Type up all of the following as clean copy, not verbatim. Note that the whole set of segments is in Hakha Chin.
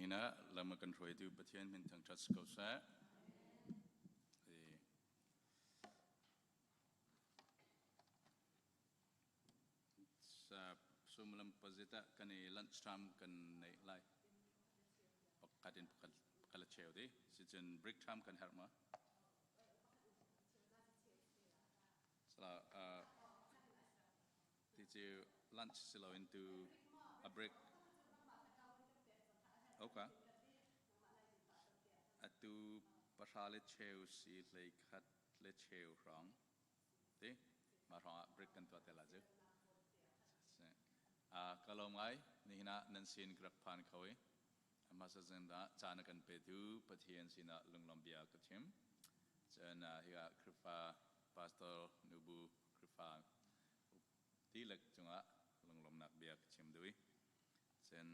Nihin ah lam a kan hruaitu Pathian min thangṭhat si ko seh. Suimilam pazit ah kan i lunch time kan neih lai. Pakhat in pakhat pakhat le cheu ti. Sicun break time kan herh ma? Sala ti cu lunch si loin tu a break. Okay. Atu pahra le cheu si hlei khat le cheu hrawng. Ti mah hrawng ah break kan tuah te la cu. Ka lawm ngai nihin ah nan sin ka rak phan kho i hmasa zindah caan a kan petu Pathian sinah lunglawm bia ka chim. Cun hi ah Khrihfa pastor nubu Khrihfa dihlak cungah lunglawmnak bia ka chim duh i cun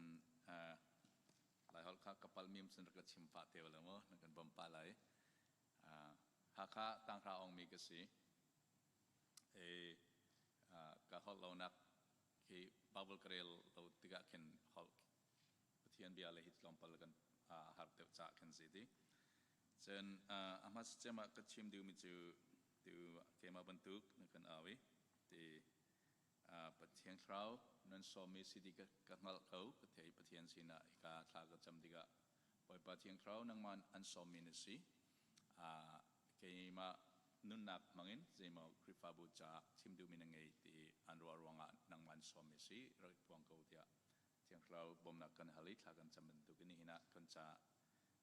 Laiholh kha ka palh mi sin rak ka chim pah te lo maw na kan bawm pah lai. Hakha tanghra ongmi ka si. I ka holh lonak khi Bible ka rel lo tikah khin holh Pathian bia le hi tlawmpal kan har deuh caah khin si ti. Cun a hmasa cem ah ka chim duhmi cu tu keimah bantuk na kan au i ti Pathian Thlarau nan sawmmi si ti ka hngalh ko ka thei Pathian sinah hika thla ka cam tikah Bawipa Thiang Thlarau nangmah an sawmmi na si. Keimah nunnak hmangin zeimaw Khrihfabu caah chim duhmi na ngei ti an ruah ruangah nangmah an sawmmi si rak i phuang ko tiah Thiang Thlarau bawmnak kan hal i thla kan cam bantukin nihin ah kan caah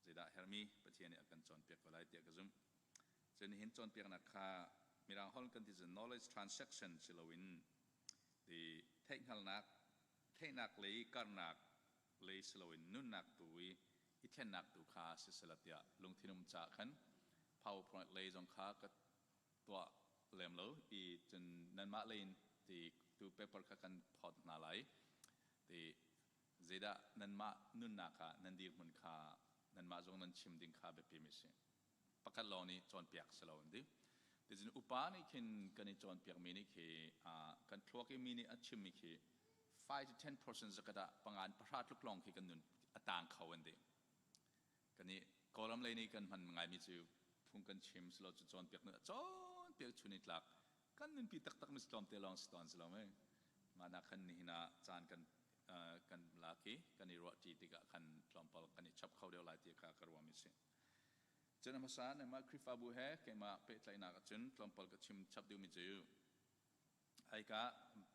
zeidah herhmi Pathian nih a kan cawnpiak ko lai tiah ka zumh. Cun nihin cawnpiaknak kha Mirang holh kan ti cun knowledge transaction si loin ti theihhngalhnak theihnak lei karnak lei si loin nunnak tu i i thlennak tu kha sisela tiah lungthin um caah khan PowerPoint lei zong kha ka tuah lem lo i cun nanmah lei in ti tu paper kha kan phawt hna lai ti zeidah nanmah nunnak ah nan dirhmun kha nanmah zong nan chim ding kha biapi mi si. Pakhat lawng nih cawnpiak si lo an ti. Ticun upa nih khin kan i cawnpiakmi nih khi kan thluak i mi nih a chimmi khi 5 to 10% zakat ah pangan pahra tluk lawng khi kan nun a tang kho an ti. Kan i Kawlram lei nih kan hman ngaimi cu phung kan chim silo cu cawnpiak nu cawnpiak chun i tlak kan nunpi taktak mi tlawmte lawng si tawn si lo mei. Mah nak khan nihin ah caan kan kan lak i kan i ruahṭi tikah khan tlawmpal kan i chap kho deuh lai ti kha ka ruahmi si. Cun a hmasa nangmah Khrihfabu he keimah pehtlaihnak ahcun tlawmpal ka chim chap duhmi cu aika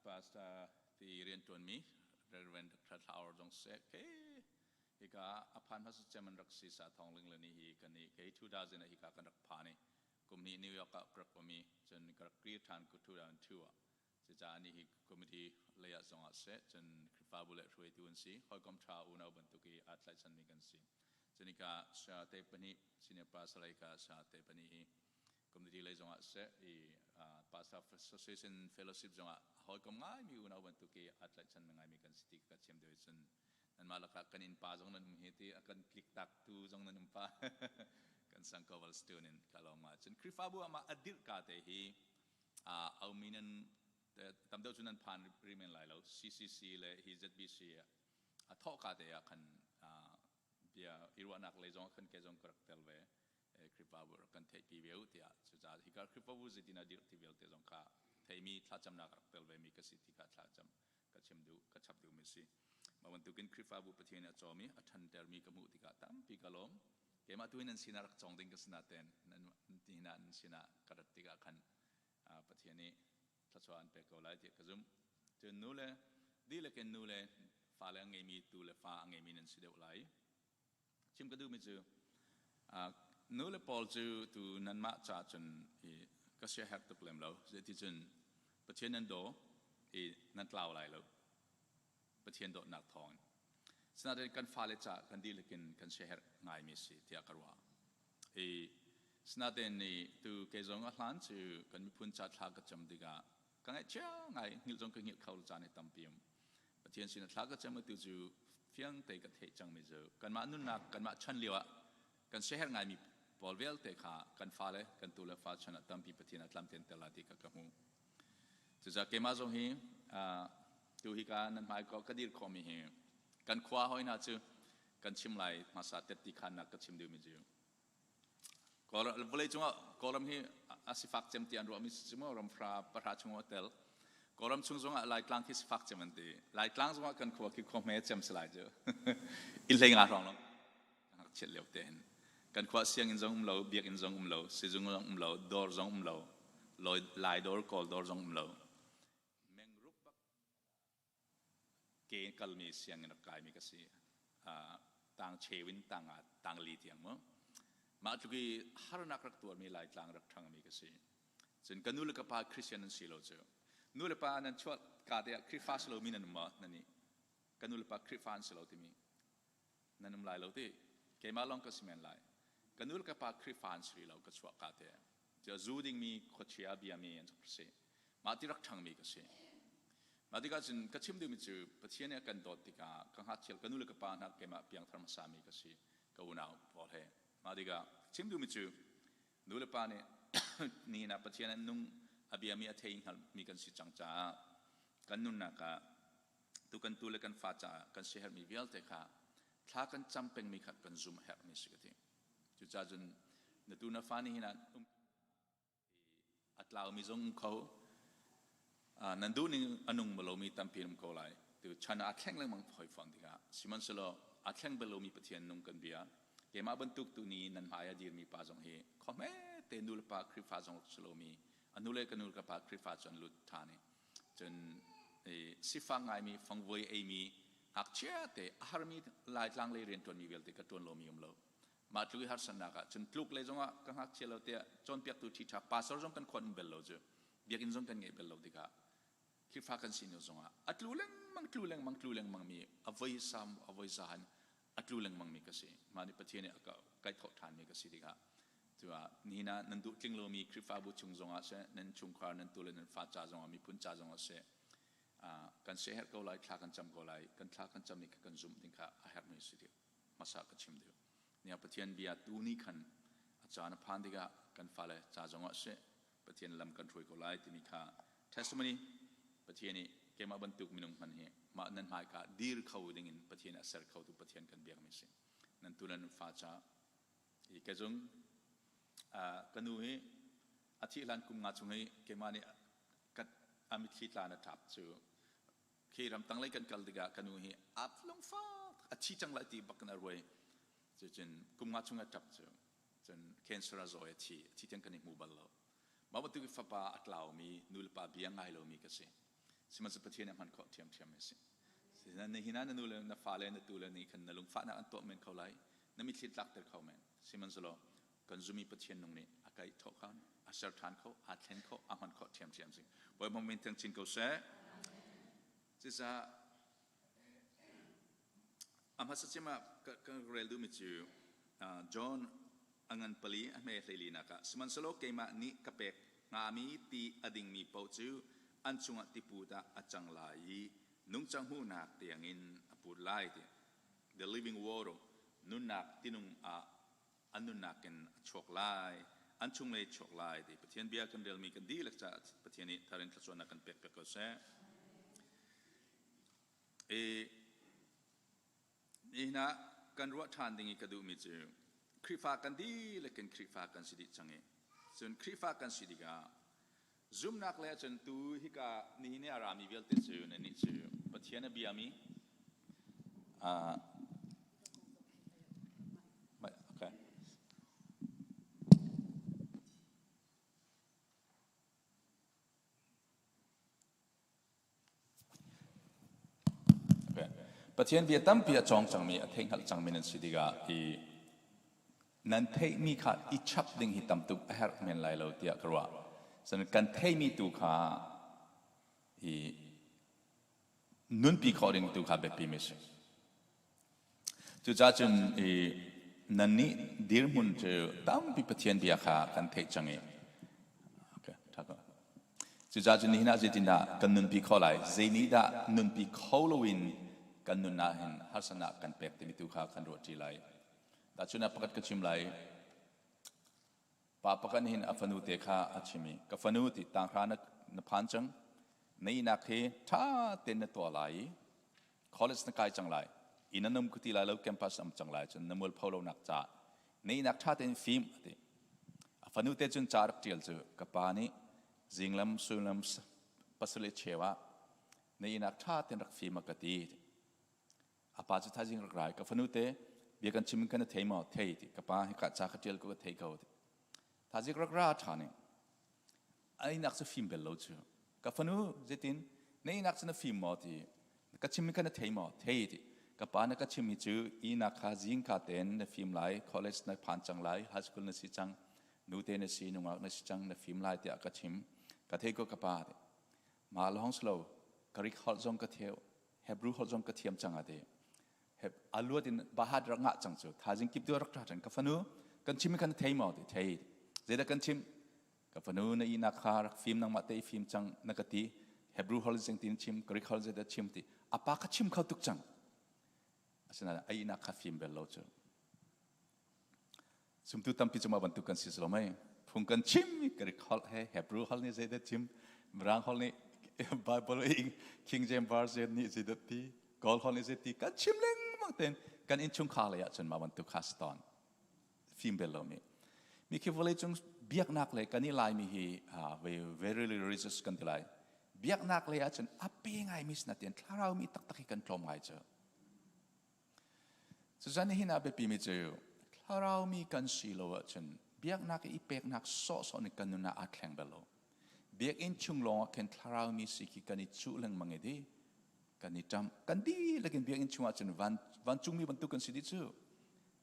pastor ti rianṭuanmi Reverend Dr. Thla Or zong seh ke hika a phan hmasa cem an rak si sa thong ling le ni hi kan i kei 2000 ah hika kan rak phan i kum hnih New York ah ka rak um i cun ka rak kir ṭhan 2002 ah. Cucaah nih hi committee lei ah zong ah seh cun Khrihfabu le hruaitu an si, hawikom ṭha unau bantuk i aa tlaihchanmi kan si. Cunika saya te pahnih, senior pastor lei ka saya te pahnih hi committee lei zong ah seh i pastor association fellowship zong ah hawikom ngaimi unau bantuk i aa tlaihchan ngaimi kan si ti ka chim deuh cun nanmah lakah kan innpa zong nan um hi ti a kan tlik tak tu zong nan um pa kan sang koval stone in ka lawm ma cun Khrihfabu ah mah a dirh ka te hi aumi nan tam deuh cu nan phan rih men lai lo. CCC le hi ZBC a thawhka te ah khan bia i ruahnak lei zong khan ke zong ka rak tel ve. Khrihfabu rak kan theihpi ve u tiah cucaah hika Khrihfabu zeitin a dirh ti vialte zong kha theimi thlacamnak rak tel ve mi ka si ti kha thlacam ka chim duh ka chap duh mi si. Mah bantukin Khrihfabu Pathian nih a cawm i a ṭhantermi ka hmuh tikah tampi ka lawm. Keimah tu hi nan sinah rak cawng ding ka si nain nan sinah nan sinah ka rat tikah khan Pathian nih thluachuah an pek ko lai tiah ka zumh. Cun nu le dihlak in nu le fale a ngeimi tu le fa a ngeimi nan si deuh lai. Chim ka duhmi cu nu le pawl cu tu nanmah ca cun ka siaherh tuk lem lo. Zeiticun Pathian nan daw i nan tlau lai lo. Pathian dawtnak thawngin. Sinain kan fale ca kan dihlak in kan siaherh ngaimi a si tiah ka ruah. I sinain nih tu kei zong a hlan cu kan miphun ca thla ka cam tikah ka ngaihchia ngai hngilh zong ka hngilh kho lo caan hi tampi um. Pathian sin thla ka cam tu cu fiang te ka theih cangmi cu kanmah nunnak kanmah chan lio ah kan siaherh ngaimi pawl vialte kha kan fale kan tu le fa chan ah tampi Pathian a tlamten tel la ti kha ka hmu. Cucaah keimah zong hi tu hi ka nan hmai ka dir khawhmi hi kan khua hoi hna cu Kan chim lai hmasa tetti khannak ka chim duhmi cu vawlei cungah Kawlram hi a sifak cem ti an ruahmi si maw ram hra pahra chung a tel. Kawlram chung zongah Laitlang khi sifak cem an ti. Laitlang zongah kan khua khi khua hme cem si lai cu. Inn hlei nga hrawng long ngakchiat lio te hin. Kan khua sianginn zong um lo, biakinn zong um lo, sizung zong um lo, dawr zong um lo, Lai dawr, Kawl dawr zong um lo. Mengruk bak ke in kalmi sianginn rak kaimi ka si. Tang cheu in tang ah tang li tiang mu. Mah tluk i harnak rak tuarmi Laitlang rak ṭhangmi ka si. Cun ka nu le ka pa Christian an si lo cu. Nu le pa nan chuah ka te ah Khrihfa si lomi nan um maw? Nan nih ka nu le pa Khrihfa an si lo timi nan um lai lo ti. Keimah lawng ka si men lai. Ka nu le ka pa Khrihfa an si lo ka chuah ka te. Cu zu dingmi khuachia biami an si. Mah ti rak ṭhangmi ka si. Mah tikah cun ka chim duhmi cu Pathian nih a kan dawt tikah ka ngakchia ka nu le ka pa hna keimah piangthar hmasami ka si ka unau pawl he. Mah tikah chim duhmi cu nu le pa nih nihin ah Pathian an nung a biami a thei hngalmi kan si cang caah kan nunnak ah tu kan tu le kan fa caah kan siaherhmi vialte kha thla kan cam pengmi kha kan zum a herhmi si ka ti. Cucaah cun na tu na fa nih hin ah um a tlaumi zong um kho. Nan duhning a nung lomi tampi an um ko lai. Tu chan ah aa thleng lengmang hoi fawn tikah sihmanhsehlaw aa thleng bal lomi Pathian nung kan bia. Keimah bantuk tu ni nan hmai a dirmi pa zong hi khuahme te nu le pa Khrihfa zong rak si lomi a nu le ka nu le ka pa Khrihfa cu an lut ṭhan i cun sifak ngaimi fangvoi eimi ngakchia te a harmi Laitlang lei rianṭuanmi vialte ka ṭuan lomi um lo. Mah tluk i harsatnak ah cun tluk lei zongah ka ngakchia lo tiah cawnpiaktu ṭhiṭha pastor zong kan khuan um bel lo cu biakinn zong kan ngeih bel lo tikah Khrihfa kan si hnu zongah a tlu lengmang tlu lengmang tlu lengmang mi a voi sam a voi zahan a tlu lengmang mi ka si. Mah nih Pathian nih a ka kaithawh ṭhan mi ka si tikah cuah nihin ah nan duh tling lomi Khrihfabu chung zongah seh nan chungkhar nan tu le nan fa ca zongah miphun ca zongah seh kan siaherh ko lai thla kan cam ko lai kan thla kan cam i kan zumh ding kha a herhmi si dih hmasa ka chim deuh. Nia Pathian bia tu ni khan a caan a phan tikah kan fale ca zongah seh Pathian lam kan hruai ko lai timi kha testimony Pathian nih keimah bantuk minung hman hi mah nan hmaika dir kho dingin Pathian a ser khotu Pathian kan biakmi si. Nan tu le nan fa ca i ka zung ka nu hi a thih hlan kum nga chung hi keimah nih a mitthli tla na ṭap cu Khi ramtang lei kan kal tikah ka nu hi a lungfak a thi cang lai ti bak in a ruai. Cucun kum nga chung a ṭap cu cun cancer a zaw i a thi. A thi tiang kan i hmu bal lo. Mah bantuk i fapa a tlaumi nu le pa bia ngai lomi ka si. Sihmanhsehlaw Pathian nih a hman khawh ṭhiamṭhiam a si. Nihin ah na nu le na fale na tule nih khan na lungfahnak an tuah men kho lai, na mitthli tlakter kho men. Sihmanhsehlaw kan zumi Pathian nung nih a kaih thawh khan a ser ṭhan kho, aa thlen kho, a hman khawh ṭhiamṭhiam si. Bawipa min thang chin ko seh. Cucaah a hmasa cem ah ka rel duhmi cu John a ngan pali a hme hleili nak ah sihmanhsehlaw keimah nih ka pek hngami ti a dingmi paoh cu an chungah tiput ah a cang lai i nungcang hmuhnak tiangin a put lai ti the living water nunnak tinung ah an nunnak in a chuak lai an chunglei chuak lai ti Pathian bia kan relmi kan dihlak caah Pathian nih thar in thluachuahnak kan pek piak ko seh. I nihin ah kan ruah ṭhan ding i ka duhmi cu Khrihfa kan dihlak in Khrihfa kan si dih cang i cun Khrihfa kan si tikah Zumhnak le cun tu hika nihin i a rami vialte cu nannih cu Pathian a biami uh, okay. Okay. Pathian bia tampi a cawng cangmi, a theihhngalh cangmi nan si tikah i nan theihmi kha i chap ding hi tam tuk a herh men lai lo tiah ka ruah. Cun kan theihmi tu kha i nunpi khawh ding tu kha biapi mi si. Cucaah cun i nannih dirhmun cu tampi Pathian bia kha kan theih cang i okay, Cucaah cun nihin ah zeitindah kan nunpi khawh lai? Zei nih dah nunpi kho loin kan nun ah hin harsatnak kan pek timi tu kha kan ruahṭi lai. Tahchunhnak pakhat ka chim lai. Pa pakhat nih hin a fanu te kha a chim i ka fanu ti tanghra na, na phan cang. Na ihnak hi ṭha tein na tuah lai i college na kai cang lai. Inn an um ti lai lo, campus am cang lai cun na mualpho lo nak ca neihnak ṭha tein fim a ti. A fanu te cun ca rak ṭial cu ka pa nih zinglam sullam pasarih cheu ah na ihnak ṭha tein rak fim a ka ti. A pa cu thaizing rak rai ka fanu te bia kan chim kan thei maw thei ti ka pa hi ka ca ka ṭial ko ka thei ko ti. Thaizing rak ra ṭha ning a ihnak cu fim bel lo cu ka fanu zeitin na ihnak cu na fim maw ti ka chim kha na thei maw thei ti ka pa na ka chim hi cu ihnak kha zingka tein na fim lai college na phan cang lai high school na si cang nute na si nungak na si cang na fim lai tiah ka chim ka thei ko ka pa ti ma lawng slo Greek holh zong ka theu Hebrew holh zong ka thiam cang ati a luat in bahat rak ngah cang cu thazing kip tu rak ṭha cang ka fanu kan chim khan thei maw ti thei zeidah kan chim ka fanu na ihnak kha rak fim nangmah te i fim cang na ka ti Hebrew holh zing tin chim Greek holh zeidah chim ti a pa kha chim kho tuk cang asinain a ihnak kha fim bel lo cu Zumtu tampi cu mah bantuk kan si lo mei. Phung kan chim Greek holh he Hebrew holh nih zeidah chim, Mirang holh nih Bible i King James Version nih zeidah ti, Kawl holh nih zei ti kan chim lengmang ten kan innchungkhar lei ahcun mah bantuk kha si tawn. Fim bel lomi. Mi khi vawlei cung biaknak le kan i laimi hi very religious kan ti lai. Biaknak lei ahcun a pe ngaimi sinatin thlarau mi taktak hi kan tlawm ngai cu. Cucan nihin ah biapimi cu thlarau mi kan si lo ahcun biaknak i peknak sawhsawh nih kan nun ah aa thleng bal lo. Biakinn chung lawng ah khin thlarau mi si khi kan i cuh lengmang i di kan i ṭamh. Kan dihlak in biakinn chung ahcun van vancungmi bantuk kan si dih cu.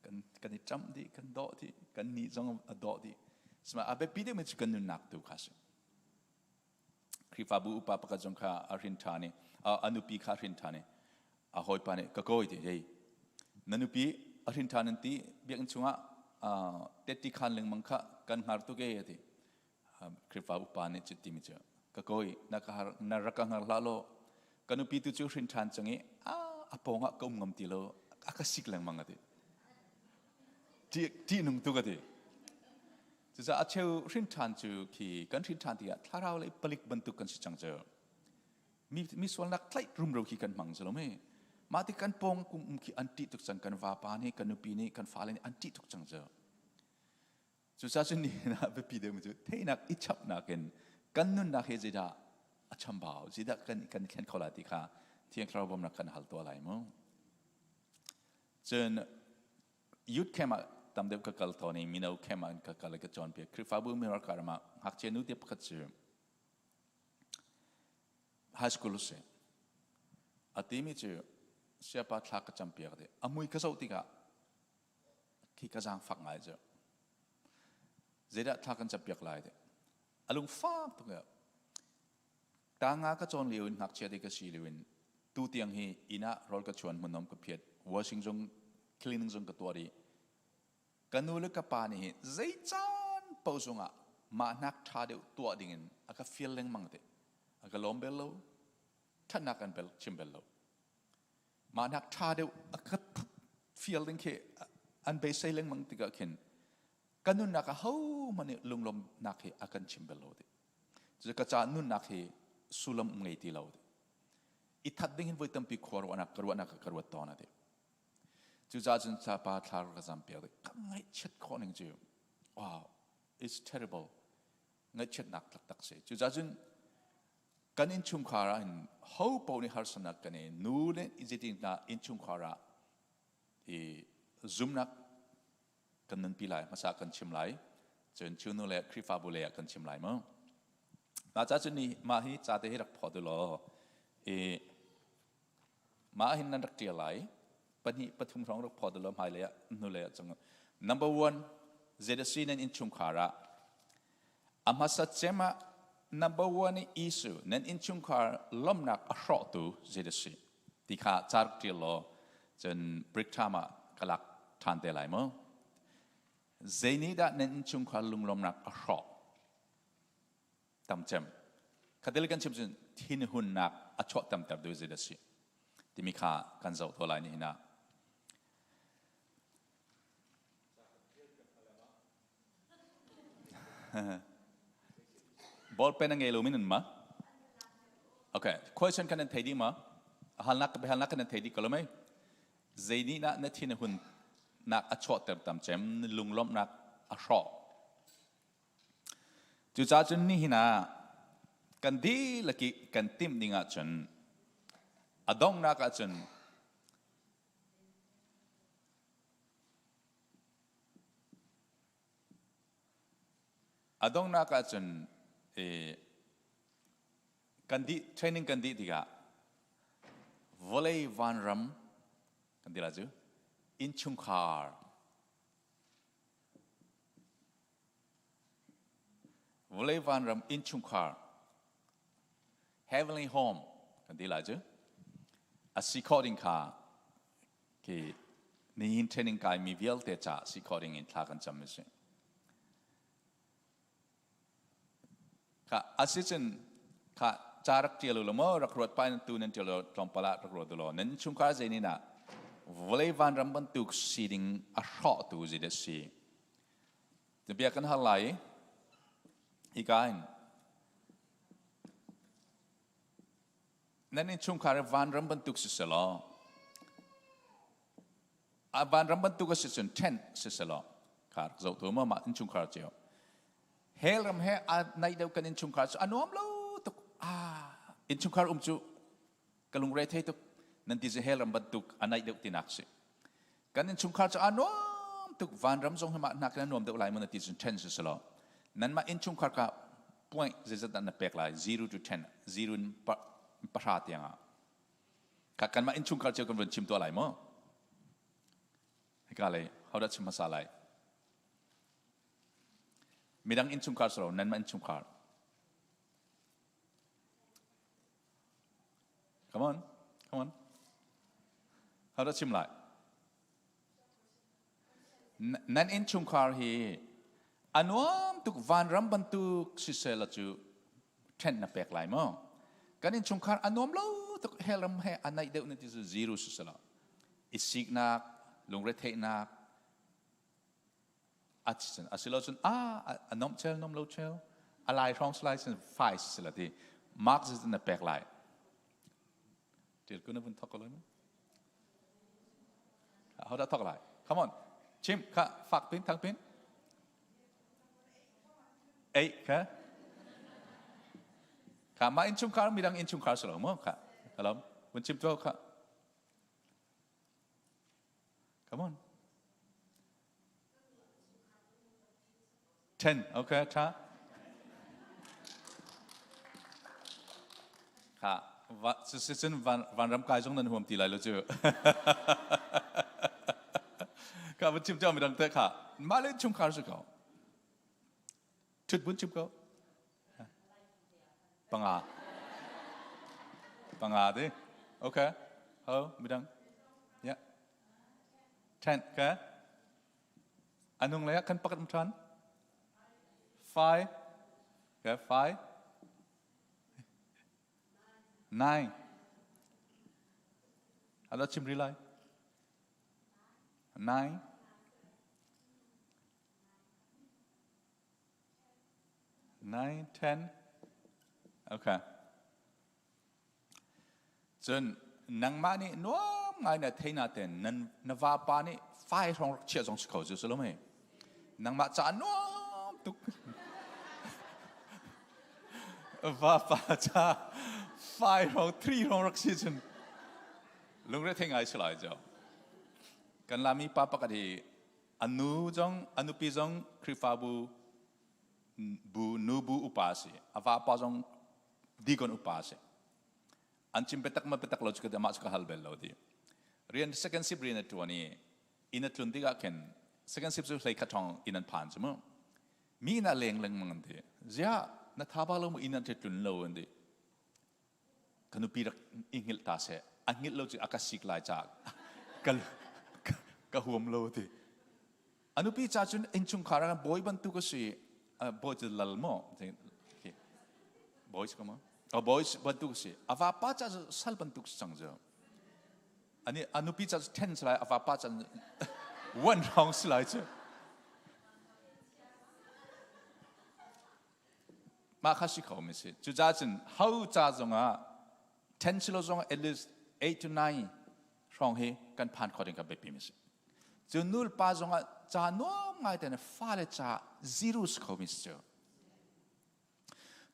Kan kan i ṭamh dih, kan dawh dih, kan nih zong a dawh dih. Sihmanhsehlaw a biapi deuhmi cu kan nunnak tu kha a si. Khrihfabu upa pakhat zong kha a hrin ṭhan i a nupi kha a hrin ṭhan i a hawipa nih ka kawi ti hei na nupi a hrin ṭhan an ti biakinn chungah tetti khan lengmang kha kan hngar tuk e a ti. Khrihfa upa nih cu timi cu ka kawi na ka har na rak ka hngar hlah law ka nupi tu cu hrin ṭhan cang i a pawng ah ka um ngam ti lo a ka sik lengmang a ti. Ṭihnung tuk a ti. Cucaah a cheu hrin ṭhan cu khi kan hrin ṭhan tikah thlarau lei palik bantuk kan si cang cu. Mi, mi sualnak tlaih rumro khi kan hmang lo mi. Mah ti kan pawng kum um khi an ṭih tuk cang kan vapa nih kan nupi nih kan fale nih an ṭih tuk cang cu. Cucaah cun nihin ah biapi deuhmi cu theihnak i chapnak in kan nunnak hi zeidah a chambau, zeidah kan kan thlen kho lai ti kha Thiang Thlarau bawmhnak kan hal tuah lai mu. Cun youth camp ah tam deuh ka kal tawn i mino camp ah ka kal i ka cawnpiak. Khrihfabu mino ram ah ngakchia nu te pakhat cu high school a si. A timi cu siapa thla ka campiak ti. A mui ka zoh tikah khi ka zaangfak ngai cu. Zeidah thla kan campiak lai ti. A lungfak tuk Tanga ka cawn lio in ngakchia te ka si lio in tu tiang hi inn ah rawl ka chuan hmunnom ka phiat washing zong cleaning zong ka tuah dih. Ka nu le ka pa nih hi zei caan paoh zongah mah hnak ṭha deuh tuah dingin a ka fial lengmang te. A ka lawm bel lo, ṭhatnak an bel chim bel lo. Mah hnak ṭha deuh a ka fial ding khi an beisei lengmang tikah khin ka nunnak ah hohmanh nih lunglawmhnak hi a kan chim bel lo ti. Cucu ka ca nunnak hi sullam um ngei ti lo. I that ding hin voi tampi khua ruahnak ka ruahnak ka ruat tawn ati. Cucaah cun pa thla ka zam piak ka ngaihchiat khawh ning cu wow it's terrible ngaihchiatnak taktak si. Cucaah cun kan innchungkhar ah hin ho paoh nih harsatnak kan i nu le zeitin dah innchungkhar ah i zumnak kan nunpi lai hmasa kan chim lai cun cu nu le Khrihfabu lei ah kan chim lai mu mah ca cun ni mah hi ca te hi rak phawt u law i mah hin nan rak ṭial lai pahnih pathum hrawng rak phawt u law hmailei ah hnulei ah cang number one ZSC nan innchungkhar ah A hmasa cem ah number one i issue nan innchungkhar lawmhnak a hrawhtu zei a si ti kha ca rak ṭial law cun break time ah ka lak ṭhan te lai mu. Zei nih dah nan innchungkhar lunglawmhnak a hrawh? Tam cem. Khatil kan chim cun thinhunnak a chuah tamter tu zei a si timi kha kan zoh to lai nihin ah. Ballpen a ngei lomi nan ma? Okay, question kan nan thei dih ma? Halnak biahalnak kan nan thei dih ko lo mei? Zei nih dah na thin a hunnak a chuahter tam cem, na lunglawmhnak a hrawh? Cucaah cun nihin ah kan dihlak i kan timh ding ahcun a donghnak ahcun a donghnak ahcun kan dih training kan dih tikah vawlei vanram kan ti lai cu innchungkhar vawlei vanram innchungkhar heavenly home kan ti lai cu a si khawh ding kha khi nihin training kai mi vialte ca si khawh ding in thla kan cam a si. Kha asicun kha ca rak ṭial u law maw rak ruat pa tu nan ṭial law tlawmpal ah rak ruat u law nan chungkhar zei nih dah vawlei vanram bantuk si ding a hrawhtu zei dah si bia kan hal lai i hika hin nan innchungkhar vanram bantuk si selaw A vanram bantuk a si cun ṭhen si selaw kha rak zoh tu maw mah innchungkhar cio. Hell ram he a naih deuh kan innchungkhar cu a nuam lo tuk. Ah, innchungkhar um cu ka lungre thei tuk. Nan ti cu hell ram bantuk a naih deuh tinak si. Kan innchungkhar cu a nuam tuk. Vanram zong hi mah hnak in a nuam deuh lai mu na ti cun ṭhen si selaw. Nanmah innchungkhar ka point zeizat dah na pek lai 0 to 10 0 in pahra tiang ah Kha kanmah innchungkhar cio kan vun chim tuah lai maw? Hika lei hodah chim hmasa lai? Midang innchungkhar si lo, nanmah innchungkhar. Come on, come on. Hodah chim lai? Nan innchungkhar hi a nuam tuk vanram bantuk siseh cu ṭhen na pek lai maw? Kan innchungkhar a nuam lo tuk hell ram he a naih deuh na ti cu zero siseh i siknak lungretheihnak a asilo cun a a nom chel nom lo chel a lai hrawng salai cun fai sisela ti mark na pek lai Ṭil kun na vun thok ko lai mu. Ho dah thok lai? Come on. Chim kha fak pin thang pin. Ei kha. Kha mah innchungkhar midang innchungkhar si lo mu kha. Kalam vun chim to kha. Come on. 10 okay tha kha va cun vanram kai zong nan huam ti lai lo cu kha va chim cio midang te kha mah le chungkhar si ko thut bun chim ko panga panga di okay ho midang yeah 10 okay A nung lei ah kan pakhat um ṭhan. Five. Okay, five. Nine. Alo chim rih lai. Nine. Nine, ten. Okay. Cun nangmah nih nuam ngai na thei natein nan na vapa nih fai hrawng rak chiah zong si kho cu si lo mei? Nangmah ca nuam tuk. Vapa ca fai hrawng three hrawng rak si cun lungre thei ngai si lai cu. Kan Lami pa pakhat hi a nu zong a nupi zong Khrihfabu bu nubu upa a si. A vapa zong deacon upa a si. An chim biatak ma biatak lo cu ka mah cu ka hal bel lo ti. Rian second shift rian a ṭuan i inn a tlun tikah khin second shift cu hlei khat ṭhawng inn an phan cu mu. Mi inn ah leng lengmang an ti. Ziah na tha ba lo mu inn an tlun lo an ti. Ka nupi rak i hngilh ta seh. A hngilh lo cu a ka sik lai caah ka, ka huam lo ti. A nupi ca cun innchungkhar ah bawi bantuk a si. Bawi cu lal maw? Bawi si ko maw? Oh, bawi bantuk a si. A vapa ca cu sal bantuk si cang cu. Ani a nupi ca cu ten si lai, a vapa ca one round si lai cu. Mah kha si kho mi si. Cucaah cun ho ca zongah 10 silo zongah at least 8 to 9 Hrawng hi kan phan kho ding ka biapi mi si. Cun nu le pa zongah ca nuam ngai te fale ca zero si kho mi si cu.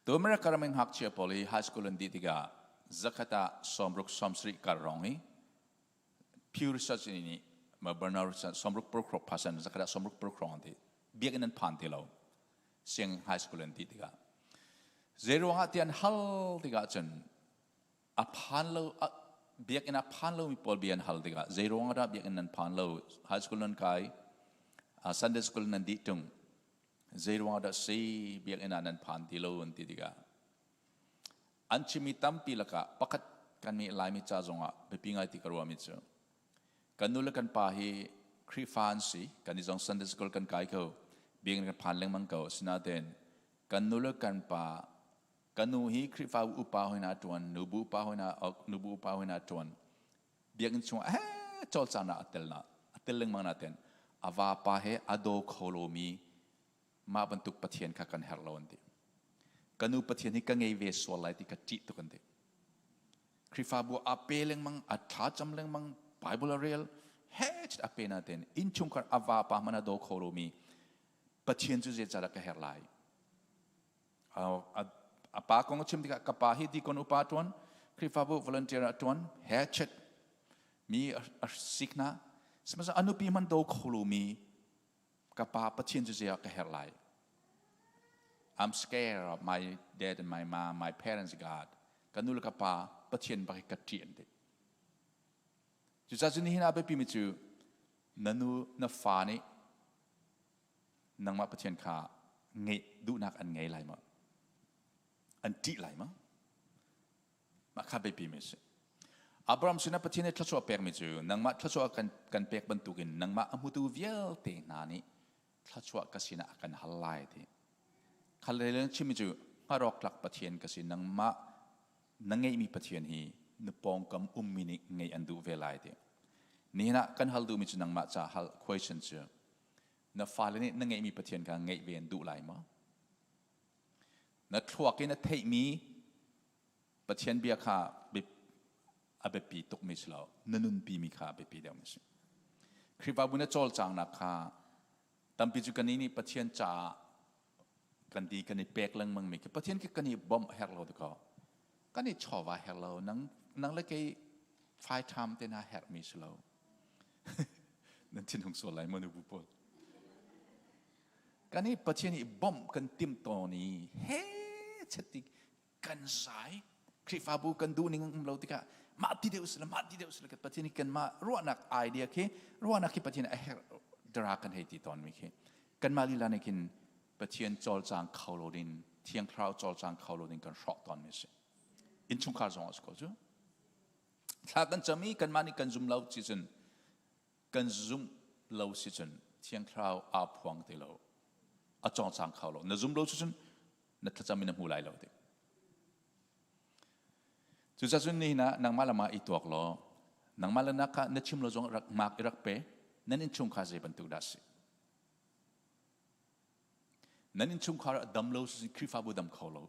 Tu America ram in ngakchia pawl hi high school an dih tikah zakhat ah sawmruk sawmsarih kar rong hi Pew Research nih Bernard sawmruk paruk percent zakhat ah sawmruk paruk hrawng an ti. Biakinn an phan ti lo. Siang high school an dih tikah. Zei ruangah ti an hal tikah cun a phan lo biakinn a phan lomi pawl bia an hal tikah zei ruangah dah biakinn nan phan lo high school nan kai Sunday school nan dih tung zei ruangah dah si biakinn ah nan phan ti lo an ti tikah an chimmi tampi lakah pakhat kan nih Laimi ca zongah biapi ngai ti ka ruahmi cu kan nu le kan pa hi Khrihfa an si kan i zong Sunday school kan kai ko biakinn kan phan lengmang ko asinain kan nu le kan pa Ka nu hi Khrihfa upa hoi na ṭuan, nubu upa hoi na nubu upa hoi na ṭuan. Biakinn chung ah he cawlcang a tel na a tel lengmang na ten a vapa he a daw kho lomi mah bantuk Pathian kha kan herh lo an ti. Ka nu Pathian hi ka ngei ve sual lai ti ka ṭih tuk an ti. Khrihfabu a pe lengmang, a thlacam lengmang, Bible a rel, he a pe na ten innchungkhar a vapa hmanh a daw kho lomi Pathian cu zeicahdah ka herh lai? A pa kong a chim tikah ka pa hi deacon upa ṭuan, Khrihfabu volunteer a ṭuan, he chet mi a sik hna. Sihmanhsehlaw a nupi hmanh do kho lomi ka pa Pathian cu zei ah ka herh lai. I'm scared of my dad and my mom, my parents God. Ka nu le ka pa Pathian bak hi ka ṭih an ti. Cucaah cu nihin ah biapi mi cu na nu na fa nih nangmah Pathian kha ngeih duhnak an ngei lai maw? An ṭih lai maw? Mah kha biapi mi a si. Abraham sinah Pathian nih thluachuah pekmi cu nangmah thluachuah kan, kan pek bantukin nangmah a hmutu vialte hna nih thluachuah ka sinah a kan hal lai ti. Khal le chimmi cu hngarawk tlak Pathian ka si nangmah na ngeihmi Pathian hi na pawngkam ummi nih ngeih an duh ve lai ti. Nihin ah kan hal duhmi cu nangmah ca hal question cu na fale nih na ngeihmi Pathian kha ngeih ve an duh lai maw? Na thluak in a theihmi Pathian bia kha a biapi tukmi si lo, na nunpimi kha a biapi deuhmi si. Khrihfabu na cawlcangnak kha tampi cu kan nih Pathian caah kan ti kan i pek lengmang mi khi Pathian khi kan i bawmh herh lo dikaw kan i chawva herh lo nang nang le kei fai ṭham te na herhmi si lo nan thinhung sual lai maw nubu pawl kan i Pathian i bawmh kan tim tawn i he cheti kan zai Khrihfabu kan duh ning um lo tikah mah ti deuh sila mah ti deuh sila Pathian kan mah ruahnak idea khi ruahnak khi Pathian a herh dara kan hei ti tawn mi khi kanmah lila nih khin Pathian cawlcang kho lo ding Thiang Thlarau cawlcang kho lo ding kan hrawk tawn mi si innchungkhar zong a si ko cu thla kan cam i kanmah nih kan zum lo si cun kan zumh lo si cun Thiang Thlarau aa phuang ti lo a cawngcang kho lo na zum lo si cun na thlacam in na hmu lai lo ti cucaah cun nihin ah nangmah lamah i tuak law nangmah le nak kha na chim lo zong rak mak i rak pe nan innchungkhar zei bantuk dah si nan innchungkhar a dam lo si Khrihfabu dam kho lo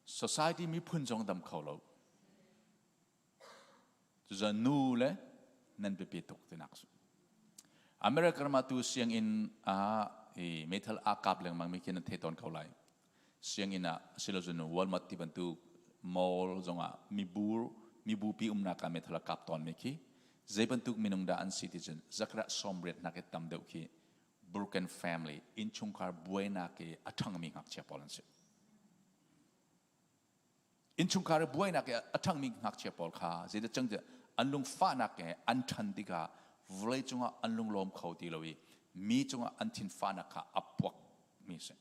society miphun zong dam kho lo Cucaah nu le nan biapi tuk tinak cu. America ram ah tu sianginn ah i meithal aa kap lengmang mi khi nan thei tawn ko lai. Sianginn ah asilocun Walmart ti bantuk mall zongah mibu mibupi umnak ah meithal a kap tawn mi khi zei bantuk minung dah an si ti cun zakrat sawmriat nak i tam deuh khi broken family innchungkhar buainak i a ṭhangmi ngakchia pawl an si. Innchungkhar i buainak i a ṭhangmi ngakchia pawl kha zeidah cang tiah an lungfahnak he an ṭhan tikah vawlei cungah an lunglawm kho ti lo i mi cungah an thinfahnak kha a puakmi a si.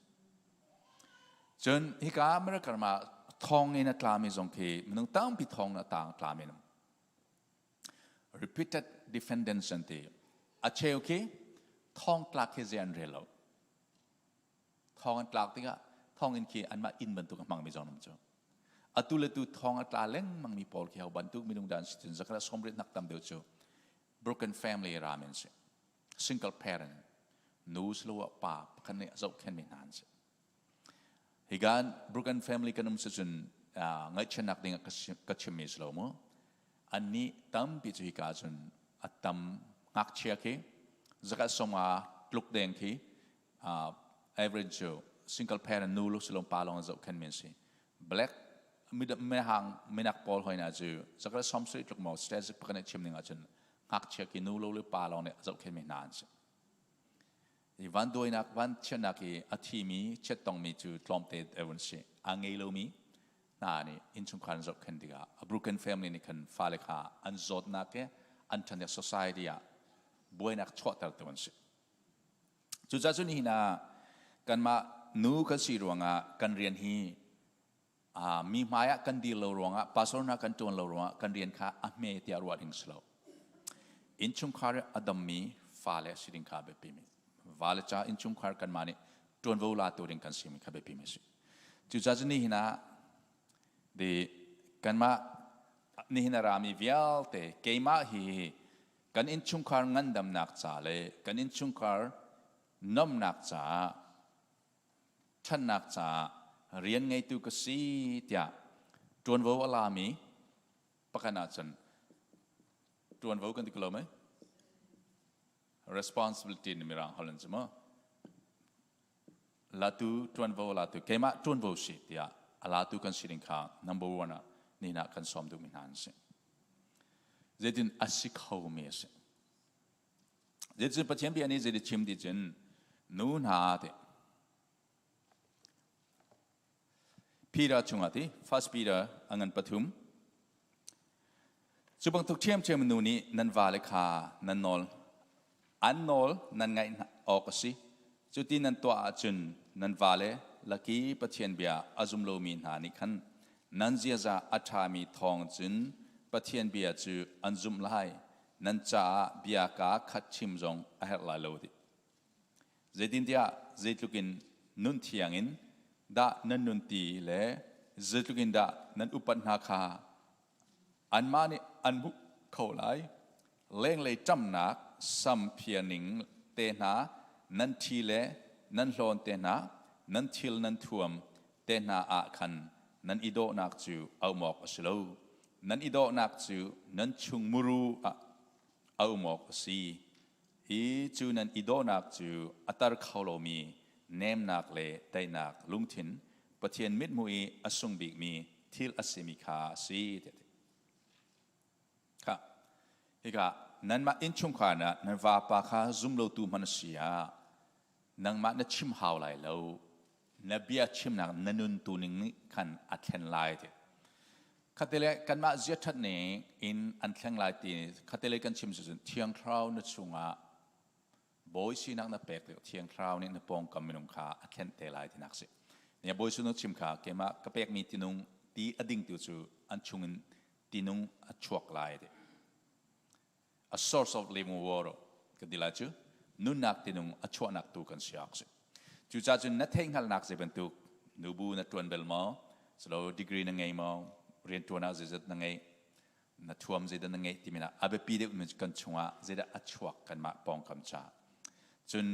Cun hika America ram ah thong in a tlami zong khi minung tampi thong in a tang tlami an um. Repeated defendants an ti. A cheu khi thong tlak khi zei an rel lo. Thong an tlak tikah thonginn khi anmah inn bantuk a hmangmi zong um cu. Atu le tu thong a tla lengmangmi pawl khi ho bantuk minung dah an si cun zakhat sawmriat nak tam deuh cu broken family ram an si. Single parent, nu siloah pa pakhat nih a zohkhenmi hna an si. Hikan broken family kan um si cun ngaihchiatnak ding ah ka chimmi si lo mu. Annih tampi cu hika cun a tam ngakchia khi zakat songa tluk deng khi average cu single parent nu lu silong pa lawng zohkhen mi an si. Black minahang minak pawl hoi na cu zakat som sui tluk maw statistic pakhat nih chim ning ahcun ngakchia khi nu lo le pa lawng nih zohkhen mi hna an si. I van duainak van chiatnak i a thimi chiat tongmi cu tlawmte an si. A ngei lomi hna nih innchungkhar an zohkhenh tikah a broken family nih khan fale kha an zawtnak he an ṭhan tikah society ah buainak chuahtertu an si. Cucaah cun nihin ah kanmah nu kan si ruangah kan rian hi mi hmai ah kan dir lo ruangah pastor hna kan ṭuan lo ruangah kan rian kha a hme tiah ruah ding si lo. Innchungkhar a dammi fale si ding kha biapi mi. Vale ca innchungkhar kanmah nih ṭuanvo latu ding kan simi kha biapi mi a si. Cucaah cun nihin ah di kanmah nihin a rami vialte keimah hi kan innchungkhar ngandamnak ca le kan innchungkhar nomnak caah ṭhannak caah rian ngeitu ka si tiah ṭuanvo a lami pakhat ahcun ṭuanvo kan ti ko lo mei? Responsibility ni mirang holh in cu mu. Latu ṭuanvo latu keimah ṭuanvo si tiah a latu kan si ding kha number one ah nihin ah kan sawm duhmi hna an si. Zeitin a si khomi a si. Zeitin Pathian bia nih zei chim ti cun nu hna ti Peter chungah ti First Peter a ngan pathum Cu bantuk ṭhiamṭhiam nu nih nan vale kha nan nawl an nawl nan ngaih awk a si. Cuti nan tuah ahcun nan vale laki Pathian bia a zum lomi hna nih khan nan ziaza a ṭhami thawng cun Pathian bia cu an zumh lai. Nan caah bia kaa khat chim zong a herh lai lo ti. Zeitintiah zeitluk in nun thiang in dah nan nun ti le zeitluk in dah nan upat hna kha anmah nih an hmuh kho lai. Lenglei ṭamnak sam phiarning te hna, nan ṭhi le nan hlawn te hna, nan thil nan thuam te hna ah khan nan i dawhnak cu a um awk a si lo. Nan i dawhnak cu nan chung muru ah a um awk a si. Hi cu nan i dawhnak cu a tar kho lomi nemnak le daihnak lungthin Pathian mithmuh i a sung bikmi thil a simi kha a si tiah a ti. Khah, hika nanmah innchungkhar ah nan vapa kha zumlotu hmanh a si ah nangmah na chim hau lai lo. Na bia chimnak na nuntu ning nih khan a thlen lai ti. Khatile kanmah zia ṭhat ning in an thleng lai ti khatile kan chim cucun Thiang Thlarau na chungah Bawi sinak na pek tik Thiang Thlarau nih na pawngkam minung kha a thlen te lai tinak si. Nia Bawi sunu chim kha keimah ka pekmi tinung ti a dingtu cu an chungin tinung a chuak lai ti. A source of living water kan ti lai cu nunnak tinung a chuahnak tu kan si awk si. Cucaah cun na theihhngalhnak zei bantuk nubu na ṭuan bel maw, silo degree na ngei maw, rianṭuan ah zeizat na ngeih, na thuam zeidah na ngeih timi ah a biapi deuh mi kan chungah zeidah a chuak kanmah pawngkam caah. Cun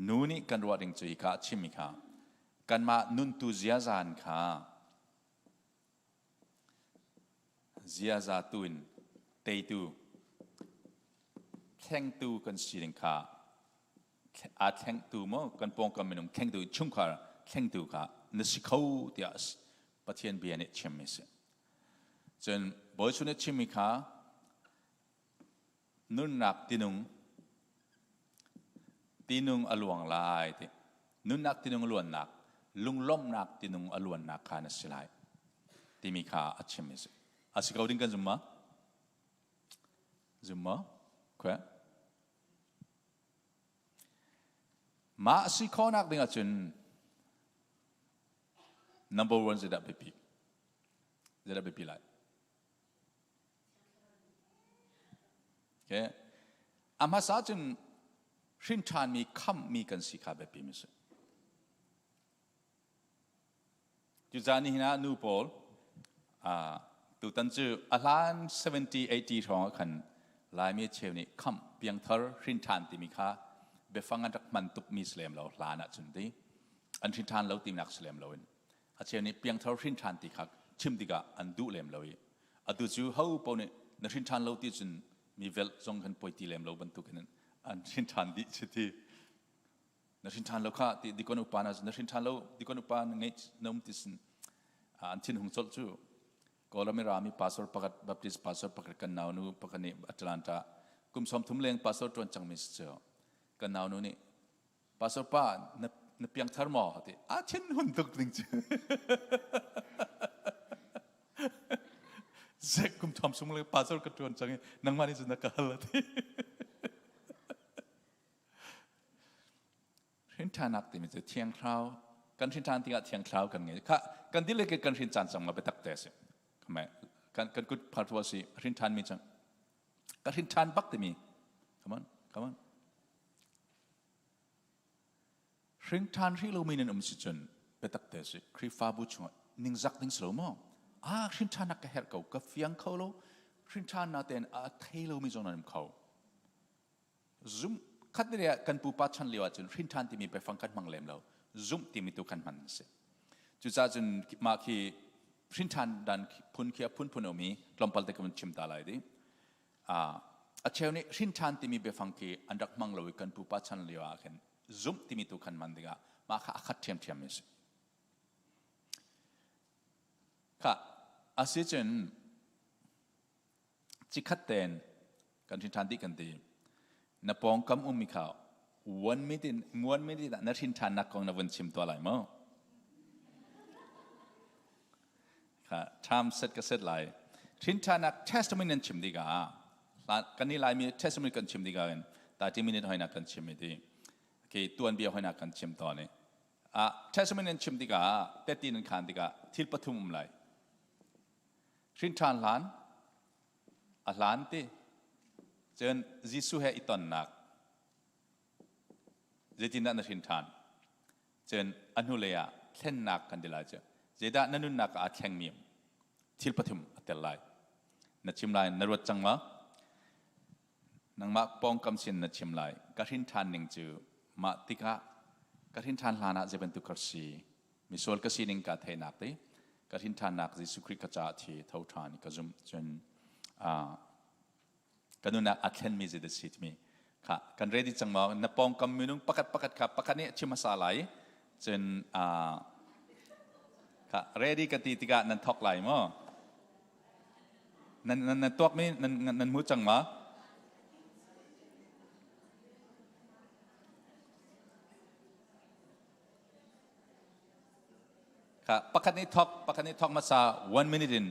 nu nih kan ruah ding cu hi kha a chimmi kha kanmah nuntu ziazaan kha ziaza tu in teitu thlengtu kan si ding kha aa thlengtu maw kan pawngkam minung thlengtu chungkhar thlengtu kha na si kho tiah Pathian bia nih chimmi si. Cun Bawi nih chimmi kha nunnak tinung tinung a luang lai ti nunnak tinung a luannak lunglawmhnak tinung a luannak kha na si lai timi kha a chimmi si. A si ko ding kan zum ma? Zum ma? Khua? Mah a si khawhnak ding ahcun number one zeidah biapi? Zeidah biapi lai? Okay. A hmasa cun hrin ṭhanmi khamhmi kan si kha biapi mi si. Cucaah nihin ah nu pawl tutan cu a hlan 70 80 hrawng ah khan Laimi cheu nih khamh piangthar hrin ṭhan timi kha biafang an rak hman tukmi si lem lo hlan ah cun ti an hrin ṭhan lo tinak si lem lo in a cheu nih piangthar hrin ṭhan ti kha chim tikah an duh lem lo i atu cu ho paoh nih Na hrin ṭhan lo ti cun mi velh zong kan poi ti lem lo bantukin an hrin ṭhan dih si ti. Na hrin ṭhan lo kha ti dikon upa na na hrin ṭhan lo dikon upa na ngeih na um ti sin an thin hung colh cu. Kawlram i rami pastor pakhat Baptist pastor pakhat kan nau nu pakhat nih Atlanta kum 30 leng pastor ṭuan cangmi si cu. Kan nau nu nih Pastor pa na na piangthar maw ti a thin hun tuk ding cu zek kum thom sung le pastor ka tuan cang i nangmah nih cun na ka hal ati hrinṭhanak timi cu thiang thlarau kan hrinṭhan tikah thiang thlarau kan ngei kha kan dil ke kan hrin caan cang ma biatak te si kan kan kut phar thua si hrinṭhan mi cang ka hrinṭhan bak timi come on come on Hringṭhan hrih lomi nan um si cun biatak te si Khrihfabu chungah ningzak ding si lo maw? Ah, hrinṭhannak ka herh ko, ka fiang kho lo. Hrinṭhan natein a thei lomi zong nan um kho. Zum khat ne kan pupa chan lio ahcun hrinṭhan timi biafang kan hmang lem lo. Zumh timi tu kan hman si. Cucaah cun mah khi hrinṭhan dan phun khi a phunphun a um i tlawmpal te ka vun chim ta lai di. A cheu nih hrinṭhan timi biafang khi an rak hmang lo i kan pupa chan lio ah khin zumh timi tu khan man dingah mah kha a khat ṭhiamṭhiam mi a si. Kha asicun cikhat ten kan hrinṭhan dih kan ti. Na pawngkam ummi kha one minute in one minute ah na hrinṭhannak kong na vun chim tuah lai maw? Kha time set ka set lai. Hrinṭhannak testimony nan chim tikah kan i Laimi testimony kan chim tikah in 30 minute hoina kan chim i ti. Okay, tuanbia hoina kan chim tawn i. Ah, testimony nan chim tikah teti nan khan tikah thil pathum um lai. Hrinṭhan hlan, a hlan ti, cun Jesuh he i tonnak. Zeitindah na hrin ṭhan? Cun a hnulei ah thlennak kan ti lai cu. Zeidah na nunnak ah aa thlengmi thil pathum a tel lai. Na chim lai, na ruat cang ma? Nangmah pawngkam sin na chim lai. Ka hrin ṭhan ning cu mah tikah ka hrin ṭhan hlan ah zei bantuk ka si, misual ka sining ka theihnak ti, ka hrin ṭhannak Jesuh Khrih ka caah thi tho ṭhan i ka zumh. Cun ka nunnak a thlenmi zei dah si timi kha kan ready cang maw na pawngkam minung pakhat pakhat kha pakhat nih a chim hmasa lai cun kha ready ka ti tikah nan thawk lai maw nan nan nan tuakmi nan nan hmu cang ma kha pakhat nih thawk pakhat nih thawk hmasa one minute in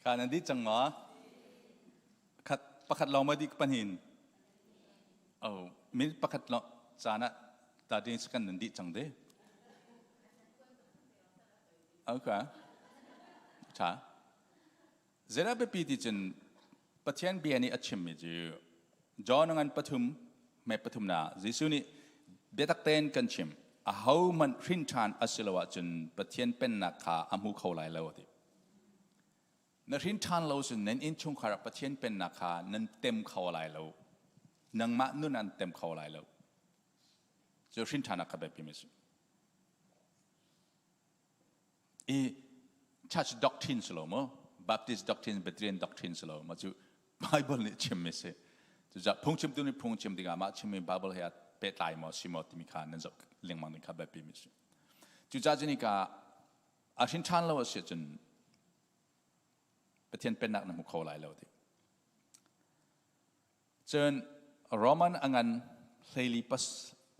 Kha nan dih cang maw? Khat pakhat lawng ma dih panin? Oh, minute pakhat lawng caan ah ta ding second nan dih cang de. Okay. Tha. Zeidah biapi ti cun Pathian bia nih a chimmi cu John ngan pathum me pathum na Jesuh nih biatak tein kan chim ahohmanh hrin ṭhan a si lo ahcun Pathian pennak kha a hmu kho lai lo a ti. Na hrin ṭhan lo cun nan innchungkhar ah Pathian pennak kha nan tem kho lai lo. Nangmah nun an tem kho lai lo. Cu hrin ṭhan kha biapi mi si. I church doctrine si lo maw? Baptist doctrine, Presbyterian doctrine si lo ma cu Bible nih chimmi si. Cucaah phungchimtu nih phungchim tikah mah chimmi Bible he pehtlai maw si maw timi kha nan zoh lengmang ding kha biapi mi si. Cucaah cun hika a hrin ṭhan lo a si ahcun Pathian pennak na hmu kho lai lo ti. Cun Roman a ngan hleili pas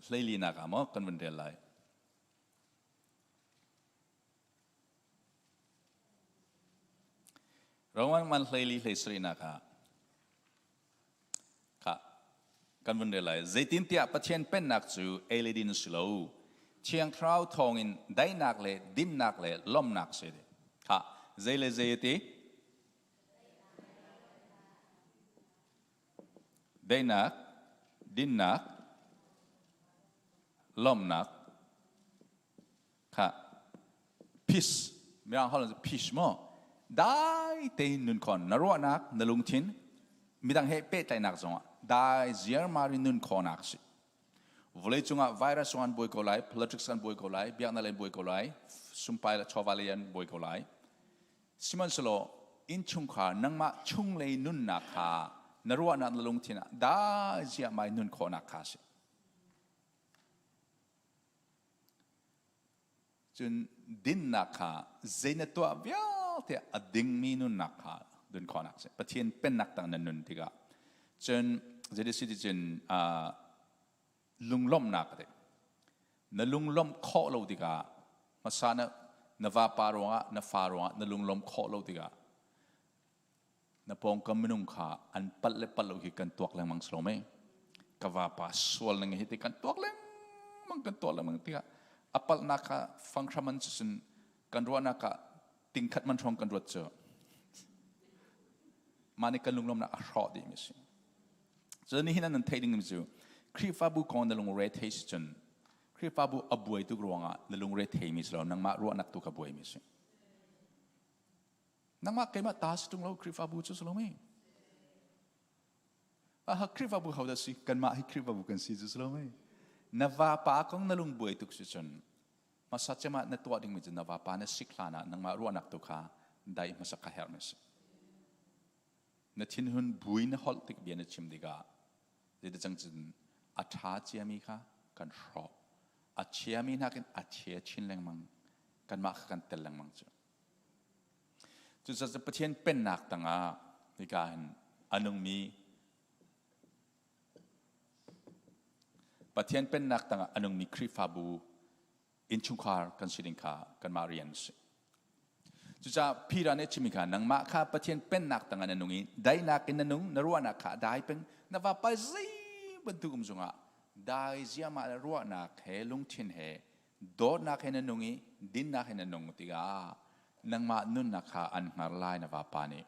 hleili nak ah maw kan vun rel lai. Roman man hleili hlei sarihnak ah kha kan vun rel lai. Zeitintiah Pathian pennak cu ei le din si lo, Thiang Thlarau thawngin daihnak le dinnak le lawmhnak si. Kha zei le zei ti? Daihnak, dinnak, lawmhnak kha peace mirang holh in peace maw dai tein nun khon na ruahnak na lungthin midang he pehtlaihnak zongah dai ziarmar in nun khawhnak si vawleicung ah virus zong an buai ko lai politics an buai ko lai biaknak lei an buai ko lai sumpai le chawva lei an buai ko lai Sihmanhsehlaw innchungkhar nangmah chunglei nunnak kha na ruahnak na lungthin ah dai ziahmai nun khawhnak kha a si. Cun dinnak kha zei na tuah vialte a dingmi nunnak kha dun khawhnak a si. Pathian pennak tang na nun tikah cun zeiti si ti cun lunglawmhnak a ti. Na lunglawmh khawh lo tikah hmasa na na vapa ruangah na fa ruangah na lunglawmh khawh lo tikah na pawngkam minung kha an palh le palh lo hi kan tuak lengmang si lo mei ka vapa sual ning hi ti kan tuak lengmang kan tuak lengmang tikah a palhnak kha fanghram an cucun kan ruahnak ah tingkhat man hrawng kan ruat cu mah nih kan lunglawmhnak a hrawh dih mi si Cun nihin ah nan theih ding cu Khrihfabu kong na lungre thei si cun Khrihfabu a buai tuk ruangah na lungre theimi si lo nangmah ruahnak tu kha buaimi si. Nangmah keimah ta si tung lo Khrihfabu cu si lo mi. Aha Khrihfabu ho dah si kanmah hi Khrihfabu kan si cu si lo mi. Na vapa kong na lung buai tuk si cun hmasa cem ah na tuah dingmi cu na vapa na sik hlan ah nangmah ruahnak tu kha dai hmasa kha herh mi si. Na thinhun bui na holh tik bia na chim tikah zeiti cang cun a ṭha ciami kha kan hrawh. A chiami nakin a chia chin lengmang. Kanmah kha kan tel lengmang cu. Cucaah Pathian pennak tangah hika hin a nungmi Pathian pennak tangah a nungmi Khrihfabu innchungkhar kan si ding kha kanmah rian a si. Cucaah Peter nih a chimmi kha nangmah kha Pathian pennak tangah na nung i daihnak in na nung, na ruahnak kha a dai peng, na vapa zei bantuk um zongah dai ziahmah le ruahnak he lungthin he dawtnak he na nung i dinnak he na nung tikah nangmah nunnak kha an hngar lai na vapa nih.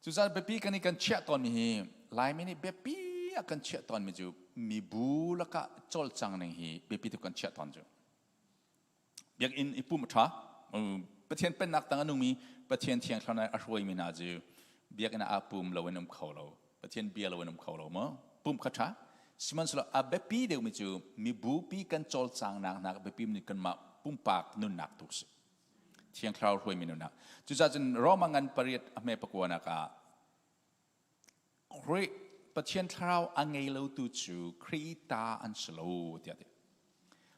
Cucaah biapi kan i kan chiah tawnmi hi Laimi nih biapi ah kan chiah tawnmi cu mibu lakah cawlcang ning hi biapi tuk kan chiah tawn cu. Biakinn i pum a ṭha. Pathian pennak tang a nungmi Pathian thiang thlarau a hruaimi hna cu biakinn ah aa pum lo in um kho lo. Pathian bia lo in um kho lo maw? Pum kha ṭha. Sihmanhsehlaw a biapi deuhmi cu mibupi kan cawlcangnak nak biapi nih kanmah pumpak nunnak tu a si. Thiang Thlarau hruaimi nunnak. Cucaah cun Roma ngan pariat a hme pakuanak ah Khrih Pathian Thlarau a ngei lotu cu Khrih ta an si lo tiah ti.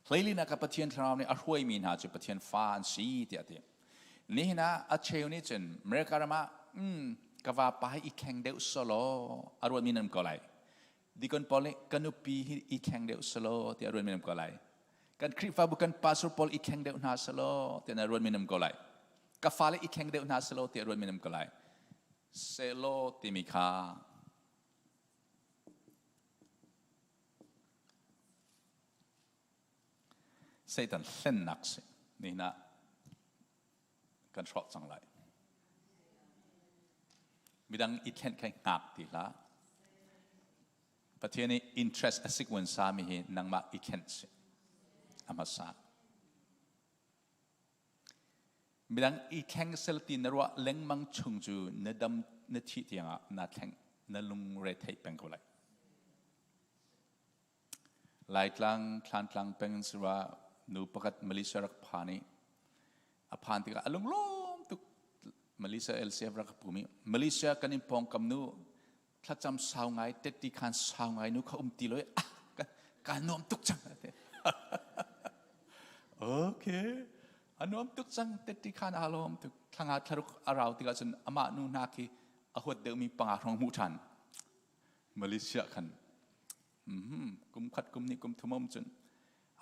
Hleilinak ah Pathian Thlarau nih a hruaimi hna cu Pathian fa an si tiah ti. Nihin ah a cheu nih cun America ram ah ka vapa hi i thleng deuh selaw a ruatmi nan um ko lai. Deacon Paul nih ka nupi hi i thleng deuh selaw tiah a ruatmi nan um ko lai. Kan Khrihfabu kan pastor pawl i thleng deuh hna selaw tiah na ruatmi nan um ko lai. Ka fale i thleng deuh hna selaw tiah ruatmi nan um ko lai. Selaw timi kha Satan hlennak si. Nihin ah kan hrawh cang lai. Midang i thlen kha hngak ti hlah. Pathian nih interest a sik wan sami hi nangmah i khenh si. A hmasa. Midang i thleng sel ti na ruah lengmang chung cu na dam na thih tiangah na thleng na lungre theih peng ko lai. Laitlang Thlantlang peng sirwa nu pakhat Malaysia rak phan i a phan tikah a lunglawm tuk Malaysia LCF rak pumi Malaysia kan in pawngkam nu thlacam sau ngai tetti khan sau ngai nu kha um ti lo ah ka nuam tuk cang okay a nuam tuk cang tetti khan aa lawm tuk thlanga thlaruk a rau tikah cun amah nu hna khi A huat deuhmi panga hrawng hmuh ṭhan. Malaysia khan kum khat kum nih kum thum um cun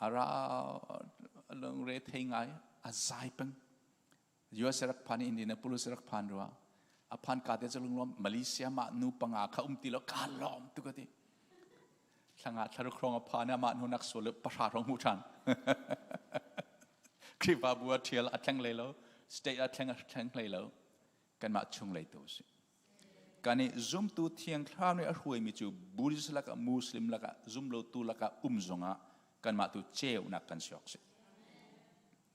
a ra lungre thei ngai a zai peng. US rak phan Indianapolis rak phan rua. A phan ka te cu lunglawm Malaysia mah nu panga kha um ti lo ka lawm tu ka ti. Thlanga thlaruk hrawng a phan a mah hnu nak sual pahra hrawng hmuh ṭhan. Khrihfabu a ṭhial a thleng hlei lo, state a thleng a thleng hlei lo. Kanmah chung lei tu si. Kan i zumtu Thiang Thlarau nih a hruaimi cu Buddhist lakah Muslim lakah zumlotu lakah um zongah kanmah tu ceunak kan si awk si.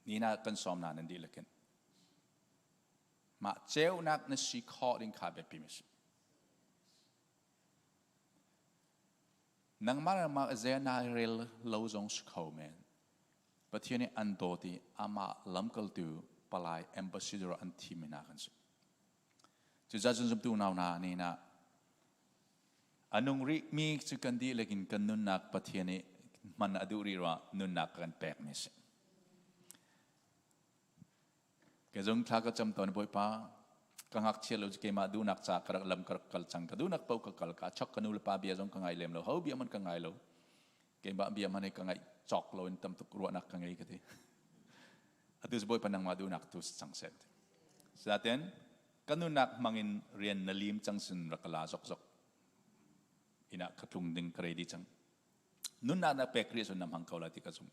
Nina kan sawm na nan dihlak in. Mah ceunak na si khawh ding kha biapi mi si. Nangmah nangmah zei na rel lo zong si kho men. Pathian nih an dawt i amah lamkaltu palai ambassador an thimmi hna kan si. Cucaah cun zumtu unau hna nih na a nung rihmi cu kan dihlak in kan nunnak Pathian nih hman a duh rih ruah nunnak kan pekmi a si. Ke zong thla ka cam tawn Bawipa ka ngakchia lo cu keimah duhnak ca ka rak lam ka rak kal cang ka duhnak paoh ka kal ka chok ka nu le pa bia zong ka ngai lem lo ho bia man ka ngai lo keimah bia man ka ngaih cawk lo in tam tuk ruahnak ka ngei ka ti atu cu Bawipa nangmah duhnak tu cang seh Sinaten ka nunnak hmangin rian na lim cang sin rak ka la zokzok ina ka tlung ding ka ready cang nunnak na pek rih cun na hmang ko lai ti ka zumh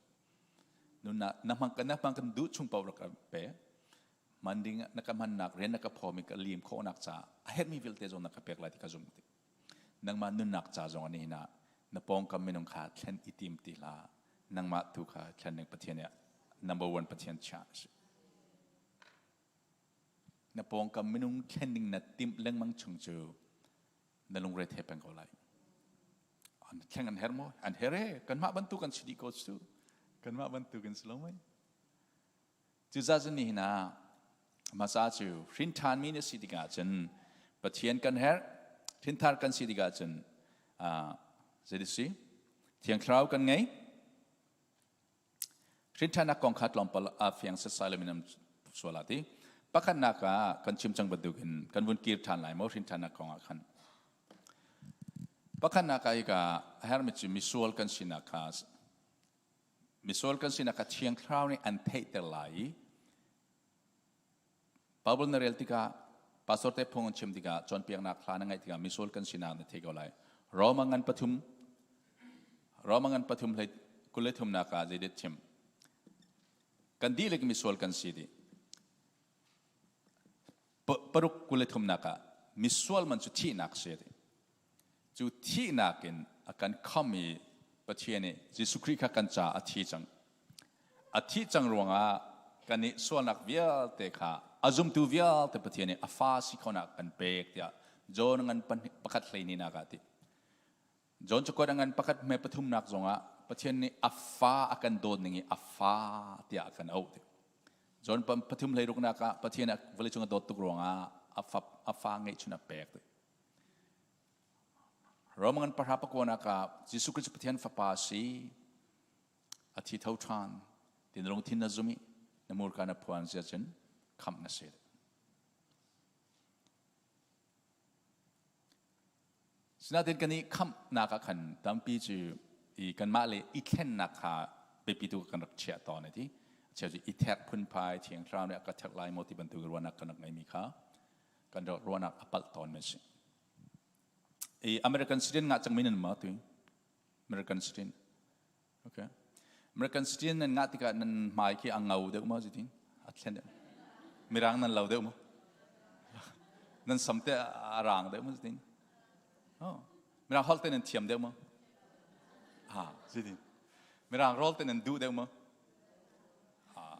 nunnak na hmang na hmang kan duh chung paoh rak ka pe man ding na ka hmannak rian na ka phawmi ka lim khawhnak ca a herhmi vialte zong na ka pek lai ti ka zumh ti nangmah nunnak ca zong ani na na pawngkam minung kha thlen i tim ti hlah nangmah tu kha thlen ding Pathian nih number one Pathian chia si na pawngkam minung thlen ding na timh lengmang chung cu na lungre the peng ko lai an thleng an her maw an her e kanmah bantuk an si dih ko cu kanmah bantuk in si lo mei cuza cun nihin ah hmasa cu hrin ṭhanmi na si tikah cun Pathian kan herh hrinthar kan si tikah cun zei si Thiang Thlarau kan ngei Hrinṭhannak kong kha tlawmpal a fiang setsai lomi nan sual ah ti. Pakhatnak ah kan chim cang bantukin kan vun kir ṭhan lai maw hrinṭhannak kong ah khan. Pakhatnak ah hika a herhmi cu misual kan sinak kha misual kan sinak kha Thiang Thlarau nih an theihter lai i Bible na rel tikah pastor te phung an chim tikah cawnpiaknak hla na ngaih tikah misual kan sinak na thei ko lai. Roma ngan pathum Roma ngan pathum hlei kul le thumnak ah zeidet chim kan dihlak misual kan si dih paruk kul le thumnak ah misual man cu thihnak si ti Cu thihnak in a kan kham i Pathian nih Jesuh Khrih kha kan caah a thi cang. A thih cang ruangah kan nih sualnak vialte kha a zumtu vialte Pathian nih a fa si khonak kan pek tiah John ngan pakhat hlei ni nak ah ti. John cakuat a ngan pakhat hme pathumnak zongah Pathian nih a fa a kan dawt ning i a fa tiah a kan auh ti. John pathum hlei ruknak ah Pathian a vawleicung a dawt tuk ruangah a fa, a fa ngeihchun a pek ti. Rom ngan pahra pakuanak ah Jesuh Christ Pathian Fapa a si. A thi tho ṭhan. Ti na lungthin na zum i na murka na phuan zia cun khamh na si. Sinain kan i khamhnak ah khan tampi cu i kanmah le i thlennak kha biapi tu kan rak chiah tawn ti. Cheu cu i therh phunphai Thiang Thlarau nih a ka therh lai maw ti bantuk ruahnak kan rak ngeimi kha kan ruahnak a palh tawn mi si. I American citizen ngah cangmi nan ma tu American citizen. Okay. American citizen nan ngah tikah nan hmai khi a ngau deuh ma zitin a thlen deuh. Mirang nan lo deuh ma? Nan sam te a rang deuh ma zitin? Oh. Mirang holh te nan thiam deuh ma? Ah, zitin. Mirang rawl te nan duh deuh ma? Ah,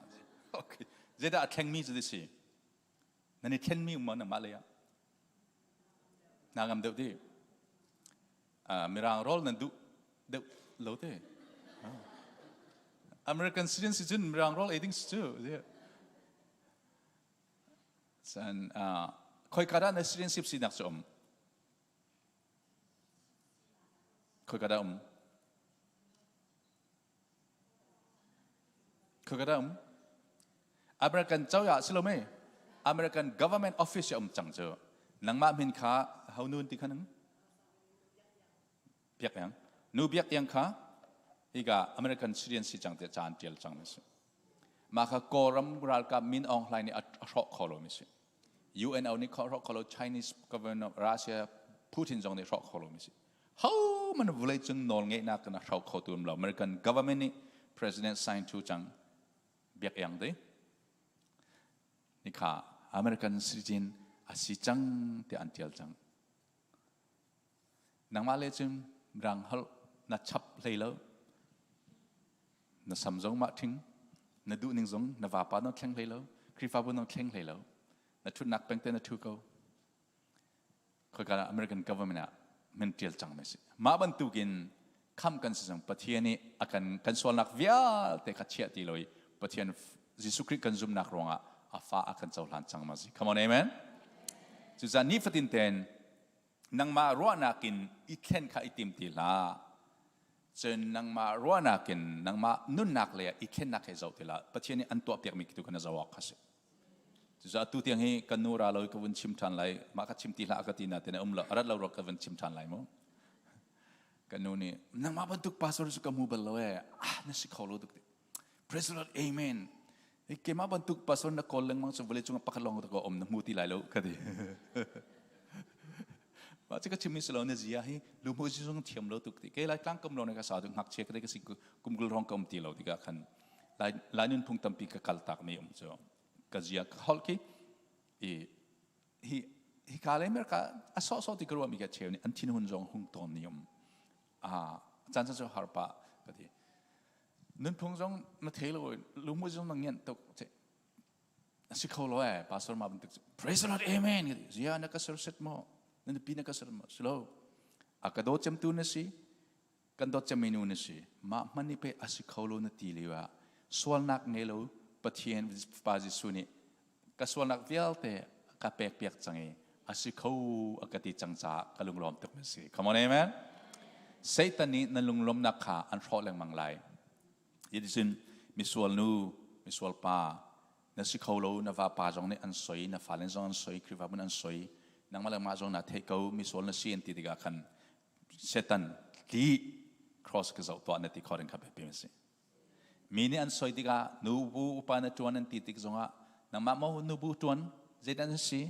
okay. Zeidah a thlengmi cu si? Nan i thlenmi um maw nangmah lei ah? Naa ngam deuh ti? Mirang rawl nan duh deuh lo te? American citizen si cun mirang rawl ei ding si cu. San khoika dah na citizenship sinak cu um? Khoika dah um? Khoika um? American cozah si lo mei? American government office um cang cu. Nangmah min kha ho nun ti kha nang? Biak Iang. Nu Biak Iang kha hika American Syrian si cang tiah ca an tial cang mi si. Mah kha Kawlram ralkap Min Aung Hlaing nih a hrawh kho lo mi si. UNO nih hrawh kho lo, Chinese governor Russia Putin zong nih hrawh kho lo mi si. Ho man vulei cung nawl ngeihnak kan hrawh kho tu lo. American government nih President sign thu cang Biak Iang te. Ni kha American citizen a si cang tiah an tial cang. Nangmah le cun rang holh na chap hlei lo. Na sam zong mah ṭhing, na duh ning zong na vapa na thleng hlei lo, Khrihfabu na thleng hlei lo. Na ṭhutnak pengte na ṭhu ko. Khoika American government ah min ṭial cang mi si. Mah bantukin kham kan si cang Pathian nih a kan kan sualnak vialte kha chiah ti lo i Pathian Jesuh Khrih kan zumhnak ruangah a fa a kan cohlan cang ma si. Come on, amen. Cucaah nifatin ten nangmah ruahnak in i thlen kha i tim ti hlah. Cun nangmah ruahnak in nangmah nunnak lei ah i thlennak he zoh ti hlah. Pathian nih an tuahpiakmi tu kha na zoh awk kha si. Cucaah tu tiang hi kan nu ra lo ka vun chim ṭhan lai. Mah ka chim ti hlah ka ti na te na um lo. A rat lo ro ka vun chim ṭhan lai mu. Kan nu nih nangmah bantuk pastor cu ka hmu bal lo ee. Ah na si kho lo tuk ti. Praise the Lord, amen. Keimah bantuk pastor na kawl lengmang cu vawlei cungah pakhat lawng ka um na hmu ti lai lo ka ti. Mah cu ka chimmi si lo na zia hi luhmu zung thiam lo tuk ti. Kei lai tlang kam lo na ka sa tu ngakchia ka ka si kum kul rong ka um ti lo tikah khan lai lai nunphung tampi ka kal tak mi um cu ka zia ka holh khi i hi hi ka le America a sawh sawh ti ka ruah mi ka cheu nih an thin hun zong hung tawn ni um a caan cu har pa ka ti nunphung zong na thei lo lungmu zong na ngian tuk a si kho lo eh pastor ma bantuk praise the lord amen zia na ka ser set mo na pi na ka ser mo silo a ka do cem tu na si kan dawt cemmi nu na si mah hman nih pei a si kho lo na ti lio ah sualnak ngei lo Pathian Pa Jesuh nih ka sualnak vialte ka pek piak cang i a si kho a ka ti cang caah ka lunglawm tuk na si come on amen Satan nih na lunglawmnak kha an hrawh lengmang lai Cuticun misual nu misual pa na si kho lo na vapa zong nih an soi na fale zong an soi Khrihfabu an soi nangmah le mah zong na theih ko misual na si an ti tikah khan Satan tli cross ka zoh tuah na ti kho ding kha biapi si. Mi nih an soi tikah nubu upa na tuan an ti tik zongah nangmah maw nubu tuan zeidah na si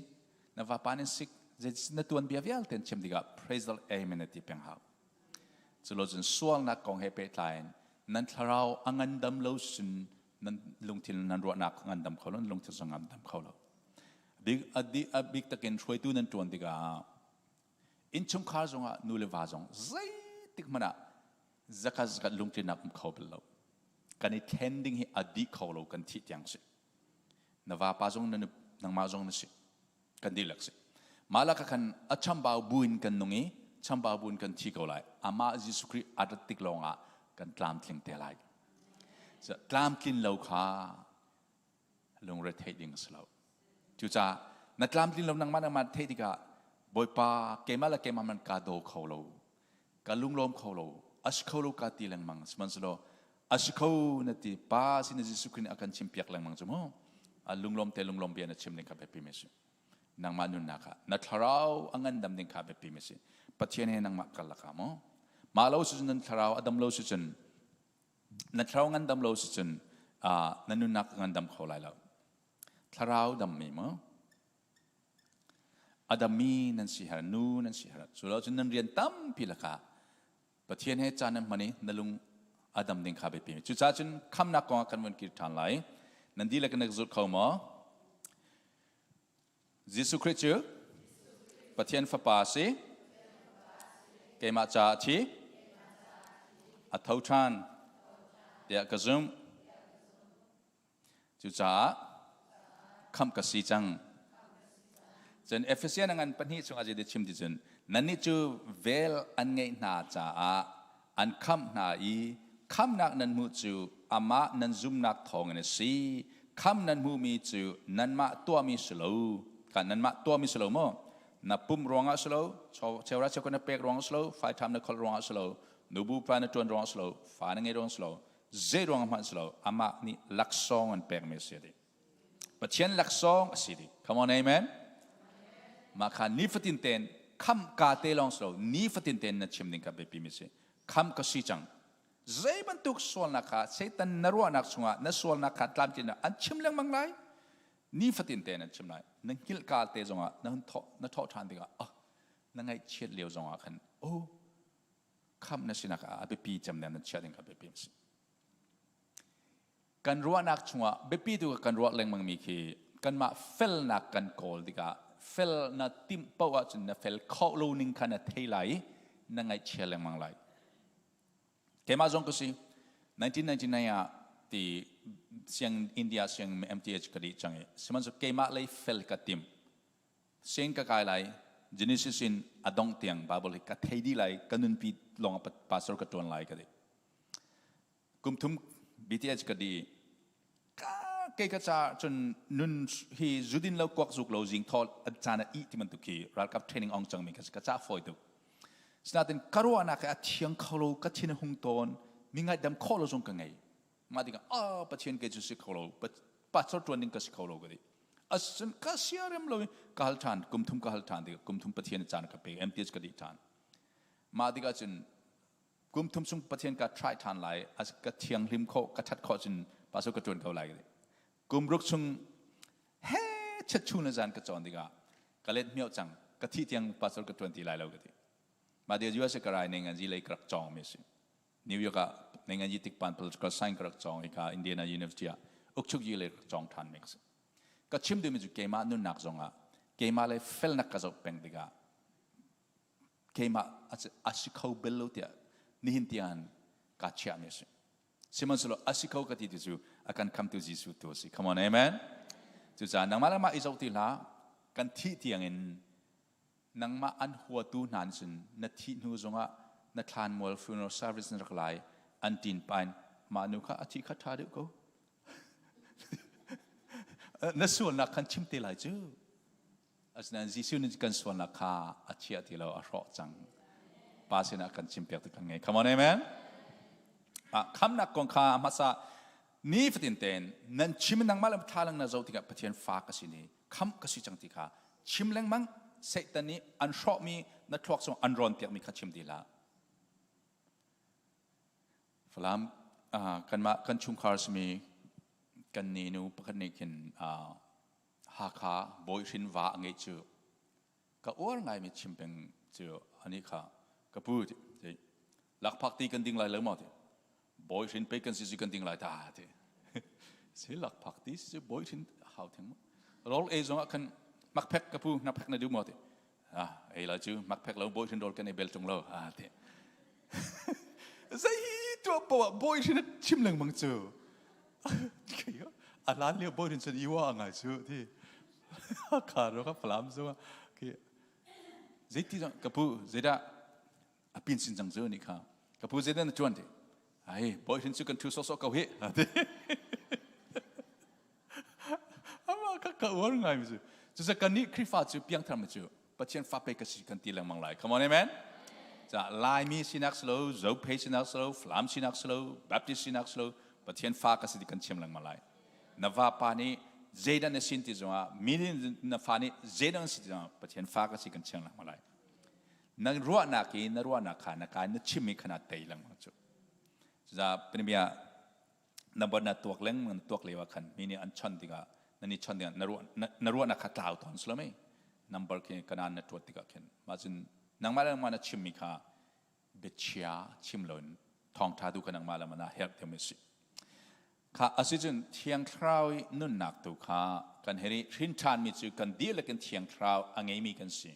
na vapa nan sik zei na tuan bia vialte an chim tikah praise the Lord amen na ti peng hau. Culo cun sualnak kong he pehtlai in nan thlarau a ngandam lo sin nan lungthin nan ruahnak ngandam kho lo nan lungthin zong ngandam kho lo. Bik a bik takin hruaitu nan tuan tikah Innchungkhar zongah nu le va zong zeitik hmanh ah zakhat zakhat lungtlinnak um kho bal lo. Kan i thlen ding hi a dih kho lo kan thih tiang si. Na vapa zong na nangmah zong na si. Kan dihlak si. Mah lak khan a chambau buin kan nung i chambau buin kan thi ko lai. Amah Jesuh Khrih a rat tik lawngah kan tlamtling te lai. Tlamtlin lo kha lungre theih ding a si lo. Cucaah na tlamtlin lo nangmah nangmah theih tikah Bawipa keimah le keimah man ka daw kho lo ka lunglawm kho lo a si kho lo ka ti lengmang sihmanhsehlaw a si kho na ti pa sin Jesuh Khrih nih a kan chim piak lengmang cu mu a lunglawm te lunglawm bia na chim ding kha biapi mi si nangmah nunnak ah na thlarau a ngandam ding kha biapi mi si Pathian he nangmah karlak ah maw mah lo si cun nan thlarau a dam lo si cun na thlarau ngandam lo si cun na nunnak ngandam kho lai lo thlarau dammi mu a dammi nan si har nu nan si har cu lo cun nan rian tampi lakah Pathian he caan nan hman i na lung a dam ding kha biapi cucaah cun khamnak kong ah kan vun kir ṭhan lai nan dihlak in na zulh kho maw Jesuh Khrih cu Pathian Fapa a si. Keimah caah a thi. A tho ṭhan tiah ka zumh. Cucaah khamh ka si cang. Cun Efesian a ngan pahnih chungah zeidah chim ti cun nannih cu vel an ngeih hna caah an khamh hna i khamhnak nan hmuh cu amah nan zumnak thawngin a si. Khamh nan hmuhmi cu nanmah tuahmi si lo. Kan nanmah tuahmi si lo maw? Na pum ruangah si lo, cheura cheu na pek ruangah si lo, faitham na kholh ruangah si lo, nubu pa na ṭuan ruangah si lo, fa na ngei ruangah si lo, zei ruangah hmanh si lo, amah nih laksawng an pekmi a si a ti. Pathian laksawng a si dih. Come on, amen. Mah kha nifatin tein kham ka te lawng si lo, nifatin tein na chim ding kha biapi mi si. Kham ka si cang. Zei bantuk sualnak kha Satan na ruahnak chungah na sualnak kha tlamtlin an chim lengmang lai. Nifatin tein an chim lai. Na hngilh ka te zongah na hun thawh na thawh ṭhan tikah oh na ngaihchiat lio zongah khan oh khamh na sinak ah a biapi cem na chiah ding kha biapi a si. Kan ruahnak chungah biapi tu kan ruah lengmang mi khi kanmah felnak kan kawl tikah fel na timh paoh ahcun na fel kho lo ning kha na thei lai i na ngaihchia lengmang lai. Keimah zong ka si 1999 ah ti siang India siang MTH ka dih cang i sihmanhsehlaw keimah lei fel ka tim Siang ka kai lai Genesis in a dongh tiang Bible hi ka thei dih lai ka nunpi lawng ah pastor ka ṭuan lai ka ti. Kum thum BTH ka di ka kei ka ca cun nun hi zudin lo kuak zuk lo zing thawl caan ah ih ti bantuk khi ralkap training ong cangmi ka si ka ca fawi tuk. Sinain ka ruahnak hi a thiang kho lo ka thin a hung tawn mi ngaihdam khawh lo zong ka ngei. Mah tikah ah Pathian kei cu si kho lo pastor ṭuan ding ka si kho lo ka ti. Asin ka siarem lo i ka hal ṭhan kum thum ka hal ṭhan tikah kum thum Pathian caan ka pek MTH ka dih ṭhan. Mah tikah cun kum thum chung Pathian ka try ṭhan lai ka thianghlim khawh ka ṭhat khawh cun pastor ka ṭuan ko lai ka ti. Kum ruk chung he chet chun le zan ka cawn tikah ka let hmiau cang ka thih tiang pastor ka ṭuan ti lai lo ka ti. Mah tikah USA ka rai ning an zi lei ka rak cawng mi a si. New York ah nengan tik pan political science ka rak cawng i ka Indiana University ah ukchuk yi le rak cawng ṭhan mi ka si. Ka chim duhmi cu keimah nunnak zongah keimah le felnak ka zoh peng tikah keimah a si kho bel lo tiah nihin tiang kaa chiahmi a si. Sihmanhsehlaw a si kho ka ti ti cu a kan khamtu Jesuh tu a si. Come on, amen. Cucaah nangmah le mah i zoh ti hlah. Kan thih tiangin nangmah an huatu hna nih cun na thih hnu zongah na thlanmual funeral service na rak lai an ṭin pain mah nu kha a thi kha ṭha deuh ko na sualnak khan chim te lai cu asinain Jesuh nih kan sualnak kha a chiah ti lo a hrawh cang pa sinah kan chimpiak tu kan ngei come on amen khamnak kong kha hmasa nifatin tein nan chim nangmah le thlalang na zoh tikah Pathian fa ka si ni khamh ka si cang ti kha chim lengmang Satan nih an hrawhmi na thluak chung an rawn piakmi kha chim ti hlah Falam kanmah kan chungkhar simi kan ni nu pakhat nih khin Hakha Bawihrin va a ngeih cu ka uar ngaimi chim peng cu ani kha ka pu ti lakphak ti kan ding lai lo maw ti bawi hrin pe kan si si kan ding lai ta ti si lakphak ti si bawi hrin hau theng rol ei zong ah khan makphek ka pu nakphek na duh maw ti ah ei la cu makphek lo bawi hrin rol kan ei bel tung lo ah ti zei tuah poah bawi hrin chim lengmang cu a lan lio bawi hrin cun iwa ngai cu ti kha ro ka falam zong khi zeiti zong ka pu zeidah a pin sin cang cu nih kha ka pu zeidah na ṭuan ti ai bawi hrin cu kan ṭhu sawsawh ko hi ti ama ka ka uar ngai mi cu cucu kan nih Khrihfa cu piangthar mi cu Pathian fa pe ka si kan ti lengmang lai come on amen ca Laimi sinak si lo Zophei sinak si lo Falam sinak si lo Baptist sinak si lo Pathian fa ka si ti kan chim lengmang lai na vapa nih zeidah na sin ti zongah mi na fa nih zeidah na si ti zongah Pathian fa ka si kan chim lengmang lai na ruahnak i na ruahnak kha na ka na chimmi kha na tei lengmang cu cucaah panimia na bon na tuak lengmang na tuak lio ah khan mi nih an chon tikah na ni chon tikah na ruah na ruahnak kha tlau tawn si lo mei number khi kanan na tuat tikah khin mah cun nangmah le nangmah na chimmi kha biachia chim loin thawngtha tu kha nangmah le nangmah na herh deuhmi si Kha asicun Thiang Thlarau i nunnak tu kha kan hei hrin ṭhanmi cu kan dihlak in Thiang Thlarau a ngeimi kan si.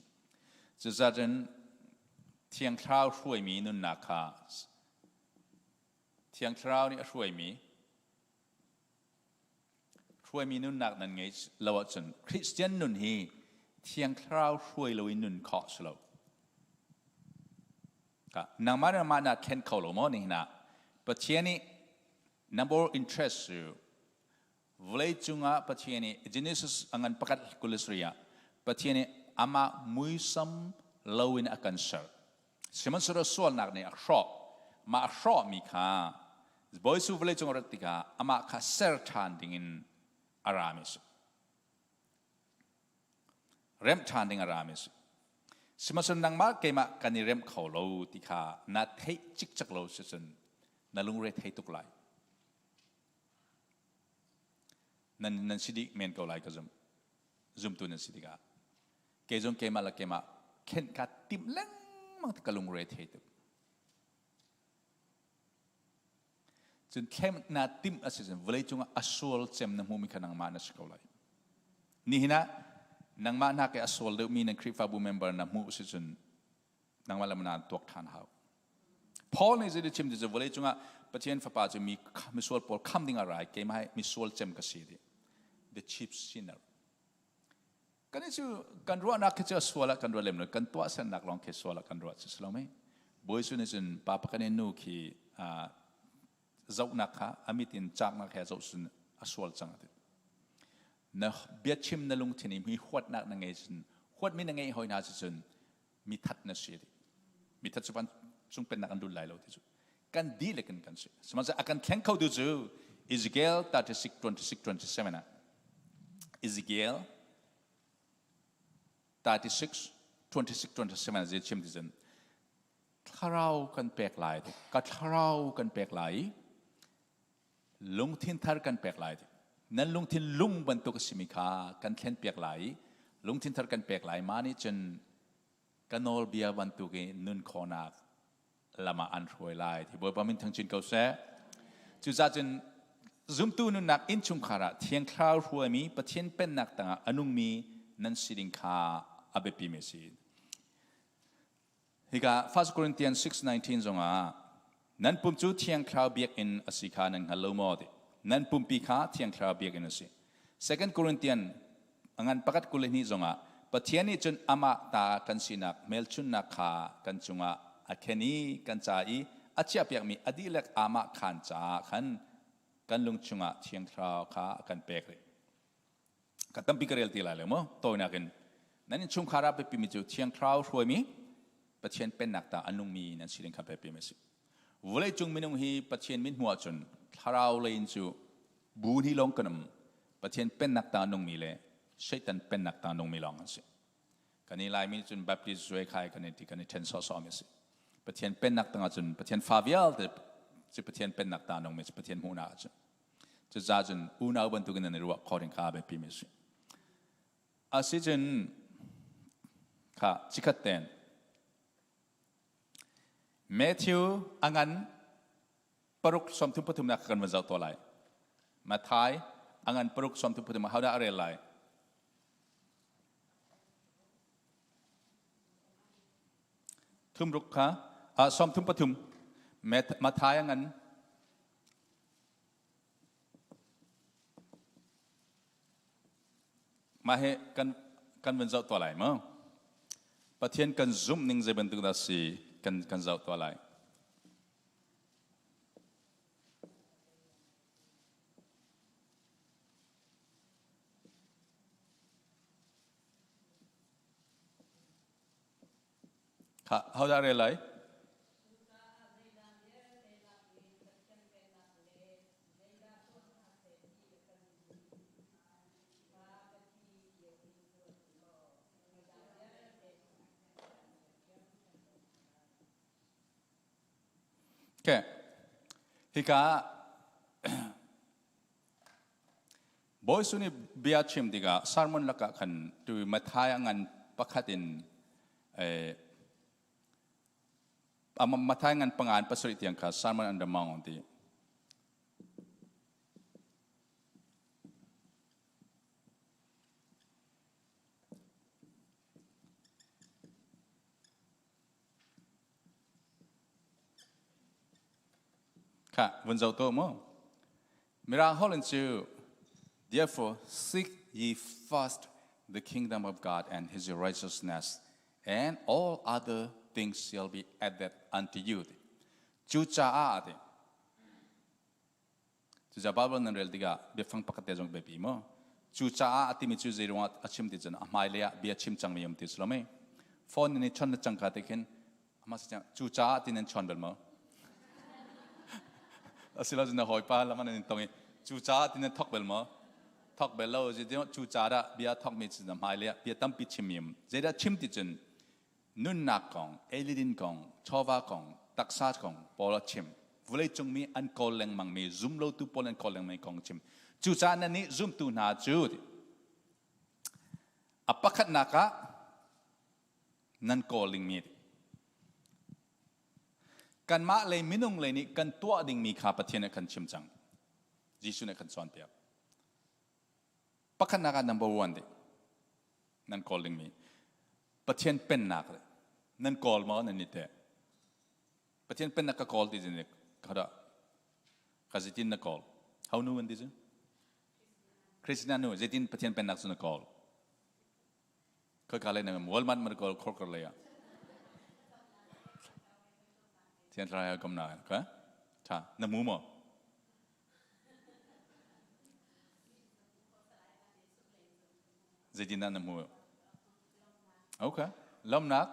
Cuzacun Thiang Thlarau hruaimi nunnak kha Thiang Thlarau nih a hruaimi hruaimi nunnak nan ngei lo ahcun Christian nun hi Thiang Thlarau hruai loin nun khawh si lo. Nangmah le nangmah naa thlen kho lo maw nihin ah Pathian nih number interest cu vawlei cungah Pathian nih Genesis a ngan pakhat 27 ah Pathian nih amah muisam loin a kan ser. Sihmanhsehlaw sualnak nih a hrawh. Mah a hrawhmi kha Bawi Jesuh vawlei cung a rat tikah amah kha ser ṭhan dingin a rami a si. Remh ṭhan ding a rami a si. Sihmanhsehlaw nangmah keimah kan i remh kho lo ti kha na theih cikcek lo sicun na lungre thei tuk lai. Nan nan si dih men ko lai ka zum. Zumtu nan si tikah kei zong keimah le keimah khenh ka timh lengmang ka lungre thei tuk. Cun thlem naa timh a si cun vawleicung ah a sual cem na hmumi kha nangmah na si ko lai. Nihin ah nangmah hnak i a sual deuhmi nan Khrihfabu member na hmuh si cun nangmah le naan tuak ṭhan hau. Paul nih zei chim ti cu vawleicung ah Pathian fapa cu mi misual pawl kham ding a rai keimah hi misual cem ka si ti. The chief sinner. Kan cu kan ruahnak khi cu a sual ah kan ruah lem lo kan tuahsernak lawng khi sual ah kan ruah cu si lo mei Bawi Jesuh nih cun pa pakhat in nu khi zohnak kha a mit in caknak he zoh cun a sual cang ati na biachim na lungthin i mi huatnak na ngei cun huatmi na ngeih hoi hna cu cun mi that na si ti mi that cu van cung pennak an lut lai lo ti cu kan dihlak in kan si sihmanhsehlaw a kan thleng kho tu cu Ezekiel 36 26 27 ah Ezekiel 36 26 27 zei chim ti cun thlarau kan pek lai ti ka thlarau kan pek lai i lungthin thar kan pek lai ti nan lungthin lung bantuk a simi kha kan thlen piak lai i lungthin thar kan pek lai ma nih cun ka nawlbia bantuk i nun khawhnak lam ah an hruai lai ti Bawipa min thang chin ko seh. Cucaah cun zumtu nunnak innchungkhar ah Thiang Thlarau hruaimi Pathian pennak tangah a nungmi nan si ding kha a biapimi a si. Hika 1 Corinthians 6:19 zongah nan pum cu Thiang Thlarau biakinn a si kha nan hngal lo maw ti. Nan pumpi kha Thiang Thlarau biakinn a si. 2 Corinthian a ngan pakhat 22 zongah Pathian nih cun amah ta kan sinak hmelchunnak kha kan cungah a khen i kan ca i a chiahpiakmi a dihlak amah khaan caah khan kan lung chungah Thiang Thlarau kha a kan pek rih. Ka tampi ka rel ti lai lo mu tawinak in nan innchungkhar ah biapimi cu Thiang Thlarau hruaimi Pathian pennak ta a nungmi nan si ding kha biapimi a si. Vawleicung minung hi Pathian min hmuh ahcun thlarau lei in cu bu hnih lawng kan um. Pathian pennak ta nungmi le Satan pennak ta nungmi lawng an si. Kan i Laimi cun Baptist zuai khai kan i ti kan i ṭhen sawhsawhmi a si. Pathian pennak tangah cun Pathian fa vialte cu Pathian pennak ta nungmi cu Pathian hmuhnak ahcun. Cucaah cun unau bantukin nan i ruah khawh ding kha a biapimi a si. Asicun kha cikhat ten Matthew a ngan paruk sawmthum pathumnak kan van zoh to lai. Matthai a ngan paruk sawmthum pathum ah hodah a rel lai? Thumruk kha sawmthum pathum Matthai a ngan Mah hi kan kan van zoh tuah lai maw? Pathian kan zumh ning zei bantuk dah si kan kan zoh tuah lai. Kha hodah rel lai? Okay. Hika Bawi Jesuh nih bia chim tikah sermon lakah khan tu Matthai a ngan pakhat in Matthai ngan pangan pasarih tiang kha sermon on the mount ti. Kha vun zoh tuah mu. Mirang holh in cu Therefore seek ye first the kingdom of God and his righteousness and all other things shall be added unto you. Cucaah ti. Cucaah Bible nan rel tikah biafang pakhat te zong biapi maw? Cucaah a timi cu zei ruangah a chim ti cun a hmailei ah bia chim cangmi um ti si lo mei? Phone in i chon na cangka te khin amah si cucaah ti nan chon bal maw? Asilo cun na hawipa lam an in tong i cucaah ti nan thok bal maw? Thok bel lo cu ca dah bia thokmi cu na hmai le bia tampi chim im. Zeidah chim ti cun nunnak kong, eilidin kong, chawva kong, taksa kong pawl a chim. Vawleicung mi an kawl lengmang mi, zumlotu pawl an kawl lengmang kong chim. Cucaah nan nih zumtu hna cu a pakhatnak ah nan kawl dingmi kanmah lei minung lei nih kan tuah dingmi kha Pathian nih a kan chim cang. Jesuh nih a kan cawnpiak. Pakhatnak ah number one dih nan kawl dingmi Pathian pennak nan kawl maw nan i teh? Pathian pennak ka kawl ti zin ka ka zeitin na kawl? How nu an ti cu? Christina nu zeitin Pathian pennak cu na kawl? Khoi ka lei na Walmart man kawl khor lei ah. Thian thlarau kom na ka tha na mu maw? Zeitin dah na hmuh? Okay. Lawmnak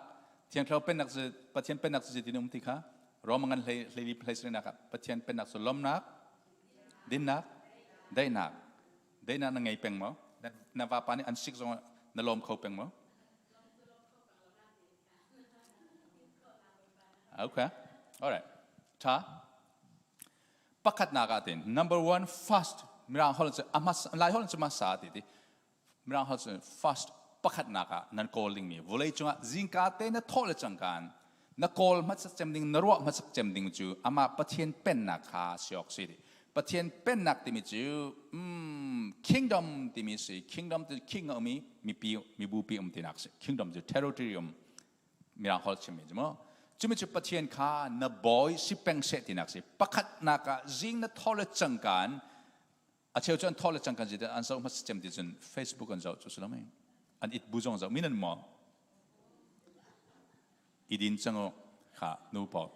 Thiang Thlarau pennak cu Pathian pennak cu zeitin um ti kha Rome ngan hlei hlei hlei sarihnak ah Pathian pennak cu lawmnak, dinnak, daihnak. Daihnak na ngei peng maw? Na vapa nih an sik zong na lawm kho peng maw? Okay. All right. Tha. Pakhatnak ah tin number one fast mirang holh cu a lai holh cu hmasa ti ti mirang holh cu fast pakhatnak ah nan kawl dingmi vawlei cungah zingka te na thawh le cangkaan na kawl hmasak cem ding na ruah hmasak cem ding cu amah Pathian pennak kha si awk si ti Pathian pennak timi cu kingdom timi si kingdom cu king a um i mipi mibupi um tinak si kingdom cu territory um mirang holh chimmi cu mu cumi cu Pathian kha na bawi si peng seh tinak si pakhatnak ah zing na thaw le cangkaan a cheu cu an thaw le cangkaan zit an zoh hmasa cem ti cun Facebook an zoh cu si lo mei an it bu zong zoh min an maw idin chango kha nu pawl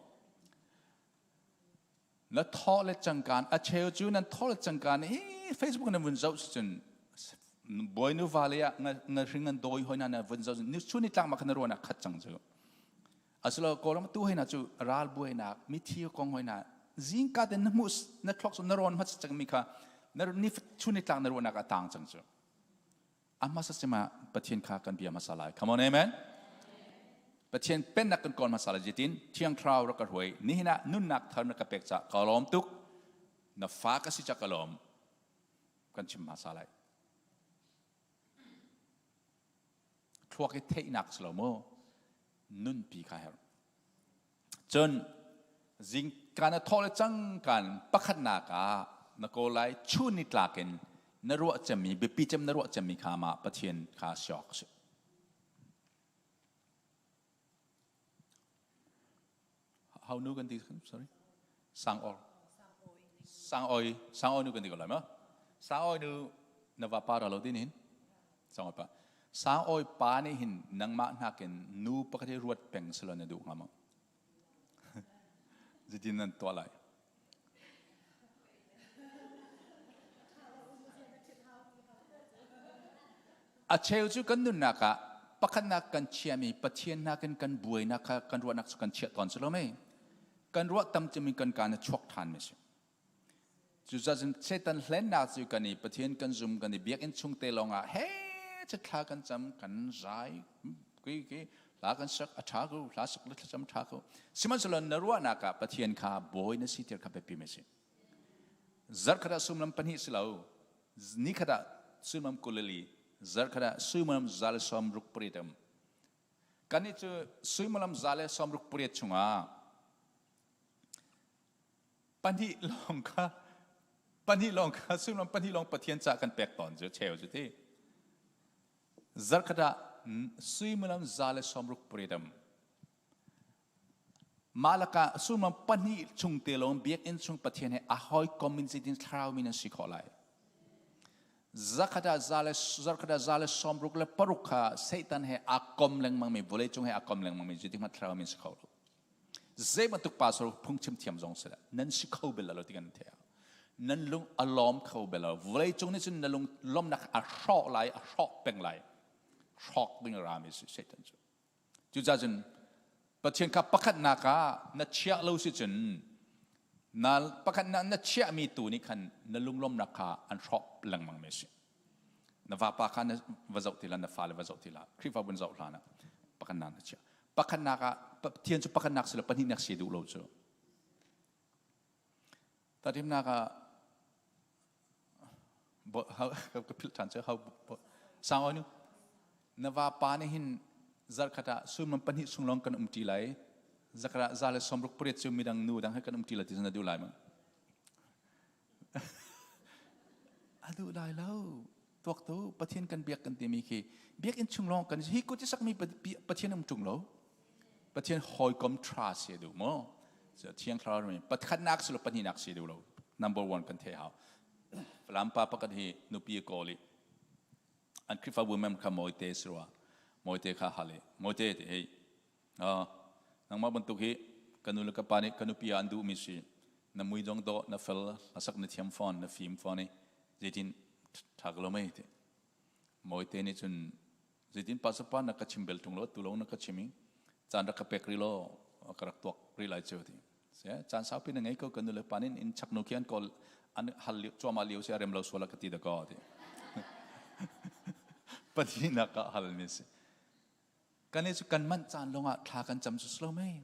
na thaw le cangkaan a cheu cu nan thaw le cangkaan hi Facebook na vun zoh cun bawi nu vale ah nga hring an dawi hoi na na vun zoh ni chu ni tlak ma khan ruan khat cang cu asilo kawlam tu hoi na cu ral buainak mithi kong hoi na zingka te na hmu na thlok na ron ma cang mi kha na ni chu ni tlak na ruanak a tang cang cu A hmasa cem ah Pathian kha kan bia hmasa lai. Come on, amen. Pathian pennak kan kawl hmasa lai jitin Thiang Thlarau rak ka hruai. Nihin ah nunnak thar na ka pek ca ka lawm tuk. Na fa ka si ca ka lawm. Kan chim hmasa lai. Thluak i theihnak si lo mu. Nunpi kha her. Cun zingka na thawh le cangkan pakhatnak ah na kawl lai chun ni tlak in na ruah cemmi biapi cem na ruah cemmi kha mah Pathian kha si awk a si. How nu kan ti sorry sang or sang oi sang oi nu kan ti ko lai ma sang oi nu na va pa ra lo din hin sang oi pa Sang awi pa nih hin nangmah nakin nu pakhat hi ruat peng selaw na duh hnga maw? Zeitin nan tuah lai? A cheu cu kan nunnak ah pakhatnak kan chiami Pathian nakin kan buainak kha kan ruahnak cu kan chiah tawn si lo mei? Kan ruah tam cem in kan kaan a chuak ṭhan mi si. Cucaah cun Satan hlennak cu kan i Pathian kan zum kan i biakinn chung te lawngah he thla kan cam kan zai ki ki hla kan sak a ṭha ko hla sak le thlacam ṭha ko sihmanhsehlaw na ruahnak ah Pathian kha bawi na si tir kha biapi mi si zarkhat ah sumlam pahnih si lo nikhat ah suimam 24 zarkhat ah suimam 168 um kan nih cu suimilam 168 chungah Pahnih lawng kha pahnih lawng kha sullam pahnih lawng Pathian ca kan pek tawn cu cheu cu ti. Zarkhat ah suimilam 168 um. Mah lakah sullam pahnih chung te lawng biakinn chung Pathian he a hawikom in zeitin thlarau mi nan si khawh lai. Zakhat ah za le zarkhat ah 166 kha Satan he aa kom lengmang mi vawlei cung he aa kom lengmang mi zeitin hmanh thlarau mi si kho lo. Zei bantuk pastor phungchim thiam zong si nan si kho bel lo ti kan thei nan lung a lawm kho bel lo vawlei cung nih cun na lung lawmnak a hrawh lai a hrawk peng lai hrawk ding rami si Satan cu cucaah cun Pathian kha pakhatnak ah na chiah lo si cun na pakhat na na chiahmi tu nih khan na lunglawmnak kha an hrawk lengmang mi si. Na vapa kha na va zoh ti la, na fale va zoh ti la. Khrihfabu na zoh hlan ah pakhatnak na chiah. Pakhatnak ah Pathian cu pakhatnak si lo pahnihnak si duh lo cu. Tatimnak ah ka philh ṭhan cu hau sang nu na vapa nih hin zarkhat ah sullam pahnih chung lawng kan um ṭi lai zakhat ah za le sawmruk pariat cu midang nu dang he kan um ṭi lai ti na duh lai ma a duh lai lo tuak tu Pathian kan biak kan timi khi biakinn chung lawng kan hi kut i sakmi Pathian um ṭung lo Pathian hawikom ṭha si a duh maw? Thiang Thlarau nih pakhatnak si lo pahnihnak si duh lo. Number one kan theih hau. Falam pa pakhat hi nupi a kawl i an Khrihfabu mem kha Mawite si rua. Mawite kha hal i Mawite ti hei nangmah bantuk hi ka nu le ka pa nih ka nupi ah an duhmi si na mui dong dawh na fel na sak na thiam fawn na fim fawn i zeitin ṭha ka lo mei ti Mawite nih cun Zeitin pasapa na ka chim bel ṭung lo, tu lo na ka chim i caan rak ka pek rih law ka rak tuak rih lai cu ti. Caan saupi na ngei ko ka nu le pa nin in chaknu khi an kawl an hal lio cuahmah lio si a rem lo sual ka ti da ko ti. Pahnihnak ah hal mi si. Kan i cu kan manh caan lawngah thla kan cam cu lo mei.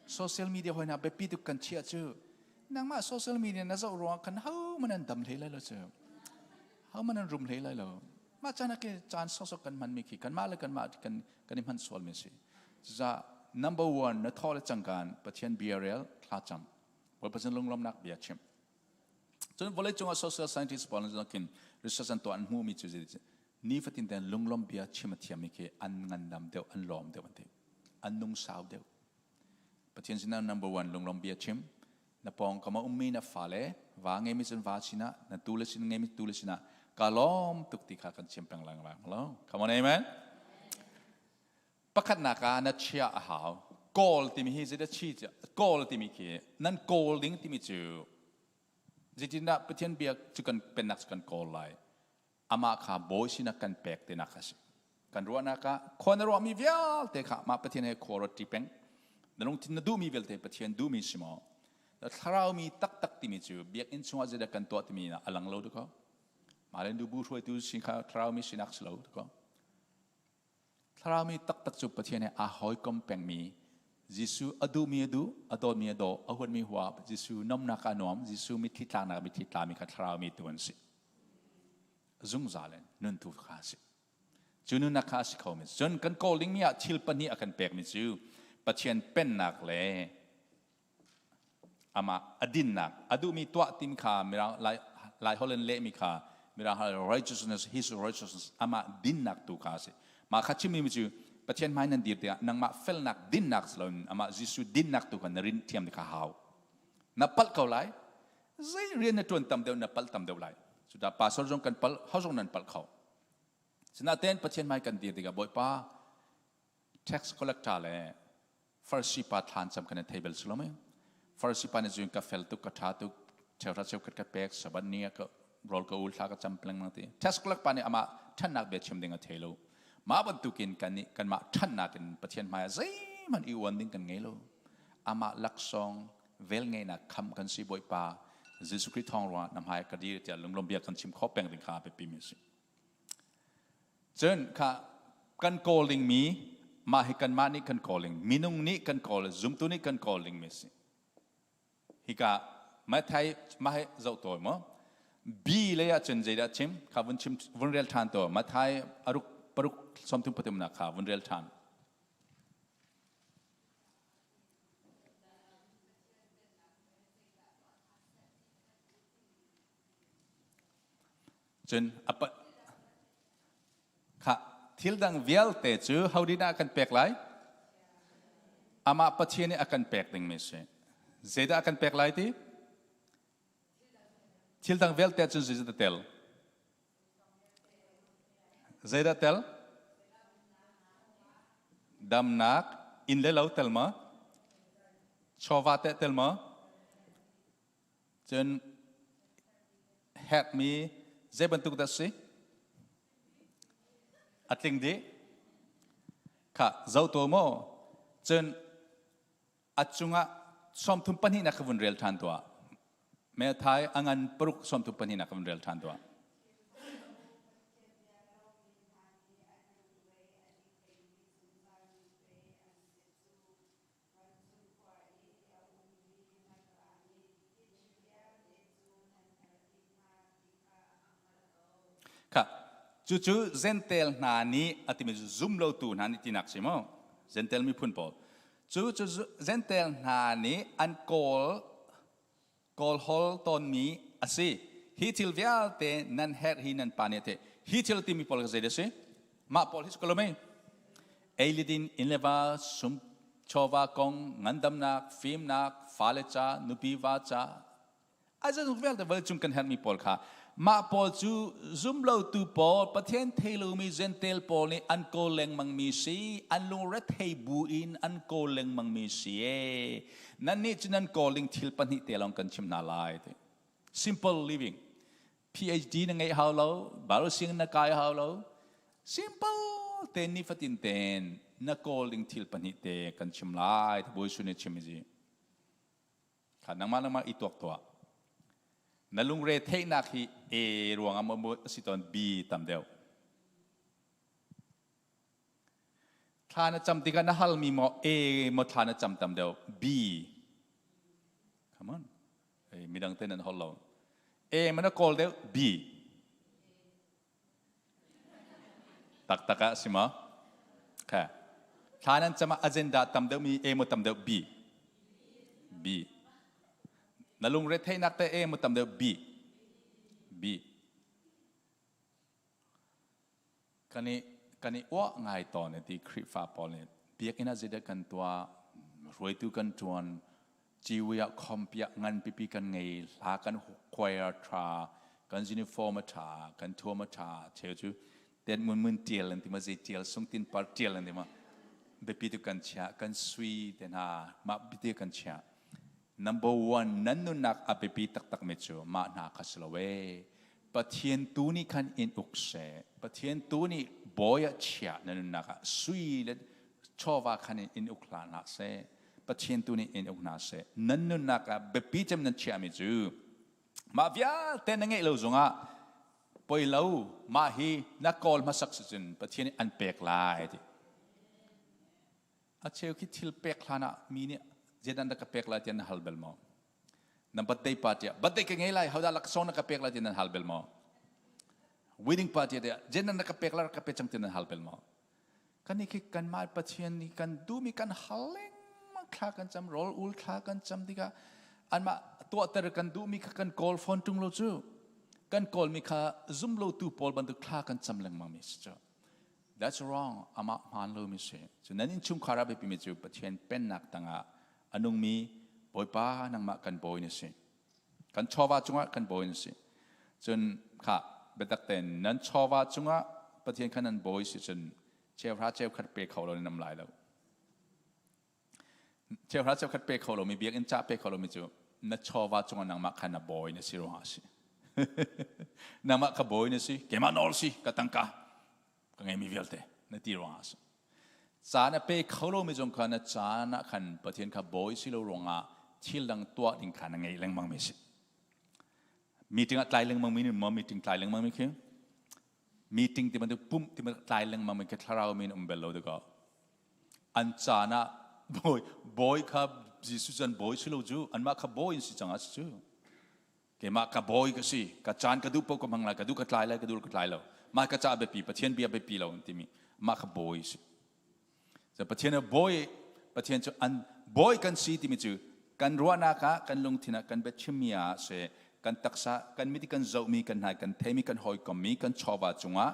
Social media hoi na biapi tuk kan chia cu nangmah social media na zoh ruangah kan ho man an dam hlei lai lo cu. Ho man an rum hlei lai lo. Mah caan ah caan sawsawk kan hmanmi khi kanmah le kanmah kan kan i hman sualmi a si. Cucaah number one na thaw le cangkaan Pathian bia rel thla cam. Bawipa sin lunglawmnak bia chim. Cun vawleicung ah social scientist pawl nih khin research an tuah an hmuhmi cu nifatin ten lunglawm bia chim a thiammi khi an ngandam deuh an lawm deuh an ti. An nung sau deuh. Pathian sinah number one lunglawm bia chim. Na pawngkam a ummi na fale va ngeimi cun va sinah na tu le sin ngeimi tu le sinah ka lawm tuk ti kha kan chim peng lengmang lo. Come on, amen. Pakhatnak ah na chia a hau. Kawl timi hi zeidah chi kawl timi khi nan kawl ding timi cu zeitindah Pathian bia cu kan pennak cu kan kawl lai. Amah kha bawi sinak kan pek tinak a si. Kan ruahnak ah khua na ruahmi vialte kha mah Pathian he khua ruat ṭi peng. Na lungthin na duhmi vialte Pathian duhmi si maw? Na thlarau mi taktak timi cu biakinn chungah zeidah kan tuah timi a lang lo dakaw. Mah le nubu hruaitu si kha thlarau mi sinak si lo dakaw. Thlarau mi taktak cu Pathian he aa hawikom pengmi Jesuh a duhmi a duh, a dawtmi a daw, a huatmi hua, Jesuh nomnak ah nuam, Jesuh mitthli tlaknak mitthli tlami kha thlarau mi tu an si. Zungzal in nuntu kha a si. Cu nunnak kha a si khomi. Cun kan kawl dingmi ah thil pahnih a kan pekmi cu Pathian pennak le amah a dinnak a duhmi tuah tim kha mirang lai lai holh in lehmi kha mirang hal righteousness his righteousness amah dinnak tu kha a si mah kha chimmi cu Pathian hmai nan dir tikah nangmah felnak dinnak si loin amah Jesuh dinnak tu kha na rin thiam kha hau na palh ko lai zei rian na tuan tam deuh na palh tam deuh lai cudah pastor zong kan palh ho zong nan palh kho sinain Pathian hmai kan dir tikah Bawipa tax collector le Farasi pa thlan cam kan thei bel sulo mei Farasi pa nih cun ka fel tuk ka tha tuk cheuhra cheukhat ka pek sabat ni ka rol ka ul thla ka cam lengmang ti tax collector pa nih amah ṭhatnak bia chim ding a thei lo mah bantukin kan nih kanmah ṭhatnak in Pathian hmai ah zeihmanh i uan ding kan ngei lo amah laksawng vel ngeihnak kham kan si Bawipa Jesuh Khrih thawng ruangah na hmai ka dir tiah lunglawm bia kan chim khawh peng ding kha biapi mi a si Cun kha kan kawl dingmi mah hi kanmah nih kan kawl ding minung nih kan kawl zumtu nih kan kawl dingmi a si. Hika Matthai mah hi zoh tawi maw? B lei ah cun zeidah chim? Kha vun chim vun rel ṭhan to. Matthai aruk paruk sawmthum pathumnak kha vun rel ṭhan. Cun a kha thil dang vialte cu ho nih dah a kan pek lai? Amah Pathian nih a kan pek dingmi a si. Zeidah a kan pek lai ti? Thil dang vialte cun zeidah tel? Zeidah tel? Damnak, inn le lo tel maw? Chawva teh tel maw? Cun herhmi zei bantuk dah si? A tling dih. Kha zo to maw? Cun a cungah sawmthum pahnihnak ka vun rel ṭhan tuah. Methai a ngan paruk sawmthum pahnihnak ka vun rel ṭhan tuah. Cucu Gentel hna nih a timi cu zumlotu hna nih tinak si maw? Gentel miphun pawl. Cu cu Gentel hna nih an kawl kawlhawl tawnmi a si. Hi thil vialte nan herh hi nan pa nih a theih. Hi thil timi pawl kha zei dah si? Mah pawl hi si ko lo mei? Ei le din, inn le va, sum chawva kong, ngandamnak, fimnak, fale ca, nupi va ca, a zeizong vialte vawleicung kan herhmi pawl kha mah pawl cu zumlotu pawl Pathian thei lomi Gentel pawl nih an kawl lengmangmi si an lungrethei bu in an kawl lengmangmi si e nannih cu nan kawl ding thil pahnih te lawng kan chim hna lai ti simple living PhD na ngeih hau lo Bible sianginn na kai hau lo simple te nifatin ten na kawl ding thil pahnih te kan chim lai ti Bawi Jesuh nih chim i Kha nangmah nangmah i tuak tuah. Na lungre theihnak hi A ruangah maw a si tawn B tam deuh. Thla na cam tikah na halmi maw A maw thla na cam tam deuh B. Come on. Hey, midang te nan hol lo. A ma na kawl deuh B. Taktak ah si maw? Kha. Thla nan cam ah agenda tam deuh mi A maw tam deuh B? B. Na lungre theihnak te A maw tam deuh B? B. Kan i kan i uah ngai tawn ti Khrihfa pawl nih biakinn ah zeidah kan tuah, hruaitu kan ṭuan, Ciwi ah khompiah ngan pipi kan ngei, hla kan choir ṭha, kan uniform a ṭha, kan thuam a ṭha, cheu cu tet mun mun ṭial an ti ma zei ṭial sungtin par ṭial an ti ma biapi tu kan chiah, kan sui te hna, mah biate kan chiah. Number one, nan nunnak a biapi taktak mi cu mah hna kha si lo ee. Pathian tu nih khan in uk seh. Pathian tu nih bawi ah chiah na nunnak ah sui le chawva khan in uk hlah hlah seh. Pathian tu nih in uk hna seh. Nan nunnak ah biapi cem nan chiahmi cu mah vialte na ngeih lo zongah poi lo mah hi na kawl hmasak si cun Pathian nih an pek lai ti. A cheu khi thil pek hlan ah mi nih zeidah na ka pek lai tiah na hal bel maw? Na birthday party ah birthday ka ngei lai hodah laksawng na ka pek lai ti nan hal bel maw? Wedding party ah zeidah na ka pek lai ka pe cang ti nan hal bel maw? Kan i khi kanmah Pathian nih kan duhmi kan hal lengmang thla kan cam rawl ul thla kan cam tikah anmah tuahter kan duhmi kha kan kawl fawn ṭung lo cu kan kawlmi kha zumlotu pawl bantuk thla kan cam lengmang mi si cu that's wrong amah hmaan lomi si cu nan innchungkhar ah biapimi cu Pathian pennak tangah a nungmi Bawipa nangmah kan bawi na si kan chawva cungah kan bawi na si cun kha biatak tein nan chawva cungah Pathian kha nan bawi si cun cheuhra cheukhat pe kho lo nan um lai lo cheuhra cheukhat pe kho lomi biakinn ca pe kho lomi cu na chawva cungah nangmah kha na bawi na si ruangah a si nangmah kha bawi na si keimah nawl si ka tangka ka ngeimi vialte na ti ruangah a si Caan a pe kho lomi zong kha na caan ah khan Pathian kha bawi si lo ruangah thil dang tuah ding kha na ngeih lengmang mi si. Meeting ah tlai lengmang mi nih maw meeting tlai lengmang mi khi meeting ti bantuk pumh ti bantuk tlai lengmang mi khi thlarau mi in um bel lo dikaw. An caan ah bawi bawi kha Jesuh cun bawi si lo cu anmah kha bawi in si cang ah si cu. Keimah ka bawi ka si, ka caan ka duh paoh ka hmang lai, ka duh ka tlai lai, ka duh ka tlai lo. Mah ka caah biapi, Pathian bia biapi lo timi mah kha bawi si. So Pathian a bawi, Pathian cu an bawi kan si timi cu kan ruahnak ah, kan lungthin ah, kan biachimmi ah si, kan taksa, kan mit i kan zohmi, kan hnai, kan theimi, kan hawikommi, kan chawva cungah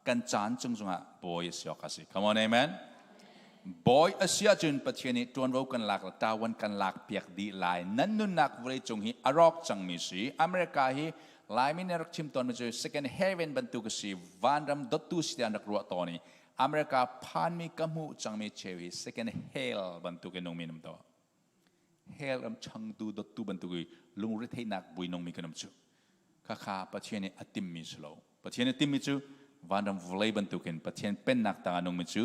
kan caan cung zongah bawi a si awk a si. Come on, amen. Bawi a si ahcun Pathian nih ṭuanvo kan lak le tawan kan lak piak dih lai. Nan nunnak vawleicung hi a rawk cangmi si. America hi Laimi nih rak chim tawnmi cu second heaven bantuk a si. Vanram dottu si tiah an rak ruah tawn i America phanmi ka hmuh cangmi cheu hi second hell bantuk in nungmi an um tawn. Hell ram changtu dottu bantuk i lungretheihnak bui nungmi kan um cu. Khakha Pathian nih a timmi si lo. Pathian nih timmi cu vanram vawlei bantukin Pathian pennak tangah nungmi cu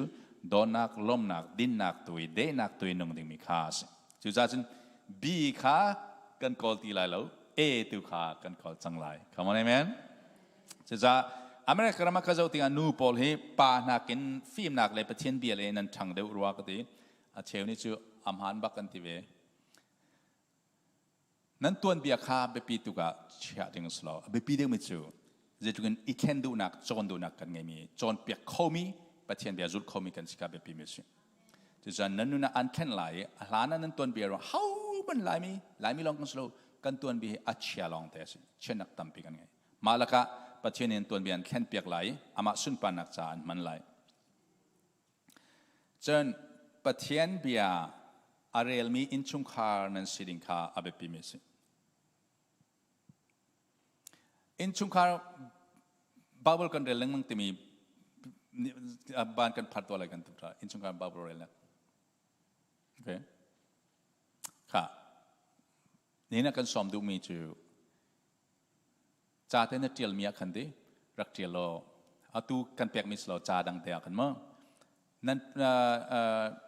dawtnak, lawmhnak, dinnak tu i dehnak tu i nung dingmi kha a si. Cucaah cun B kha kan kawl ti lai lo, A tu kha kan kawl cang lai. Come on, amen. Cucaah America ram ah ka zoh tikah nu pawl hi pa nakin fimnak le Pathian bia le in an ṭhang deuh rua ka ti. A cheu nih cu a hmaan bak kan ti ve. Nan tuanbia kha biapi tuk ah chiah ding a si lo. A biapi deuhmi cu Zeitluk in i thlen duhnak, cawn duhnak kan ngeimi, cawnpiak khomi, Pathian bia zul khomi kan si kha biapi mi a si. Cucaah nan nun ah an thlen lai i a hlan ah nan tuanbia ruang hohmanh Laimi, Laimi lawng kan si lo, kan tuanbia hi a chia lawng te a si. Chiatnak tampi kan ngei. Mah lakah Pathian in tuanbia an thlenpiak lai i amah sunparnak caah an hman lai. Cun Pathian bia a relmi innchungkhar nan si ding kha a biapimi a si. Innchungkhar Bible kan rel lengmang timi ban kan phat tuah lai kan tuk innchungkhar Bible relnak. Okay. Kha. Nihin ah kan sawm duhmi cu ca te na ṭialmi ah khan ti rak ṭial law atu kan pekmi si lo ca dang te ah khan maw nan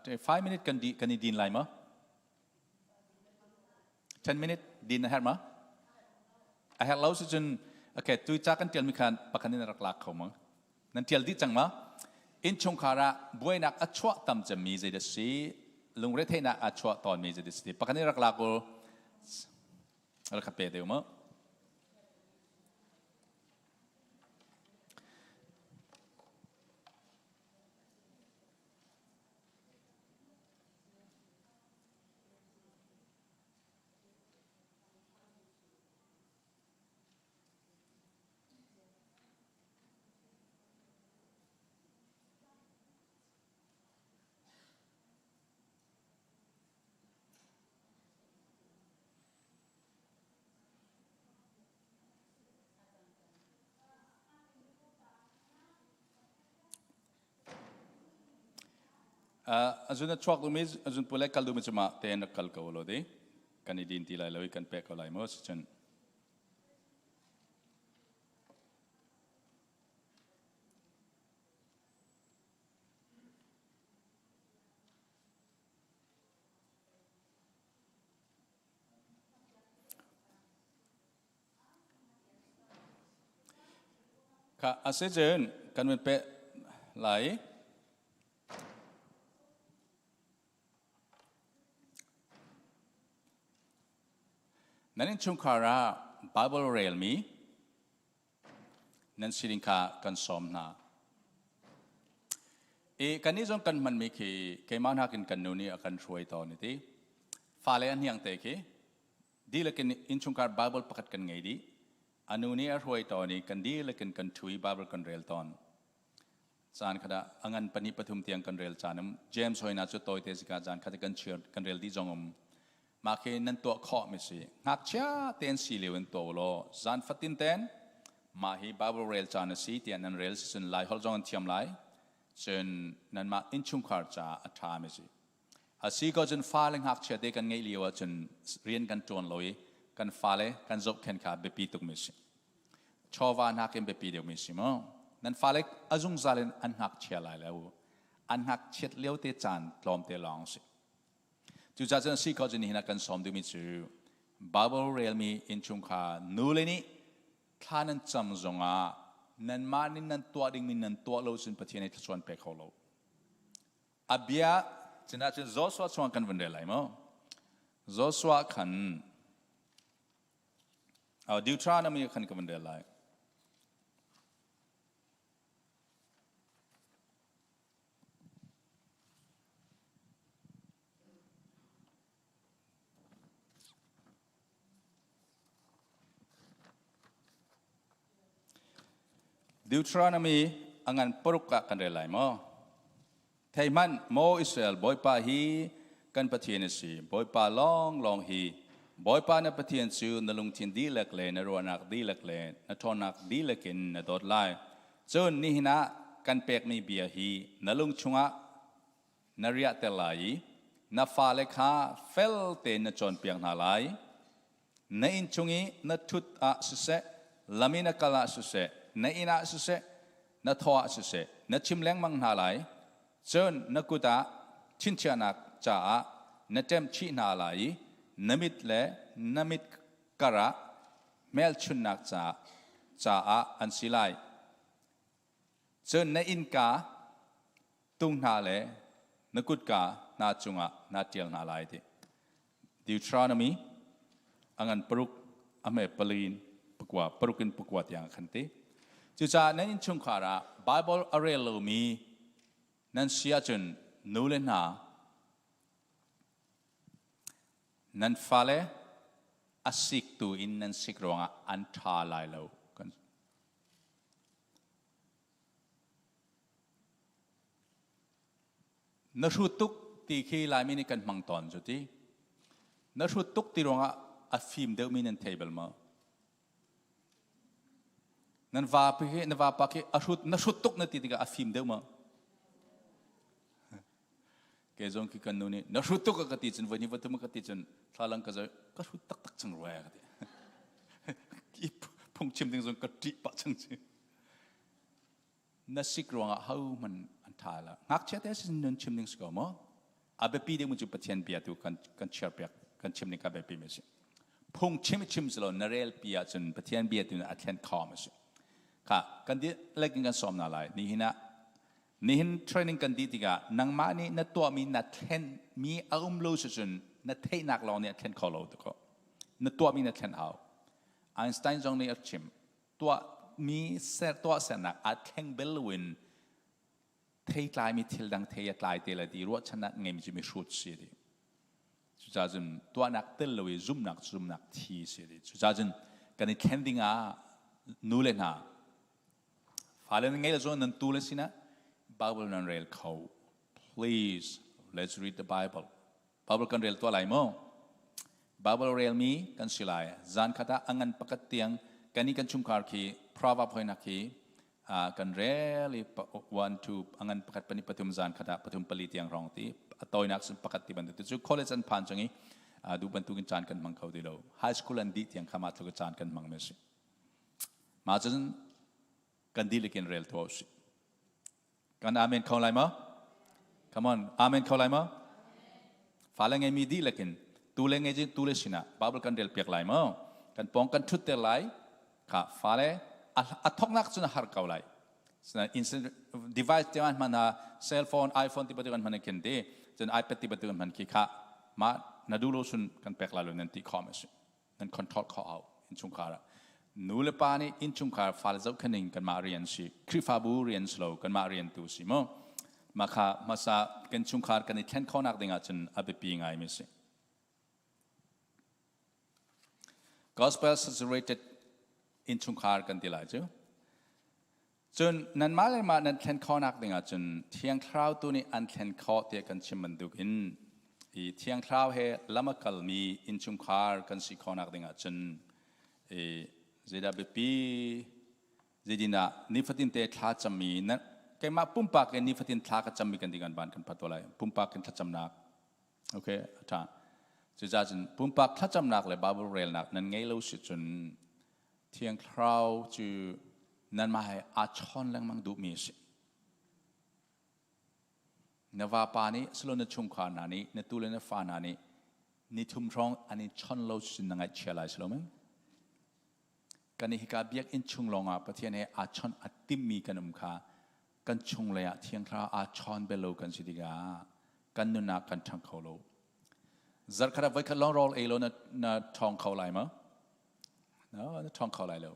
5 minute kan di kan i din lai maw? 10 minute din na herh ma? A herh lo si cun, okay, tu ca kan ṭialmi khan pakhat in rak lak kho ma? Nan ṭial dih cang ma? Innchungkhar ah buainak a chuah tam cemmi zeidah si, lungretheihnak a chuah tawnmi zeidah si, pakhat in rak lak u, rak ka pe deuh mu. Azun a chuak duhmi, azun pu le kal duhmi cu mah tein rak kal ko lo di. Kan i din ti lai lo i kan pek ko lai maw si cun. Kha a si cun kan vun peh lai. Nan innchungkhar ah Bible relmi nan sining kha kan sawm hna. I kannih zong kan hmanmi khi keimah nakin kan nu nih a kan hruai tawn i ti. Fale a hniang te khi dihlak in innchungkhar Bible pakhat kan ngei dih. A nu nih a hruai tawn i kan dihlak in kan ṭhu i Bible kan rel tawn. Caan khat ah a ngan pahnih pathum tiang kan rel caan um. James hoina cu tawite zika caan khat kan chir kan rel dih zong um. Mah khi nan tuah khawh mi si. Ngakchia tein si lio in tuah law zan fatin ten mah hi Bible rel caan a si tiah nan rel si cun Lai holh zong an thiam lai. Cun nanmah innchungkhar caah a ṭha mi si. A si ko cun fale ngakchia te kan ngeih lio ahcun rian kan ṭuan lo i kan fale kan zohkhenh kha biapi tukmi a si. Chawva nakin biapi deuhmi a si maw? Nan fale a zungzal in an ngakchia lai lo. An ngakchiat lio te caan tlawmte lawng a si. Cucaah cun a si ko cun nihin ah kan sawm duhmi cu Bible relmi innchungkhar nule nih thla nan cam zongah nanmah nih nan tuah dingmi nan tuah lo cun Pathian nih thluachuah an pe kho lo. A bia cinah cun Joshua chungah kan vun rel lai maw? Joshua khan Deuteronomy khan kan vun rel lai. Deuteronomy a ngan paruk ah kan rel lai maw? Thei hmanh, maw Israel, Bawipa hi kan Pathian a si. Bawipa lawnglawng hi. Bawipa na Pathian cu na lungthin dihlak le na ruahnak dihlak le na ṭhawnnak dihlak in na dawt lai. Cun nihin ah kan pekmi bia hi na lung chungah na riahter lai i na fale kha fel tein na cawnpiak hna lai. Na inn chung i na ṭhut ah siseh, lam i na kal ah siseh, na inn ah siseh, na thaw ah siseh, na chim lengmang hna lai. Cun na kut ah chinchiahnak caah na ṭemh chih hna lai i na mit le na mit karah hmelchunhnak caah an si lai. Cun na innka tung hna le na kutka hna cungah naa ṭial hna lai ti. Deuteronomy a ngan paruk a hme palin pakua paruk in pakua tiang khan ti. Cucaah nan innchungkhar ah Bible a rel lomi nan si ahcun nule hna nan fale a siktu in nan sik ruangah an ṭha lai lo. Kan Na hrut tuk ti khi Laimi nih kan hmang tawn cu ti. Na hrut tuk ti ruangah a fim deuhmi nan thei bal maw? Nan vapa khi na vapa khi a hrut na hrut tuk na ti tikah a fim deuh maw? Ke zong khi kan nu nih na hrut tuk a ka ti cun voi hnih voi thum a ka ti cun thlalang ka zoi ka hrut taktak cang rua ka ti. Phungchim ding zong ka ṭih pah cang ci. Na sik ruangah hohmanh an ṭha lo. Ngakchia te sin nun chim ding si ko maw? A biapi deuh cu Pathian bia tu kan kan share piak kan chim ding ka biapi mi si. Phung chim chim si lo na rel pi ahcun Pathian bia tu a thlen kho mi si. Kha kan di lek in kan sawm na lai. Nihin ah nihin training kan di tikah nangmah nih na tuahmi na thlen mi a um lo si cun na theihnak lawng nih a thlen kho lo ti ko. Na tuahmi na thlen hau. Einstein zong nih a chim tuahmi ser tuahsernak aa thleng bel loin theitlaimi thil dang thei a tlai te lai ti ruahchannak ngeimi cu mihrut si ti. Cucaah cun tuahnak tel lo i zumhnak zumhnak thi si ti. Cucaah cun kan i thlen ding ah nu le hna fale nan ngei le zong nan tu le sinah Bible nan rel kho. Please, let's read the Bible. Bible kan rel tuah lai maw? Bible relmi kan si lai. Zan khat ah a ngan pakhat tiang kan i kan chungkhar khi Proverb hoinak khi kan rel i 1 2 a ngan pakhat pani pathum zan khat ah pathum pali tiang rong ti a tawinak sun pakhat ti bantuk cu college an phan chung i duh bantukin caan kan hmang kho ti lo. High school an dih tiang kha mah tluk caan kan hmang mi si. Mah cun kan dihlak in rel tuah usih. Kan amen kho lai maw? Come on, amen kho lai maw? Fale ngeimi dihlak in tu le ngei tu le sinah Bible kan rel piak lai maw? Kan pawng kan thut ter lai. Kha fale a thoknak cun a har ko lai. Instant device te man hman ha cell phone, iPhone ti bantuk an hman khin ti, cun iPad ti bantuk an hman khi kha ma na du lo sun kan pek lai lo nan ti khom a si. Nan control kho au innchungkhar ah nu le pa nih innchungkhar fale zohkhening kanmah rian si Khrihfabu rian si lo kanmah rian tu si mu mah kha hmasa kan chungkhar kan i thlen khawhnak ding ahcun a biapi ngaimi si. Gospel saturated innchungkhar kan ti lai cu. Cun nanmah le mah nan thlen khawhnak ding ahcun Thiang Thlarau tu nih an thlen khawh tiah kan chim bantukin i Thiang Thlarau he lam a kalmi innchungkhar kan si khawhnak ding ahcun i zeidah biapi zeitindah nifatin te thla cammi na keimah pumpak in nifatin thla ka cammi kan ding an ban kan phat lai pumpak in thlacamnak. Okay, a ṭha. Cucaah cun pumpak thlacamnak le Bible relnak nan ngei lo si cun Thiang Thlarau cu nanmah he aa chawn lengmang duhmi a si. Na vapa nih silo na chungkhar hna nih na tu le na fa hna nih ni thum hrawng an i chon lo cun na ngaihchia lai si lo mei? Kan i hika biakinn chung lawngah Pathian he aa chon a timmi kan um kha kan chung lei ah Thiang Thlarau aa chawn bel lo kan si tikah kan nunnak kan ṭhang kho lo. Zarhkhat ah voikhat lawng rawl ei lo na, na ṭhawng kho lai maw? No, na ṭhawng kho lai lo.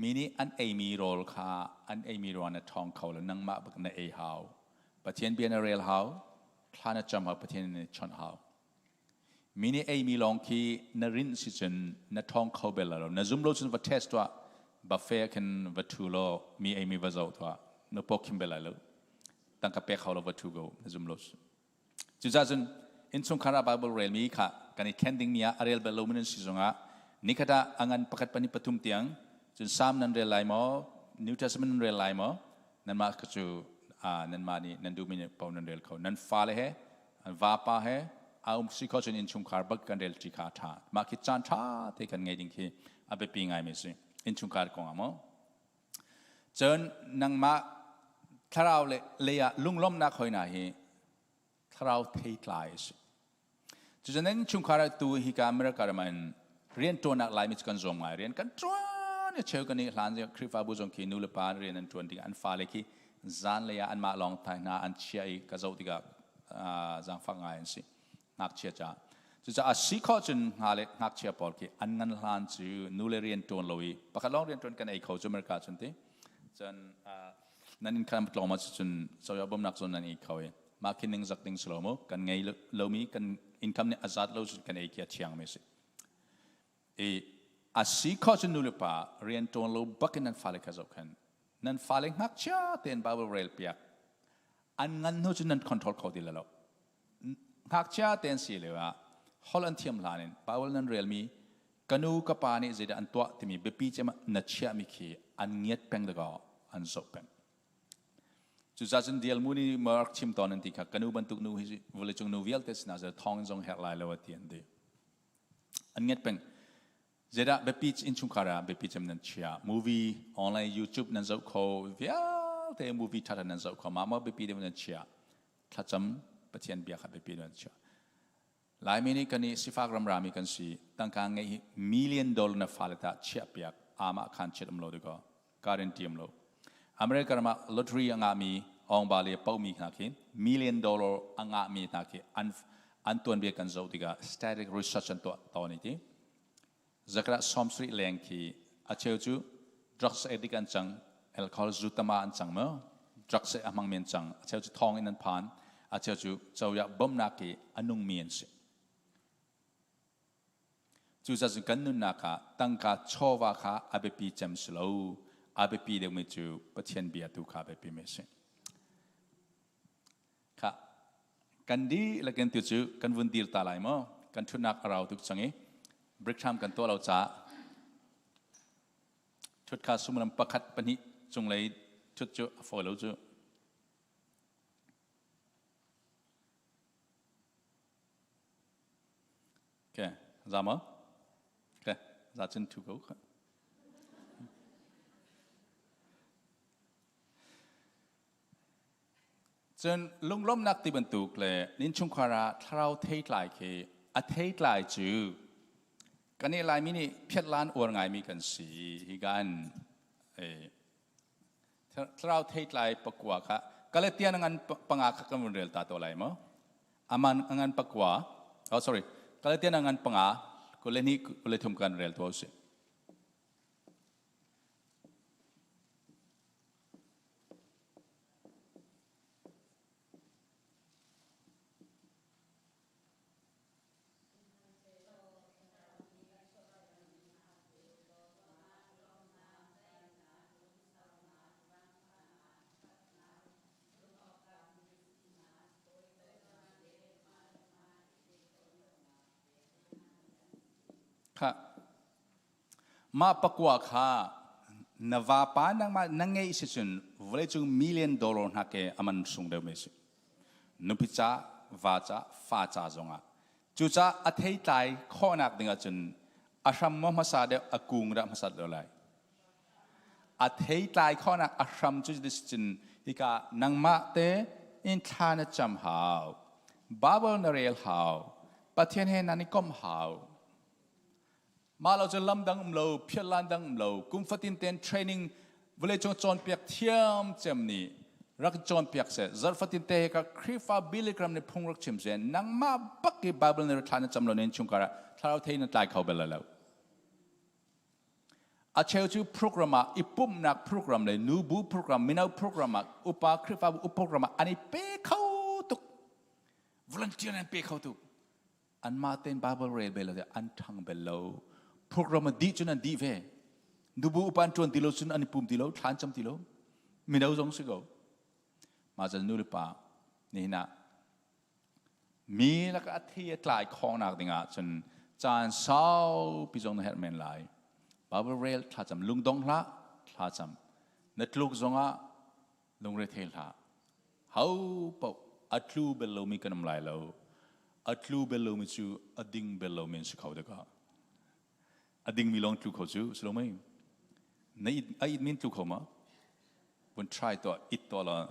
Mi nih an eimi rawl kha an eimi rawl na ṭhawng kho lo. Nangmah bak na ei hau. Pathian bia na rel hau. Thla na cam hau. Pathian na chawnh hau. Mi nih eimi lawng khi na rinh si cun na ṭhawng kho bel lo. Na zum lo cun va test tuah. Buffet ah khin va ṭhu law mi eimi va zoh tuah. Na paw khim bel lai lo. Tangka pek hau lo va ṭhu ko. Na zum lo. Cucaah cun innchungkhar ah Bible relmi kha kan i thlen dingmi ah a rel bal lomi nan si zongah nikhat ah a ngan pakhat pahnih pathum tiang cun Psalm nan rel lai maw, New Testament nan rel lai maw, nanmah kha cu nanmah nih nan duhmi paoh nan rel kho. Nan fale he, an vapa he, a um si kho cun innchungkhar bak kan rel ṭi kha a ṭha. Mah khi caan ṭha te kan ngei ding khi a biapi ngaimi a si. Innchungkhar kong ah maw. Cun nangmah thlarau le lei ah lunglawmhnak hoi hna hi thlarau theitlai a si. Cucun nan chungkhar ah tu hika America ram ah in rian ṭuannak Laimi cu kan zuam ngai. Rian kan ṭuan i cheu kan i hlan Khrihfabu zong khi nu le pa rian an ṭuan tikah an fale khi zanlei ah anmah lawng thai hna an chiah i ka zoh tikah zaangfak ngai an si. Ngakchia caah. Cucaah si khawh cun nga le ngakchia pawl khi an ngan hlan cu nu le rian ṭuan lo i pakhat lawng rian ṭuan kan ei kho cu America cun ti. Cun nan inn khan tlawm ah cun cozah bawmhnak zong nan ei kho i mah khi ningzak ding si lo mu kan ngei lomi kan income nih a zat lo cun kan ei khi a thiang mi si. I a si khawh cun nu le pa rian ṭuan lo bakin nan fale kha zohkhenh. Nan fale ngakchia tein Bible rel piak. An ngan hnu cun nan control kho ti lo. Ngakchia tein si lio ah holh an thiam hlan in Bible nan relmi ka nu ka pa nih zeidah an tuah timi biapi cem ah na chiahmi khi an ngiat peng dakaw an zoh peng. Cucaah cun Dial Moody rak chim tawn an ti kha ka nu bantuk nu hi vawleicung nu vialte sinah thawng in zong herh lai lo a ti an ti. An ngiat peng. Zeidah biapi innchungkhar ah biapi cem nan chia? Movie, online, YouTube nan zoh kho vialte movie ṭha nan zoh kho. Mah maw biapi deuh nan chia? Thlacam Pathian bia kha biapi deuh nan chia. Laimi nih kan i sifak ramrami kan si. Tangka ngeih hi million dollar na fale ta chiah piak amah khan chiat um lo dikaw. Guarantee um lo. America ram ah lottery a ngahmi ongba le paumi hna khi million dollar a ngahmi hna khi an an tuanbia kan zoh tikah static research an tuah tawn i ti. Zakrat 70 leng khi a cheu cu drugs addict an cang, alcohol zu tama an cang maw? Drugs a hmangmi an cang. A cheu cu thong in an phan. A cheu cu cozah bawmhnak i a nungmi an si. Cucaah kan nunnak ah tangka chawva kha a biapi cem si lo. A biapi deuhmi cu Pathian bia tu kha a biapi mi a si. Kha kan dihlak in tu cu kan vun dir ta lai maw? Kan ṭhutnak a rau tuk cang i break time kan tuah lo caah ṭhut kha suimilam pakhat pahnih cunglei ṭhut cu a fawi lo cu. Okay, za maw? Okay, za cun thu ko. Cun lunglawmhnak ti bantuk le innchungkhar ah thlarau theitlai khi a theitlai cu kan i Laimi nih phiatlan uar ngaimi kan si. Hi kan thlarau theitlai pakua kha Galatian ngan panga kha kan vun rel ta to lai maw? Aman ngan pakua, oh sorry, Galatian ngan panga, 22 23 kan rel to si. Khah. Mah pakua kha na vapa nangmah na ngeih si cun vawleicung million dollar hna ke a man sung deuh mi si. Nupi ca, va ca, fa ca zongah. Cucaah a theitlai khawhnak ding ahcun a hram maw hmasa deuh a kung dah hmasa deuh lai. A theitlai khawhnak a hram cu cun hika nangmah te in thla na cam hau. Bible na rel hau. Pathian he nan i komh hau. Mah lo cun lam dang um lo, phiatlan dang um lo, kum fatin ten training vawleicung cawnpiak thiam cem nih rak cawnpiak seh. Zarh fatin te ka Khrihfa Billy Graham nih phung rak chim seh. Nangmah bak i Bible na thla na cam lo nen chungkhar ah thlarau thei na tlai kho bel lo. A cheu cu program ah i pumhnak program le nubu program, mino program ah upa Khrihfabu program ah an i pe kho tuk. Volunteer an pe kho tuk. Anmah tein Bible rel bel lo an ṭhang bel lo. Program a dih cun an dih ve. Nubu upa an ṭuan ti lo cun an i pum ti lo, thla an cam ti lo. Mino zong si ko. Mah cun nu le pa nihin ah mi lakah a thi a tlai khawhnak dingah cun caan saupi zong na herh men lai. Bible rel thlacam lungdong hlah thlacam. Na tluk zongah Lungrethei hlah. Ho paoh a tlu bel lomi kan um lai lo. A tlu bel lomi cu a ding bel lomi an si kho dek ah. A dingmi lawng tlu kho cu si lo mei? Na it, a it min tlu kho ma? Vun try tuah, it tuah law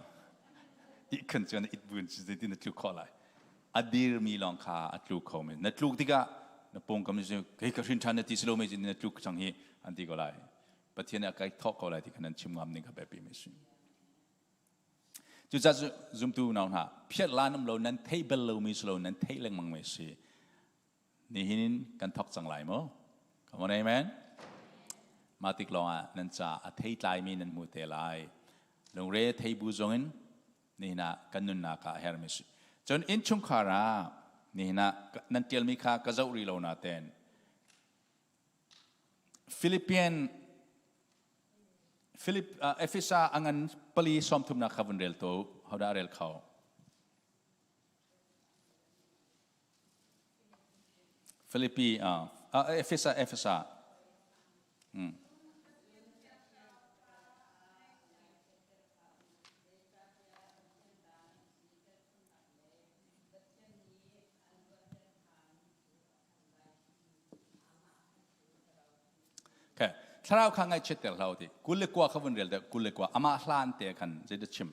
ih khan cu na it buin zeitin na tlu khawh lai. A dirmi lawng kha a tlu kho mi. Na tluk tikah na pawngkam cu kei ka hrin ṭhan na ti si lo mei na tluk cang hi an ti ko lai. Pathian nih a kai thawh ko lai ti kha nan chim ngam ning kha biapi mi a si. Cucaah cu zumtu unau hna phiat lan um lo nan theih bel lomi si lo nan theih lengmang mi a si. Nihin in kan thok cang lai mu. Come on, amen. Mah tik lawngah nan ca a thei tlaimi nan hmu te lai. Lungre thei bu zongin nihin ah kan nunnak ah a hermi si. Cun innchungkhar ah nihin ah nan tialmi kha ka zoh rih lo naten Philippian Philip Efesa a ngan pali sawmthumnak kha vun rel to hodah rel kho? Philippi Efesa Efesa. Okay. Thlarau kha ngaihchiatter hlah u ti. 21 kha vun rel deuh 21 amah hlan te khan zeidah chim?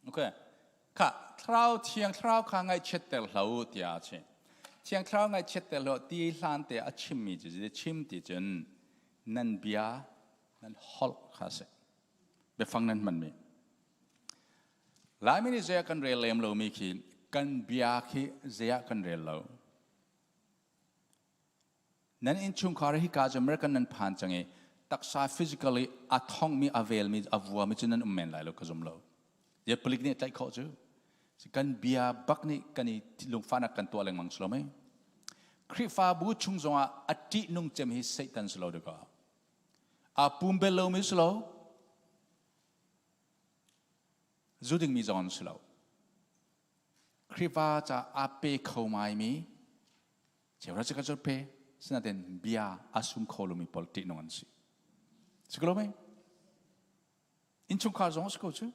Okay. Kha thlarau thiang thlarau kha ngaihchiatter hlah u tiah a chim. Thiang thlarau ngaihchiatter hlah ti hlan te a chimmi cu chim ti cun nan bia nan holh kha a si. Biafang nan hmanmi. Laimi nih zei ah kan rel lem lomi khi kan bia khi zei ah kan rel lo. Nan innchungkhar hi ka cu American nan phan cang i taksa physically a thongmi a velmi a vuami cu nan um men lai lo ka zum lo. Ye palik nih tlaih khawh cu. Kan bia bak nih kan i lungfahnak kan tuah lengmang si lo mei. Khrihfabu chung zongah a ṭihnung cem hi Satan si lo dekaw. Aa pum bel lomi si lo. Zu dingmi zong an si lo. Khrihfa ca aa pe kho ngaimi cheuhra chikhat cu pe sinain bia a sum kho lomi pawl ṭihnung an si. Si ko lo mei? Innchungkhar zong a si ko cu.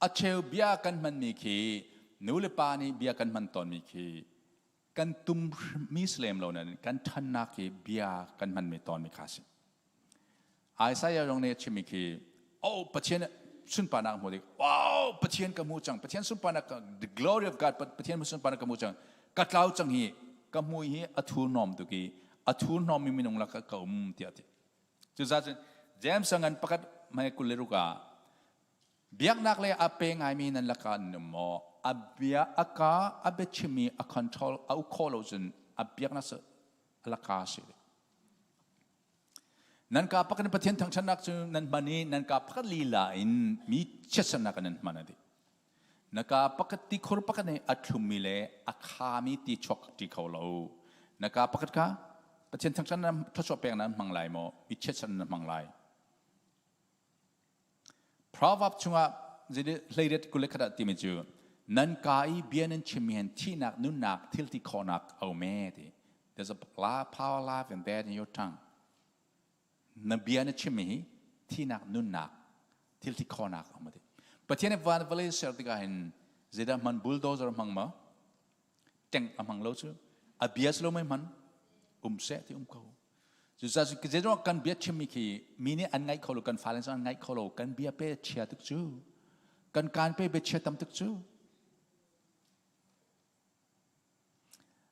A cheu bia kan hmanmi khi nu le pa nih bia kan hman tawnmi khi kan tum mi si lem lo nain kan ṭhannak hi bia kan hmanmi tawnmi kha a si. Isaiah zong nih a chimmi khi oh Pathian sunparnak hmu dik wow Pathian ka hmu cang Pathian sunparnak the glory of God Pathian sunparnak ka hmu cang ka tlau cang hi ka hmui hi a thurhnawm tuk i a thurhnawmmi minung lakah ka um tiah a ti. Cucaah cun James ngan pakhat hmai 26 ah Biaknak lei a pe ngaimi nan lakah nan um maw? A bia a ka a biachimmi a control a uk khawh lo cun a biaknak cu a laka a si. Nan ka pakhat in Pathian thangṭhatnak cu nan hman i nan ka pakhat lila in mi chiatsernak in nan hman a ti. Na ka pakhat tikhur pakhat nih a thlummi le a khami ti chuak ṭi kho lo. Na ka pakhat kha Pathian thangṭhatnak thluachuah pek nan hmang lai maw? Mi chiatsernak nan hmang lai. Proverb chungah hleiriat 21 ah timi cu nan ka i bia nan chimmi hin thihnak nunnak thilti khawhnak a um e ti. There's a power life and death in your tongue. Na bia na chimmi hi thihnak nunnak thilti khawhnak a um ti. Pathian nih van vawlei ser tikah hin zeidah hman bulldozer hmang ma? Teng a hmang lo cu. A bia si lo mei hman um seh ti um ko. Cucaah zeizong kan bia chimmi khi mi nih an ngaih kho lo, kan fale zong an ngaih kho lo, kan bia pe chia tuk cu. Kan kaan pe bia chia tam tuk cu.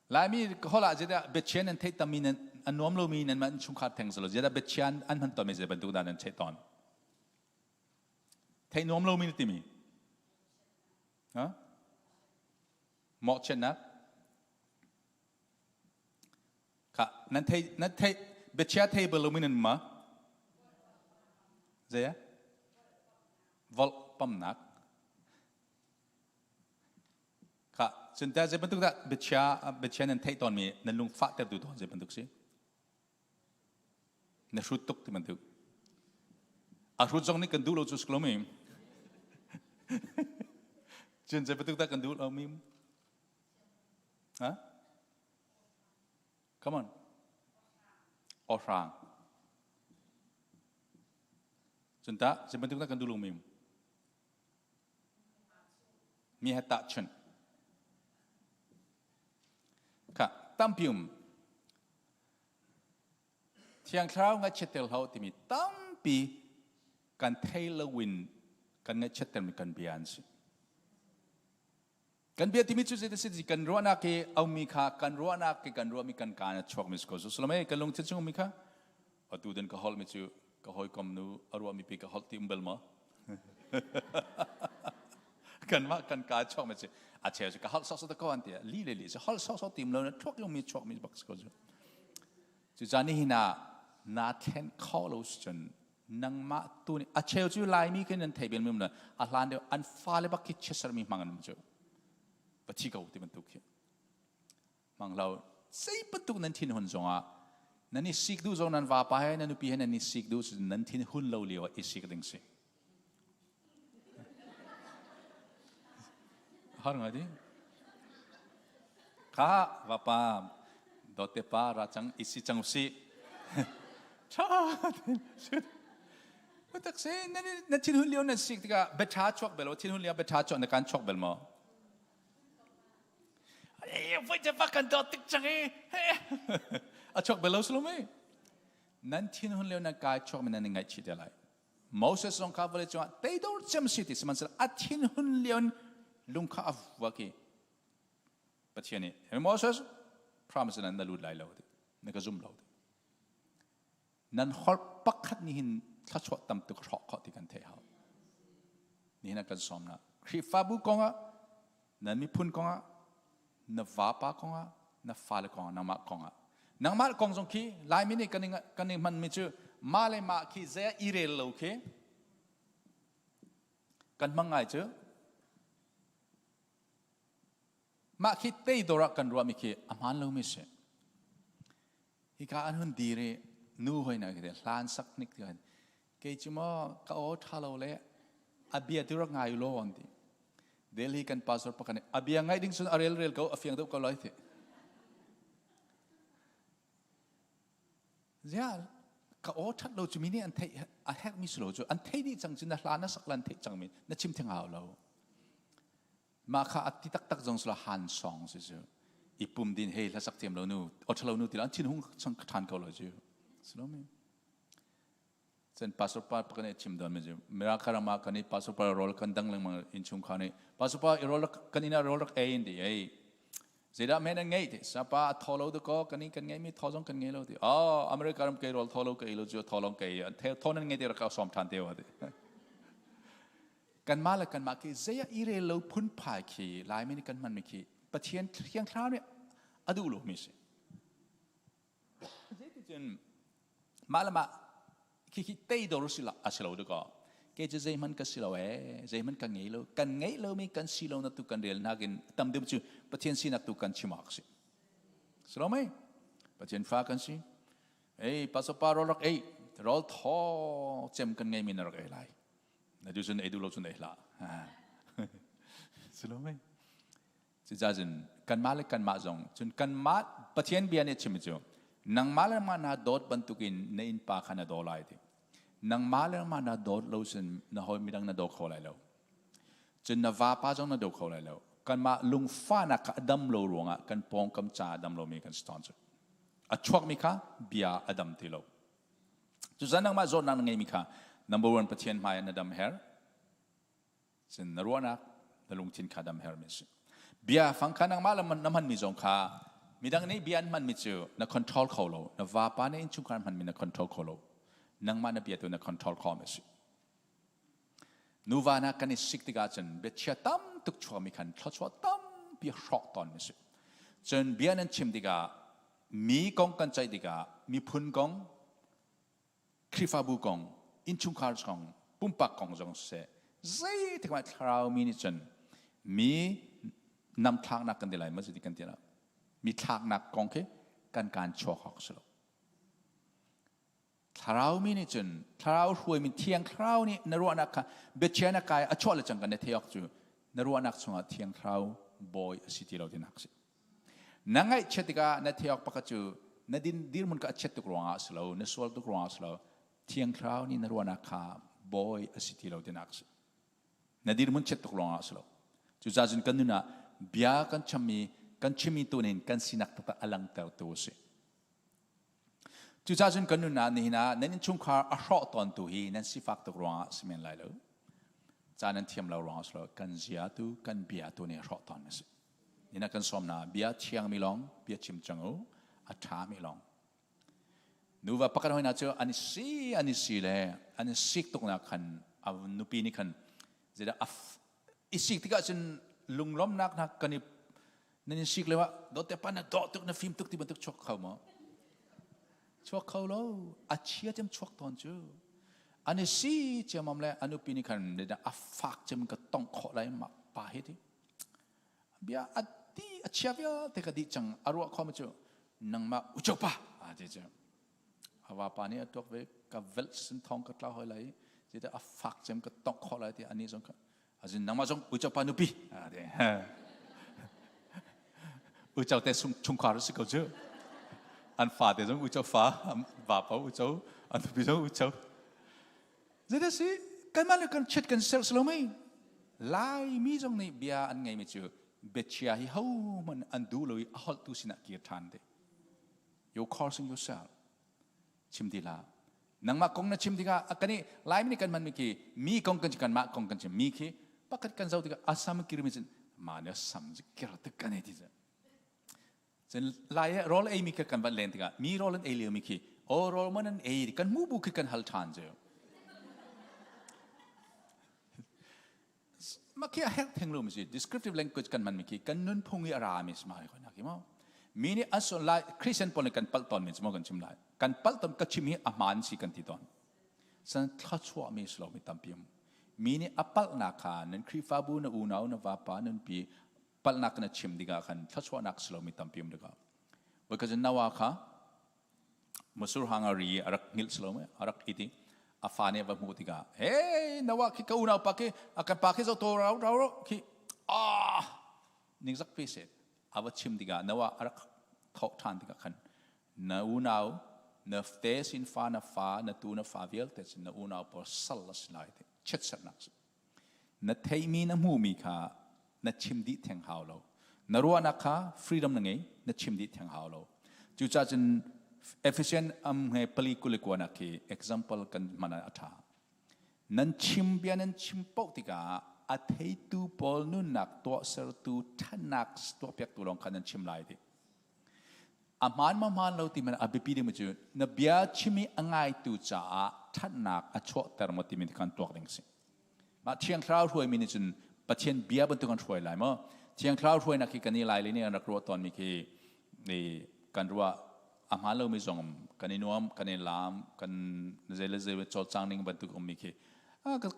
Laimi holh ah zeidah biachia nan theih tammi nan a nuam lomi nan mah chungkhar theng si lo zeidah biachia an hman tawnmi zei bantuk dah nan theih tawn theih nuam lomi na timi ha mawhchiatnak Kha nan thei nan thei biachia thei bal lomi nan ma zei ah volh pamnak kha cun ta zei bantuk dah biachia biachia nan theih tawnmi nan lung fahter tu tawn zei bantuk si na hrut tuk ti bantuk a hrut zong nih kan duh lo cu si lo mi cun zei bantuk dah kan duh lo mi ha Come on. Awhrang. Cun tah zei bantuk dah kan duh lo mi? Mi he tahchunh. Kha tampi um. Thiang Thlarau ngaihchiatter hlah timi tampi kan thei loin kan ngaihchiattermi kan bia an si. Kan bia timi cu zeidah si kan ruahnak hi aumi kha kan ruahnak hi kan ruahmi kan kaan a chuakmi si ko. So sulame kan lungthin chung mi kha atu den ka holh mi cu ka hawikom nu a ruahmi pi ka holh ti um bel maw? Kanmah kan kaa chuak mi cu a cheu cu ka holh sawsawh te ko an ti li le li cu holh sawsawh tim lo na thuak yung mi chuak mi bak si ko cu. Cu caan ni hin ah naa thlen kho lo si cun nangmah tu nih a cheu cu Laimi khi nan thei bel mi um a hlan deuh an fale bak khi chiatser mi hmang an um cu va thi ko ti bantuk khi hmang lo zei bantuk nan thin hun zongah nan i sik duh zong nan vapa he nan nupi he nan i sik duh nan thin hun lo lio ah i sik ding si har ngai di kha vapa dawte pa ra cang i si cang si tha tak se na thin hun lio na sik tikah betha chuak bel thin hun lio betha chuak na kan chuak bel maw voi te va kan dawt tik cang i a chuak bel lo sulum i nan thin hun lio nan kai chuak mi nan ngaihchih te lai Moses zong kha vawlei cungah teidor cem si ti sihmanhsehlaw a thinhun lio in lung kha a vuak i Pathian nih hey Moses promise nan na lut lai lo ti na ka zum lo ti nan holh pakhat nih hin thluachuah tam tuk hrawk khawh ti kan theih hau nihin ah kan sawm na Khrihfabu kongah nan miphun kongah na vapa kongah na fale kongah nangmah kongah nangmah kong zong khi Laimi nih kan i hmanmi cu mah le mah khi zei i rel lo khi kan hmang ngai cu mah khi teidor ah kan ruahmi khi a hmaan lomi si hika an hun dir i nu hoi na khi hlan sak hnik ti kei cu maw ka aw ṭha lo le a bia tu rak ngai law an ti Delhi kan pastor pakhat nih a bia ngaih ding cun a rel rel ko a fiang deuh ko lai ti zia ka aw ṭhat lo cu mi nih an theih a herh mi si lo cu an thei dih cang cu na hla na sak lan theih cang mi na chim theng hau lo mah kha a ti taktak zong sila han song si cu i pum din hei hla sak thiam lo nu aw ṭha lo nu ti la an thin hung chang ṭhan ko lo cu si lo mi Cun pastor pa kan i chim dawn mi cu Miraka ram ah kan i pastor pa rawl kan dang lengmang innchungkhar nih pastor pa i rawl kan inn ah rawl rak ei in ti ei zeidah men an ngeih ti sapa a thaw lo dakaw kan i kan ngeih mi thaw zong kan ngei lo ti oh America ram kei rawl thaw lo ka ei lo cu thaw long ka ei an thaw nan ngei ti rak ka sawm than te wa ti kanmah le kanmah khi zei ah i rel lo phunphai khi Laimi nih kan hman mi khi Pathian thiang thlarau nih a duh lo mi si Zeiticun mah le mah khi teidor si a si lo dakaw. Kei cu zeihmanh ka si lo ee, zeihmanh ka ngei lo. Kan ngeih lomi kan si lo na tu kan rel nakin tam deuh cu Pathian sinak tu kan chim awk si. Si lo mei? Pathian fa kan si. Ei, pasapa rawl rak ei, rawl thaw cem kan ngeimi na rak ei lai. Na duh cun ei duh lo cun ei hlah. Si lo mei? Cucaah kanmah le kanmah zong cun kanmah Pathian bia nih a chimmi cu nangmah le nangmah naa dawt bantukin na innpa kha na daw lai ti. Nangmah le nangmah naa dawt lo cun na hawi midang na daw kho lai lo. Cun na vapa zong na daw kho lai lo. Kanmah lungfahnak kha a dam lo ruangah kan pawngkam ca a dam lomi kan si tawn cu. A chuakmi kha bia a dam ti lo. Cucaah nangmah zawtnak na ngeimi kha number one Pathian hmai ah na dam her. Cun na ruahnak, na lungthin kha dam hermi a si. Bia fang kha nangmah le na hmanmi zong kha midang nih bia an hmanmi cu na control kho lo. Na vapa nih innchungkhar hmanmi na control kho lo. Nangmah na bia tu na control khawmi a si. Nuva hna kan i sik tikah cun biachia tam tuk chuakmi khan thluachuah tampi hrawk tawnmi a si. Cun bia nan chim tikah mi kong kan ceih tikah miphun kong Khrihfabu kong, innchungkhar kong, pumpak kong zong siseh, zeitik hmanh thlarau mi nih cun mi namthlaknak kan ti lai maw ti kan ti lo. Mi thlaknak kong khi kan kaan chuak awk si lo. Thlarau mi nih cun thlarau hruaimi thiang thlarau nih na ruahnak kha biachia na kai a chuah le cang kan na theih awk cu na ruahnak chungah thiang thlarau bawi a si ti lo tinak a si. Na ngaihchiat tikah na theih awk pakhat cu na din dirhmun kha a chiat tuk ruangah a si lo, na sual tuk ruangah a si lo. Thiang Thlarau nih na ruahnak kha bawi a si ti lo tinak a si. Na dirhmun chiat tuk ruangah a si lo. Cucaah cun kan nun ah bia kan chammi kan chimmi tu nih kan sinak taktak a langhtertu a si. Cucaah cun kan nun ah nihin ah nan innchungkhar a hrawh tawntu hi nan sifak tuk ruangah si men lai lo. Ca nan thiam lo ruangah si lo, kan zia tu, kan bia tu nih hrawh tawn a si. Nina kan sawm na bia thiangmi lawng bia chim cang u, a ṭhami lawng. Nuva pakhat hoi hna cu an i si an i si le an i sik tuknak khan a nupi nih khan zeidah a i sik tikah cun lunglawmnak hna kan i nan in sik lio ah dawtte pa na dawh tuk na fim tuk ti bantuk chuak kho maw? Chuak kho lo. A chia cem chuak tawn cu. An i si ciamam le a nupi nih khan a fak cem ka tongh khawh lai mah pa hi ti. Bia a ti a chia vialte ka dih cang a ruah khawm cu nangmah uco pa a ti cu. A vapa nih a tuak ve ka velh sin thong ka tla hoi lai ti a fak cem ka tongh khawh lai ti ani zong azin nangmah zong uco pa nupi a ti. Uco te chungkhar si ko cu. An fa te zong uco fa, vapa uco, an nupi zong uco. Zeidah si? Kanmah le kan chiat kan serh si lo mei? Laimi zong nih bia an ngeimi cu biachia hi hohmanh an duh lo i a holhtu sinah kir ṭhan te. You cursing yourself. Chim ti hlah. Nangmah kong na chim tikah kan i Laimi nih kan hmanmi khi mi kong kan kanmah kong kan chim mi khi pakhat kan zoh tikah asam kirmi cun mah nih asam kir tuk kan ei ti cu. Cun Lai ah rawl eimi kha kan van len tikah mi rawl an ei liomi khi aw rawl man an ei kan hmuh bu khi kan hal ṭhan cu. Mah khi a herh theng lomi si descriptive language kan hmanmi khi kan nunphung i a rami si ma ko nak maw mi nih an sual lai Christian pawl nih kan palh tawn mi cu maw kan chim lai kan palh tawn ka chim hi a hmaan si kan ti tawn san thluachuah mi si lo mi tampi um mi nih a palhnak kha nan Khrihfabu na unau na vapa nan pi palhnak na chim tikah khan thluachuahnak si lomi tampi um tikah voikhat cun Noah kha musur hang a ri a rak hngilh si lo a rak it i a fa nih a va hmuh tikah hey Noah khi ka unau pa khi a kan pa khi zo to rau rau rau khi ah ningzak pe se a va chim tikah Noah a rak thawh ṭhan tikah khan na unau na te sin fa na fa na tu na fa vialte sin na unau pawl sal a si lai ti chiatserhnak si Na theihmi na hmuhmi kha na chim dih theng hau lo. Na ruahnak kha freedom na ngei, na chim dih theng hau lo. Cucaah cun Ephesian am he pali 29 nak khi example kan hman ah a ṭha. Nan chim bia nan chim paoh tikah a theitu pawl nunnak tuahsertu ṭhatnak tuahpiaktu lawng kha nan chim lai ti. A hmaan ma hmaan lo ti man a biapi dingmi cu na bia chim i a ngaitu caah ṭhatnak a chuahter maw timi khan tuak ding a si. Mah Thiang Thlarau hruaimi nih cun Pathian bia bantuk an hruai lai maw? Thiang Thlarau hruainak hi kan i Laili nih an rak ruah tawnmi khi i kan ruah a hmaan lomi zong kan i nuam, kan i laam, kan zei le zei cawlcang ning bantuk ummi khi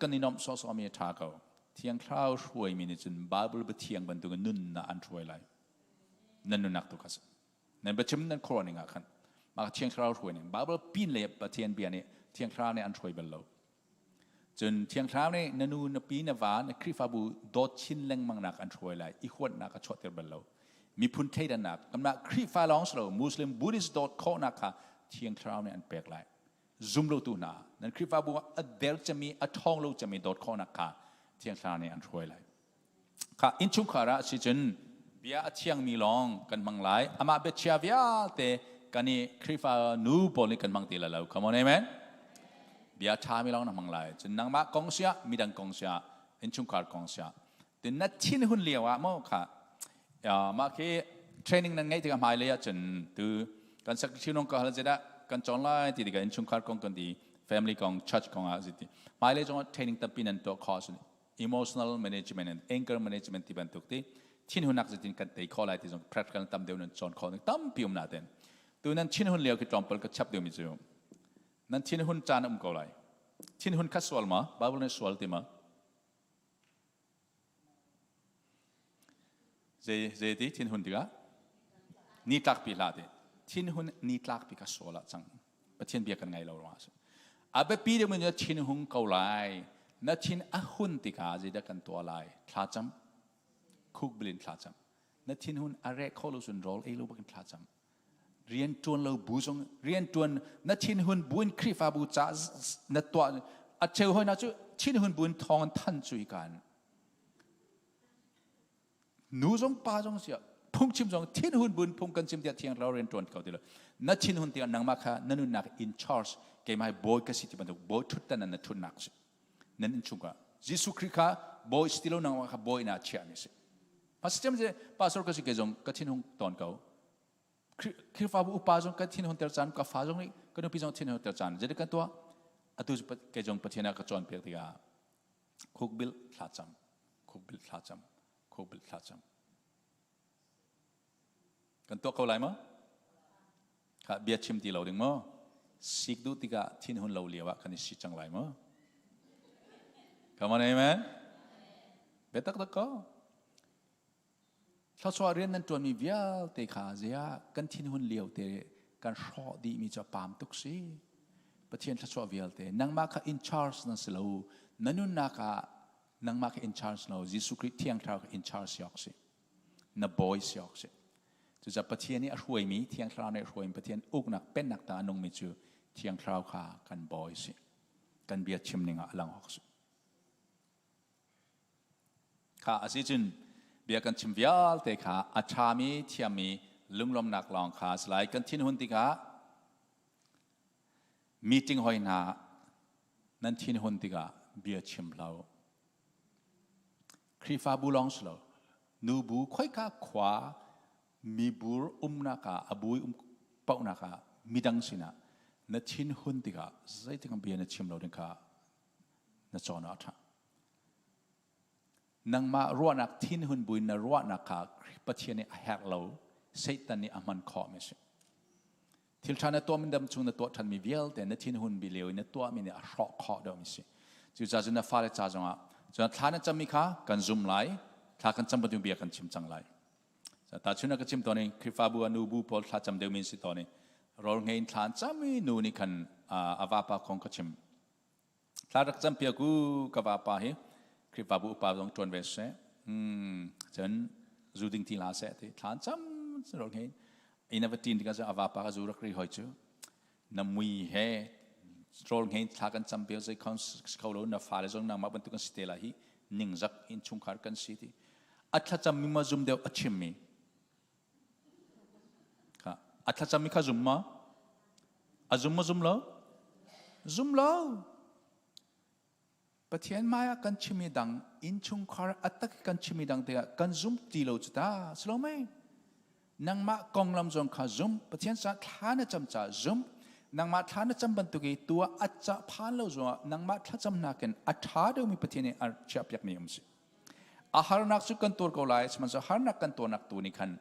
kan i nuamh sawhsawhmi a ṭha ko. Thiang Thlarau hruaimi nih cun Bible biathiang bantuk in nunnak an hruai lai. Nan nunnak tu kha si. Nan biachim nan khuaruah ning ah khan mah Thiang Thlarau hruai ning Bible pin le Pathian bia nih Thiang Thlarau nih an hruai bal lo. Cun Thiang Thlarau nih na nu, na pi, na va, na Khrihfabu dawt chin lengmang nak an hruai lai, i huatnak a chuahter bal lo. Miphun thleidannak, kanmah Khrihfa lawng si lo, Muslim, Buddhist dawt khawhnak kha Thiang Thlarau nih an pek lai. Zum lotu hna, nan Khrihfabu ah a der cemmi, a ṭhawng lo cemmi dawt khawhnak kha Thiang Thlarau nih an hruai lai. Kha innchungkhar ah si cun bia a thiangmi lawng kan hmang lai. Amah biachia vialte kan i Khrihfa nu pawl nih kan hmang ti lai lo. Come on, amen. Bia ṭhami lawng na hmang lai. Cun nangmah kong siah, midang kong siah, innchungkhar kong siah. Tin na thinhun lio ah maw kha mah khi training nan ngeih tikah hmailei ah cun tu kan secretary nong ka hal zeidah kan cawn lai ti tikah innchungkhar kong kan ti family kong church kong ah ziti hmailei zong ah training tampi nan tuah kho ahcun emotional management and anger management ti bantuk ti thinhunnak zeitin kan tei kho lai ti zong practical tam deuh nan cawn kho ning tampi um na ten tu nan thinhun lio khi tlawmpal ka chap deuh mi cu nan thinhun caan um ko lai thinhun kha sual ma bible nih sual ti ma zei zei ti thinhun tikah ni tlak pi hlah ti thinhun ni tlak pi kha sual ah cang Pathian bia kan ngai lo ruangah a si. A biapi deuhmi na thin hung ko lai. Na thin a hun tikah zeidah kan tuah lai? Thlacam. Khuk bilin thlacam. Na thinhun a reh kho lo cun rawl ei lo bakin thlacam. Rian ṭuan lo bu zong rian ṭuan na thinhun buin Khrihfabu ca na tuah a cheu hoi na cu thinhun buin thawng an than cu hi kan Nu zong pa zong si phungchim zong thinhun bun phung kan chim tiah thiang thlarau rian ṭuan ko ti lo. Na thinhun tiah nangmah kha na nunnak in charge keimah hi bawi ka si ti bantuk bawi ṭhuttan na ṭhutnak si. Nan innchung ah. Jesuh Khrih kha bawi si ti lo nangmah kha bawi na chiahmi si. Pastor pastor ka si ke zong ka thinhung tawn ko. Khrihfabu upa zong ka thinhun ter caan, ka fa zong nih ka nupi zong thinhun ter caan. Jadi kan tuah atu ke zong Pathian ah ka cawnpiak tikah khukbil thlacam, khukbil thlacam, khukbil thlacam. Kan tuah ko lai maw? Kha bia chim ti lo ding maw? Sik duh tikah thinhun lo lio ah kan i si cang lai maw? Come on, amen. Bia taktak ko. Thluachuah rian nan ṭuanmi vialte kha ziah kan thinhun lio te kan hrawh dihmi cu a paam tuk si. Pathian thluachuah vialte nangmah kha in charge na si lo. Na nunnak ah nangmah kha in charge lo. Jesuh Khrih Thiang Thlarau kha in charge si awk si. Na bawi si awk si. Cucaah Pathian nih a hruaimi, Thiang Thlarau nih a hruaimi Pathian uknak pennak tang a nungmi cu Thiang Thlarau kha kan bawi si. Kan bia chim ning ah a lang awk si. Kha a si cun bia kan chim vialte kha a ṭhami thiammi lunglawmnak lawng kha a si lai. Kan thinhun tikah meeting hoi hna nan thinhun tikah bia chim hlah u. Khrihfabu lawng si lo, nubu khoika khua mibur umnak ah a bui um paohnak ah midang sinah na thinhun tikah zeitik bia na chim lo ding kha na cawn ah a ṭha. Nangmah ruahnak thinhun buin na ruahnak kha Pathian nih a herh lo, Satan nih a hman khawhmi a si. Thil ṭha na tuahmi dam chung na tuah ṭhanmi vialte na thinhun bi lio in na tuahmi nih a hrawh khawh deuhmi a si. Cucaah cun na fale ca zongah cun thla na cammi kha kan zum lai, thla kan cam bantuk bia kan chim cang lai. Tahchun ah ka chim tawn i Khrihfabu ah nubu pawl thla cam deuhmi an si tawn i rawl ngei in thla an cam i nu nih khan a vapa kong ka chim. Thla rak cam piak u ka vapa hi Khrihfabu upa zong ṭuan ve seh. Cun zu ding ti hlah seh ti thla an cam rawl ngei in a va ṭin tikah cun a vapa kha zu rak ri hoi cu na mui he rawl ngei thla kan cam piak zei khon kho lo na fale zong nangmah bantuk an si te lai hi ningzak innchungkhar kan si ti a thlacam mi ma zum deuh a chim mi kha a thlacam mi kha zum ma a zum ma zum lo zum lo Pathian hmai ah kan chimmi dang innchungkhar a tak kan chimmi dang tikah kan zum ti lo cu ta si lo mei nangmah konglam zong kha zum Pathian sa thla na cam ca zum nangmah thla na cam bantuk i tua a ca phan lo zongah nangmah thlacam nakin a ṭha deuhmi Pathian nih a chiahpiakmi um si a harnak cu kan tuar ko lai sihmanhsehlaw harnak kan tuarnak tu nih khan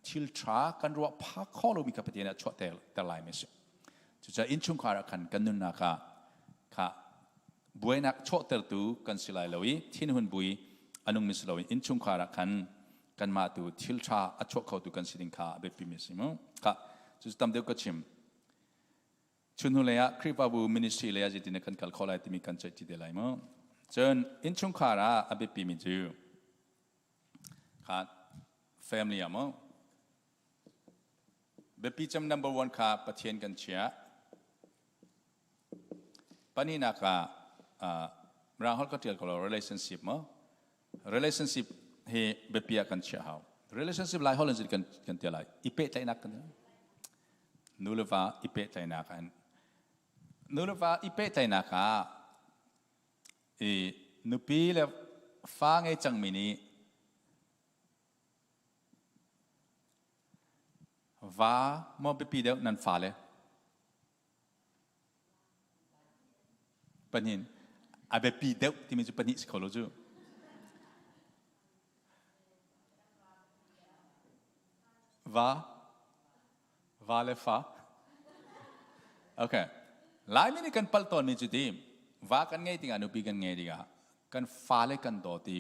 thil ṭha kan ruah phak khawh lomi kha Pathian nih a chuah ter lai mi a si cucaah innchungkhar ah khan kan nunnak ah kha buainak chuahtertu kan si lai lo i thinhun bui a nungmi si loin innchungkhar ah khan kanmah tu thil ṭha a chuah khotu kan si ding kha a biapimi a si mu kha cucu tam deuh ka chim chun hnu lei ah Khrihfabu ministry lei ah zeitin kan kal khawh lai timi kan ceih ti te lai mu cun innchungkhar ah a biapimi cu kha family ah mu biapi cem number one kha Pathian kan chiah Pahnihnak ah Mirang holh ka ṭial ko lo relationship maw? Relationship hi biapi ah kan chiah hau. Relationship lai holh in kan kan tia lai. I pehtlaihnak kan nu le va i pehtlaihnak an nu le va i pehtlaihnak ah i nupi le fa ngei cangmi nih va maw biapi deuh nan fale Pahnih a biapi deuh timi cu pahnih si kho lo cu. Va, va le fa. Okay. Laimi nih kan palh tawnmi cu ti, va kan ngei tikah nupi kan ngei tikah kan fale kan dawt i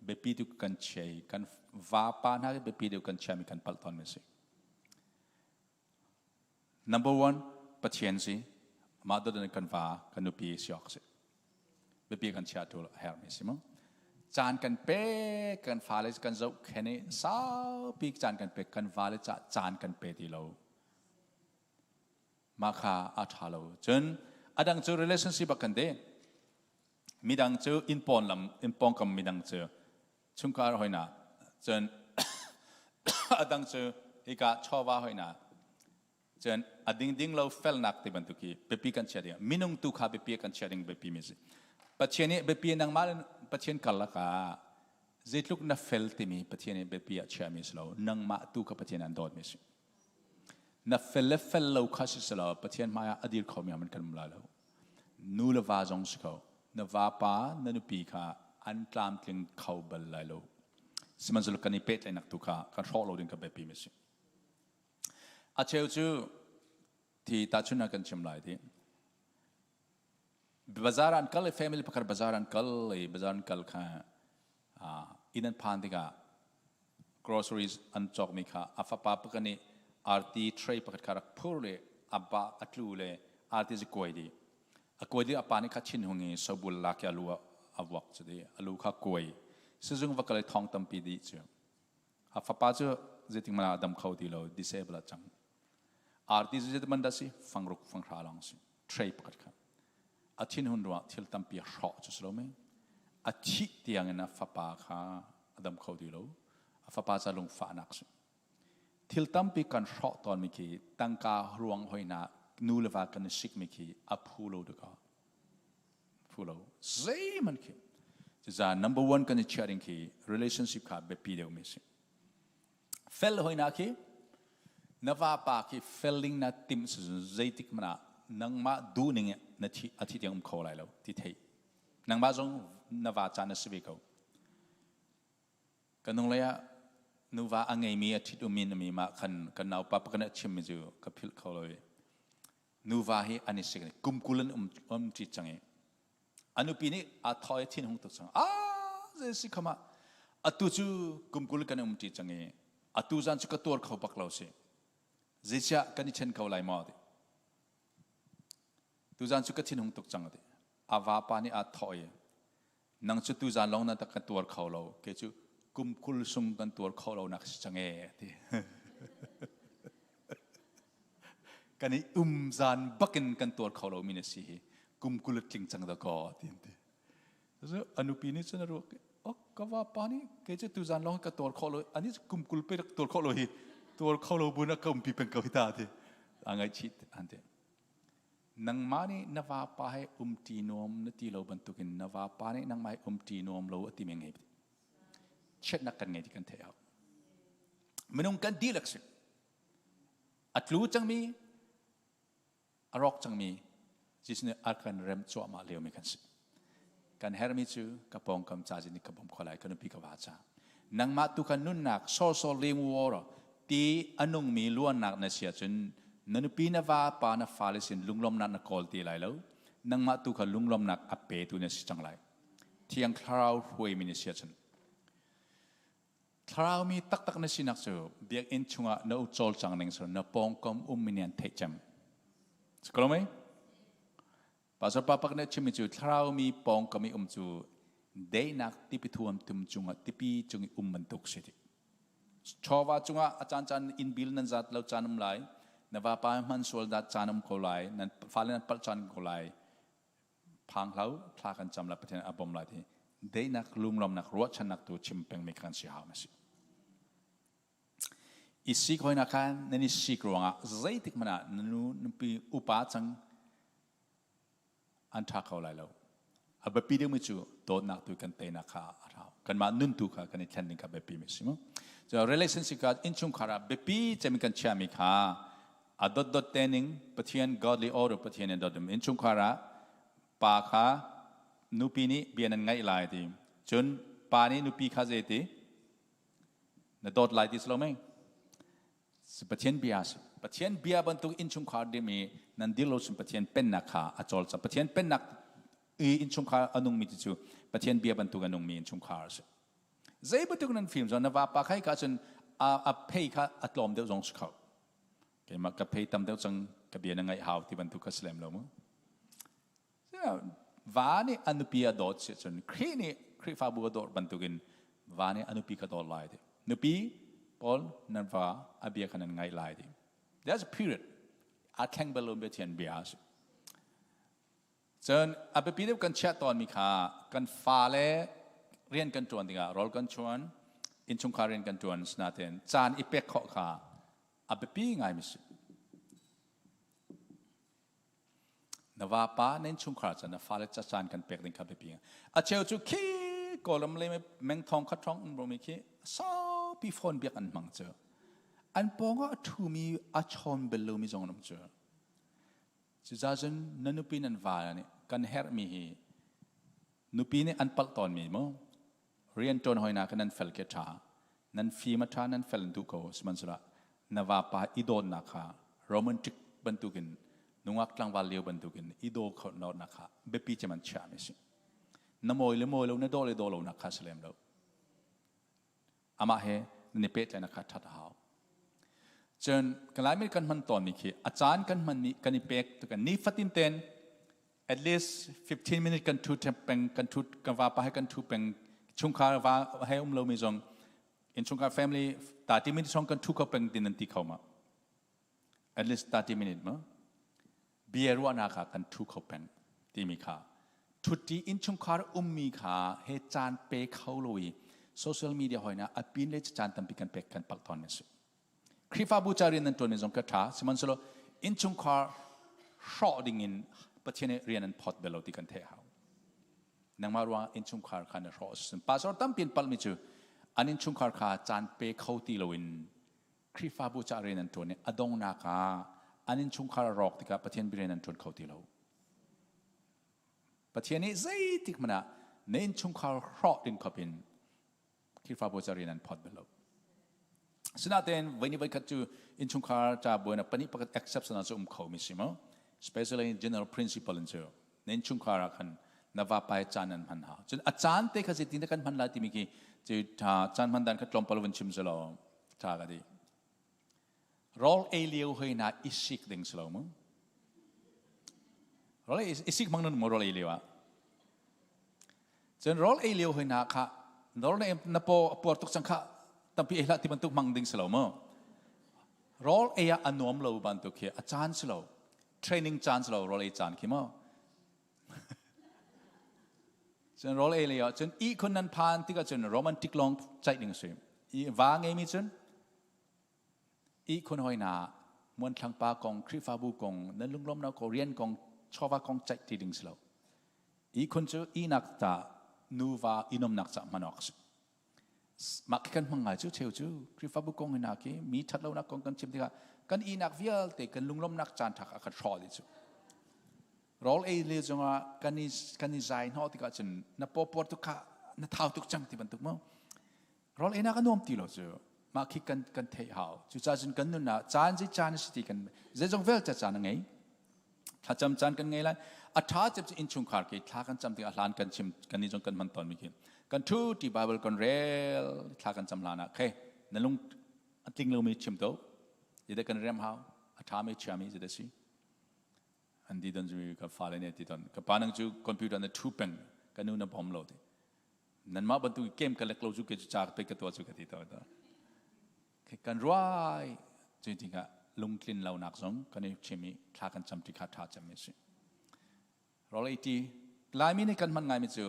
biapi tu kan chia i kan vapa hna hi biapi deuh kan chiami kan palh tawnmi a si. Number one, Pathian si. Mah dot in kan va, kan nupi si awk si. Biapi kan chia tu a herhmi si mu. Caan kan pek, kan fale kan zohkhenh i saupi caan kan pek, kan vale ca caan kan pe ti lo. Mah kha a ṭha lo. Cun a dang cu relationship ah kan de. Midang cu inn pawn lam, inn pawngkam midang cu chungkhar hoina cun a dang cu hika chawva hoina cun a dingding lo felnak ti bantuk hi biapi kan chia ding minung tu kha biapi kan chia ding biapi mi si Pathian nih biapi nangmah le Pathian karlak ah zeitluk na fel timi Pathian nih biapi ah chiahmi si lo, nangmah tu kha Pathian an dawtmi si. Na fel le fel lo kha si selaw Pathian hmai ah a dir khomi ah man kan um lai lo. Nu le va zong si ko. Na vapa, na nupi kha an tlamtling kho bal lai lo. Sihmanhsehlaw kan i pehtlaihnak tu kha kan hrawh lo ding kha biapi mi si. A cheu cu thi tahchunhnak kan chim lai ti. Bazar an kal i family pakhat bazar an kal i bazar an kal kha inn an phan tikah groceries an cawkmi kha a fapa pakhat nih arti tray pakhat kha rak phur le a ba a tlu le arti cu kuai dih. A kuai dih a pa nih kha thinhung i sobul lak i a lu a vuak cu di a lu kha kuai. Sizung va kal i thong tampi dih cu. A fapa cu zeitik hmanh ah a dam kho ti lo disable a cang. Arti cu zeitik man dah si? Fangruk fanghra lawng si. Tray pakhat kha. A thinhun ruangah thil tampi a hrawh cu si lo mei. A thih tiang in a fapa kha a dam kho ti lo. A fapa ca lungfahnak si. Thil tampi kan hrawh tawnmi khi tangka ruang hoina nu le va kan i sikmi khi a phu lo dakaw. Phu lo. Zeihmanh khi. Cucaah number one kan i chiah ding khi relationship kha biapi deuhmi si. Fel hoina khi na vapa khi felling na timh zeitik hmanh ah nangmah duhning na thi a thi tiang um kho lai lo ti thei. Nangmah zong na va caan na si ve ko. Kan nung lei ah nuva a ngeimi a ṭhit ummi na mi mah khan kan naupa pakhat a chimmi cu ka philh kho lo i nuva hi an i sik kum 20 an um um ṭi cang i a nupi nih aa thaw i thin hung tuk cang ah zei si khama atu cu kum 20 kan um ṭi cang i atu zan cu ka tuar kho bak lo si zeiciah kan i ṭhen ko lai maw ti tuzan cu ka thin hung tuk cang ti a vapa nih aa thawh i nang cu tuzan lawng na kan tuar kho lo kei cu kum 20 sung kan tuar kho lo nak si cang e ti kan i um zan bakin kan tuar kho lo mi na si hi kum 20 tling cang da ko ti ti a nupi nih cun a ruak oh ka vapa nih kei cu tuzan lawng ka tuar kho lo ani kum 20 pe rak tuar kho lo hi tuar kho lo bu na ka umpi peng ko hi ta ti a ngaihchih an ti Nangmah nih na vapa he umṭi nuam na ti lo bantukin na vapa nih nangmah he umṭi nuam lo a timi ngei. Chiatnak kan ngei ti kan theih hau. Minung kan dihlak si. A tlu cangmi, a rawk cangmi, Jesuh nih a kan rem cuahmah liomi kan si. Kan hermi cu ka pawngkam ca nih ka bawmh khawh lai, ka nupi ka va ca. Nangmah tu kha nunnak sawsawr ling war ti a nungmi luannak na si ahcun na nupi na va pa na fale sin lunglawmnak na kawl ti lai lo. Nangmah tu kha lunglawmnak a petu na si cang lai. Thiang Thlarau hruaimi na si ahcun. Thlarau mi taktak na sinak cu biakinn chungah na cawlcang ning cu na pawngkam ummi nih an theih cem. Si ko mei? Pastor pa pak nih a chimmi cu thlarau mi pawngkam i um cu daihnak tipi thuam tum cungah tipi cung i um bantuk si ti. Chawva cungah a caan caan inn bil nan zat lo caan um lai, na vapa hman sual dat caan um ko lai, nan fale nan palh caan ko lai. Phang hlau, thla kan cam la Pathian a bawm lai ti. Daihnak, lunglawmnak, ruahchannak tu chim pengmi kan si hau na si. I sik hoi khan nan i sik ruangah zeitik hmanh ah na nu nupi upa cang an ṭha kho lai lo. A biapi deuhmi cu dawtnak tu kan teinak kha a rau. Kanmah nun tu kha kan i thlen ding kha biapi mi si mu. So relationship kha innchungkhar ah biapi cem kan chiahmi kha a dotdot te ning Pathian godly order Pathian in dot innchungkhar ah pa kha nupi nih bia nan ngaih lai ti. Cun pa nih nupi kha zei ti? Na dawt lai ti si lo mei? Pathian bia si. Pathian bia bantuk innchungkhar dimi nan dir lo cun Pathian pennak kha a cawlcang. Pathian pennak i innchungkhar a nungmi ti cu Pathian bia bantuk a nungmi innchungkhar a si. Zei bantuk nan fim zong na vapa khai ka cun a phei kha a tlawm deuh zong si kho. Keimah ka phei tam deuh cang ka bia na ngaih hau ti bantuk kha si lem lo mu. Va nih a nupi a dawt si cun Khrih nih Khrihfabu a dawt bantukin va nih a nupi kha dawt lai ti. Nupi pawl nan va a bia kha nan ngaih lai ti. That's a period. A thleng bal lo Pathian bia a si. Cun a biapi deuh kan chiah tawnmi kha kan fale rian kan ṭuan tikah rawl kan chuan, innchungkhar rian kan ṭuan sinain caan i pek khawh kha a biapi ngaimi si. Na vapa na innchungkhar cu na fale caan kan pek ding kha biapi. A cheu cu khi Kawlram le meng thong khat hrawng um romi khi saupi phone biak an hmang cu. An pawng ah a ṭhumi a chawn bel lomi zong an um cu. Cucaah cun na nupi nan va nih kan herhmi hi nupi nih an palh tawnmi mu rian ṭuan hoi na nan fel ke ṭha nan fim a ṭha nan fel an duh ko sihmanhsehlaw na vapa i dawtnak kha romantic bantukin nungak tlangval lio bantukin i daw khawhnak kha biapi cem an chiahmi si. Na mawi le mawi lo na daw le daw lo nak kha si lem lo. Amah he nan i pehtlaihnak kha ṭhat a hau. Cun Laimi kan hman tawnmi khi a caan kan hmanmi kan i pek tukan nifatin ten at least 15 minute kan thu peng kan thu kan vapa he kan thu peng chungkhar va he um lomi zong innchungkhar family 30 minutes song kan thu kho peng tin nan ti kho ma? At least 30 minute ma? Bia ruahnak ah kan thu kho peng timi kha ṭhutti innchungkhar ummi kha he caan pe kho lo i social media hoina a pin le caan tampi kan pek kan palh tawn si. Khrihfabu ca rian nan ṭuan zong ka ṭha, sihmanhsehlaw innchungkhar hrawh ding in Pathian nih rian an phawt bel lo ti kan theih hau. Nangmah ruang innchungkhar kha na hrawh sin pastor tampi an palhmi cu an innchungkhar kha caan pe kho ti loin Khrihfabu ca rian an ṭuan i a donghnak ah an innchungkhar a rawk tikah Pathian rian an ṭuan kho ti lo. Pathian nih zeitik hmanh ah na innchungkhar hrawh ding khop in Khrihfabu ca rian an phawt bal lo. Sinain voi ni voikhat cu innchungkhar ca buainak pahnih pakhat exception ah cu um kho mi si mu. Especially general principle in cu na innchungkhar ah khan na vapa he caan nan hman hau. Cun a caan te kha zeitin dah kan hman lai timi khi cu caan hman dan kha tlawmpal vun chim selaw ṭha ka ti. Rawl ei lio hoi na i sik ding si lo mu. Rawl ei i sik mang nan mu rawl ei lio ah. Cun rawl ei lio hoi na kha rawl na na paw a puar tuk cang kha tampi ei hlah ti bantuk hmang ding si lo mu. Rawl ei ah a nuam lo bantuk khi a caan si lo. Training caan si lo rawl ei caan khi mu. Cun rawl ei lei ah cun ihkhun nan phan tikah cun romantic lawng caih ding a si. I va ngeimi cun ihkhun hoi hna muanthlang pa kong, Khrihfabu kong, nan lunglawmnak kong, rian kong, chawva kong caih ti ding si lo. Ihkhun cu ihnak ta nuva inomnak ca hman awk a si. Mah khi kan hmang ngai cu cheu cu Khrihfabu kong hna khi mi ṭhatlonak kong kan chim tikah kan ihnak vialte kan lunglawmnak caan ṭha kha kan hrawh dih cu. Rawl ei le zongah kan i zai hnawh tikah cun na pawpawr tuk kha na thau tuk cang ti bantuk mu. Rawl einak a nuam ti lo cu. Mah khi kan theih hau. Cucaah cun kan nun ah caan zei caan a si ti kan zeizong vialte caan a ngei. Thlacam caan kan ngei lai. A ṭha cem cu innchungkhar khi thla kan cam tikah hlan kan chim kan nih zong kan hman tawnmi khi kan ṭhu ti Bible kan rel thla kan cam hlan ah khe na lung a tling lomi chim to zeidah kan rem hau a ṭhami chiami zeidah si an ti don cu ka fale nih ti ton ka pa nang cu computer na ṭhu peng ka nu na bom lo ti nanmah bantuk game ka lek lo cu ke cu ca pe ka tuah cu ka ti to kan ruai cu tikah lungtlin lonak zong kan i chim i thla kan cam ti kha ṭha cem mi si. Rawl ei ti Laimi nih kan hman ngaimi cu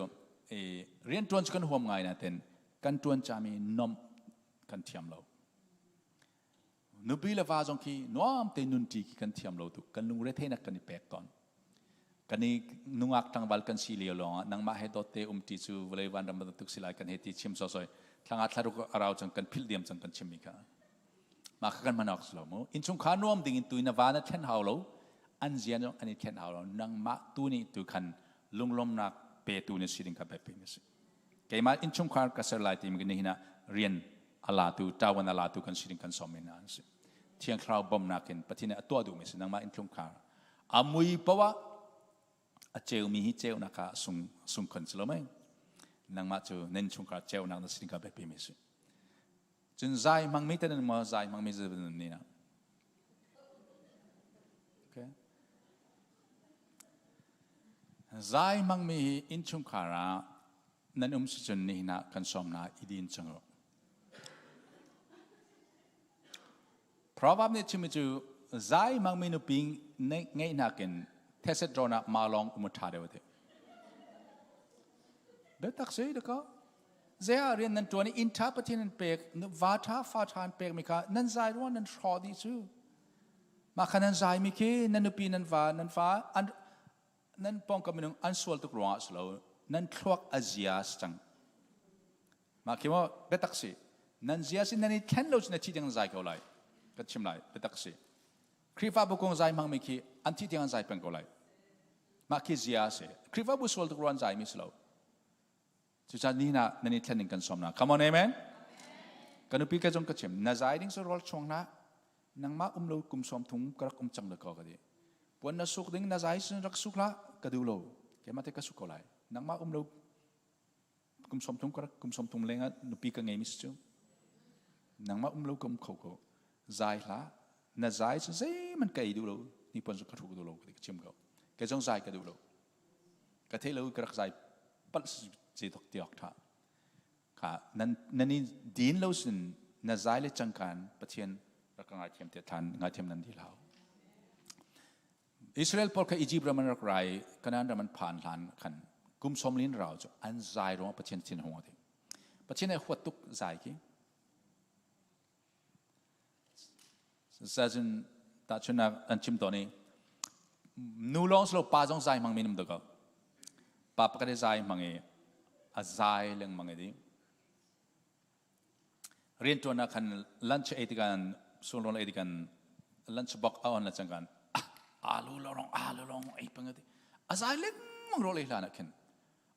rian ṭuan cu kan huam ngai nain kan ṭuan cami nomh kan thiam lo. Nupi le va zong khi nuam te nun ṭi khi kan thiam lo tuk. Kan lungre theihnak kan i pek tawn. Kan i nungak tlangval kan si lio lawng ah nangmah he dawt te um ṭi cu vawlei vanram bantuk si lai kan hei ti chim sawsoi thlanga thlaruk a rau cang kan philh diam cang kan chimmi kha. Mah kha kan hman awk si lo mu. Innchungkhar nuam ding in tu na va na thlen hau lo. An zia zong an i thlen hau lo. Nangmah tu nih tu khan lunglawmnak petu na si ding kha biapi na si. Keimah innchungkhar ka ser lai timi nihin ah rian a latu ṭawan a latu kan si ding kan sawm hna an si. Thiang Thlarau bawmhnak in Pathian nih a tuah duhmi si nangmah innchungkhar a mui poah a ceumi hi ceunak ah sung sungkhon si lo mei nangmah cu na innchungkhar ceunak na si ding kha biapi mi si. Cun zai hmangmi te nan maw zai hmangmi nan ni na. Okay. Zai hmangmi hi innchungkhar ah nan um si cun nihin ah kan sawm hna i din cang u. Proverb nih chimmi cu zai hmangmi nupi ngeih nakin theset rawn ah ma lawng um a ṭha deuh ti. Biatak si dakaw. Zei ah rian nan ṭuan i inn ṭha Pathian an pek, va ṭha fa ṭha an pekmi kha nan zai ruang nan hrawh dih cu. Mah kha nan zaimi khi nan nupi nan va nan fa an nan pawngkam minung an sual tuk ruangah si lo nan thluak a zia si cang. Mah khi maw biatak si. Nan zia si nan i thlen lo si na thi tiang zai ko lai. Ka chim lai biatak si. Khrihfabu kong zai hmangmi khi an thi tiang an zai peng ko lai. Mah khi zia a si. Khrihfabu sual tuk ruan zai mi si lo. Cucaah ni ah nan i thlen ding kan sawm na. Come on, amen. Ka nupi ka zong ka chim. Na zai ding cu rawl chuang hlah. Nangmah um lo kum sawm thum ka rak um cang le ko ka ti. Puan na suk ding na zai sin rak suk hlah ka duh lo. Keimah te ka suk ko lai. Nangmah um lo kum sawm thum ka rak kum sawm thum leng ah nupi ka ngei mi si cu. Nangmah um lo ka um kho ko. Zai hlah. Na zai cu zeihmanh ka ei duh lo. Ni puan cu ka hruk duh lo ka ti ka chim ko. Kei zong zai ka duh lo. Ka thei lo ka rak zai palh ce tok tiok tha. Kha nan nan i din lo sin na zai le cangkan Pathian rak ka ngaithiam te than ngaithiam nan di hlau. Israel pawl kha Egypt ram an rak rai Canaan ram an phan hlan khan kum som lin rau cu an zai ruang Pathian thin hung ati. Pathian ai huat tuk zai khi. Sacun tahchunhnak an chim tawn i nu lawng si lo pa zong zai hmangmi an um ko. Pa pakhat i zai hmang i a zai lengmang i di. Rianṭuan ah khan lunch ei tikah sunrawl ei tikah lunch box a on le cang kan alu lawng alu lawng ei peng ati. A zai lengmang rawl ei hlan ah khin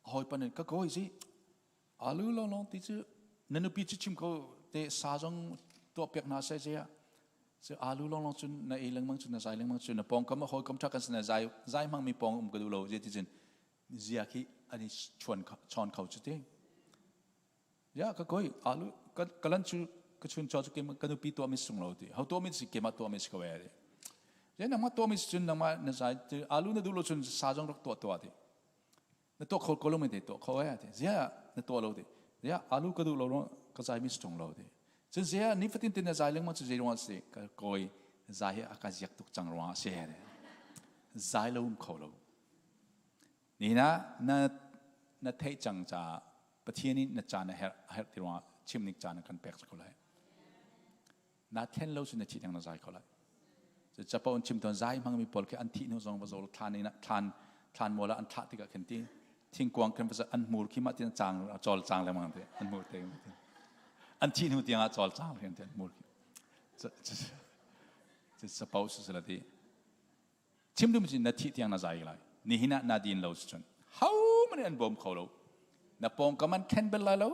a hawipa nih ka kawi zi Alu lawnglawng ti cu na nupi cu chim ko te sa zong tuah piak hna seh zia cu alu lawnglawng cun na ei lengmang cun na zai lengmang cun na pawngkam a hawikom ṭha kan sin zai zai hmangmi pawng um ka duh lo zei ti cun zia khi an i chuan chawn kho cu ti ya ka koi alu ka kalan cu ka chun chaw cu ka nupi tuah mi sung lo ti ho tuah mi si keimah tuah mi si ko e ti je nangmah tuah mi si cun nangmah na zai alu na duh lo cun sa zong rak tuah tuah ti Na tuah kho ko lo men te tuah kho eh ti. Zia na tuah lo ti. Zia alu ka duh lo ro ka zai mi strong lo ti. Cun zia nifatin tin na zai lengmang cu zei ruang si ka koi zai hi a ka ziak tuk cang ruang ah si. Zai lo um kho lo. Ni na na na theih cang ca Pathian in na caan a herh a herh ti ruangah chim ning caan kan pek ko lai. Na thlen lo cun na thih ding na zai kho lai. Capo an chim tawn zai hmangmi pawl khi an thih hnu zong va zol thlan in thlan thlan mual ah an thlah tikah khin ti thingkuang khin va an hmur khi mah tin cang cawl cang lengmang te an hmur te an thih hnu tiang ah cawl cang khin te an hmur khi capo su la ti Chim dum cun na thih tiang na zai lai. Nihin ah na din lo cun ho man an bawm kho lo. Na pawngkam an khen bel lai lo,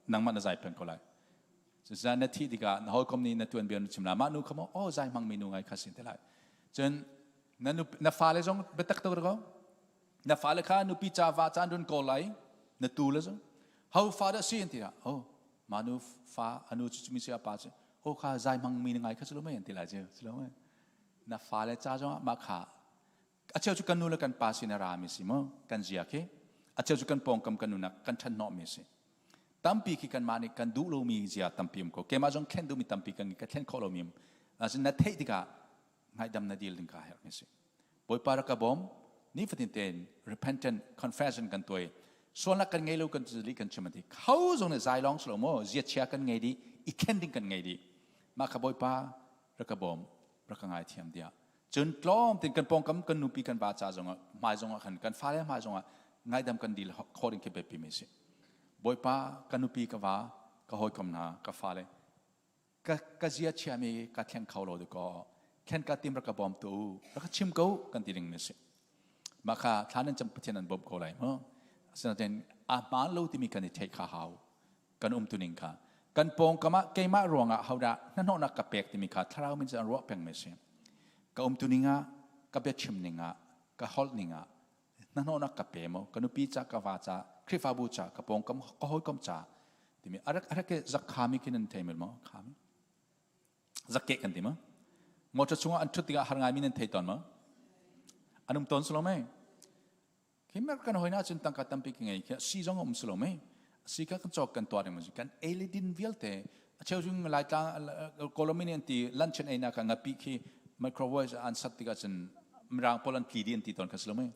nangmah na zai peng ko lai. Cucaah na thih tikah na hawikom nih na tuanbia na chim lai. Mah nu kha maw, oh zai hmangmi nu ngai kha sin te lai. Cun na, nu, na fale zong biatak tuk ko. Na fale kha nupi ca va ca an run kawl lai. Na tu le zong. Ho fa dah si an ti oh mah nu fa anu cu mi si a pa cu oh kha zai hmangmi na ngai kha cu lo mei an ti lai cu si lo mei na fale ca zongah mah kha a cheu cu kan nu le kan pa sin a rami si mu kan zia khi a cheu cu kan pawngkam kan nunak kan ṭhanhnawhmi si tampi khi kanmah nih kan duh lomi zia tampi um ko keimah zong thlen duhmi tampi kan ka thlen khawh lomi um asin na theih tikah ngaihdam na dil ding ka herhmi si Bawipa rak ka bawm nifatin tein repentant confession kan tuai sualnak kan ngei lo kan li kan chim ati kho zong nih zai lawng si lo maw zia chia kan ngei dih i thlen ding kan ngei dih mah kha Bawipa rak ka bawm rak ka ngaithiam tiah cun tlawm tin kan pawngkam kan nupi kan va ca zongah hmai zongah khan kan fale hmai zongah ngaidam kan dil khawh ding khi biapi mi si bawipa ka nupi ka va ka hawikom hna ka fale ka ka zia chiami ka thleng kho lo ko thlen ka tim rak ka bawm tu rak ka chim ko kan ti ding mi si mah kha thla nan cam pathian an bawm ko lai mu asinain a hmaan lo timi kan i theih kha hau kan umtuning kha kan pawngkam ah keimah ruangah hodah hnahnawhnak ka pek timi kha thlarau min cu an ruah peng mi si ka umtuning ah ka biachim ning ah ka holh ning ah hnahnawhnak ka pe maw ka nupi ca ka va ca Khrihfabu ca ka pawngkam ka hawikom ca timi arak arak ke zak khami khi nan thei mel maw khami zakke kan ti ma motor chungah an thut tikah har ngai mi nan thei tawn ma an um tawn silo mei Khi mer kan hoi na cun tangka tampi ka ngei khi si zong a um si lo mei si kha kan cawk kan tuah ding kan ei le din vialte a cheu chung laitlang kolomi nih an ti lunch an ei nak ngapi khi microwave an sat tikah cun mirang pawl an tli di an ti tawn kha si lo mei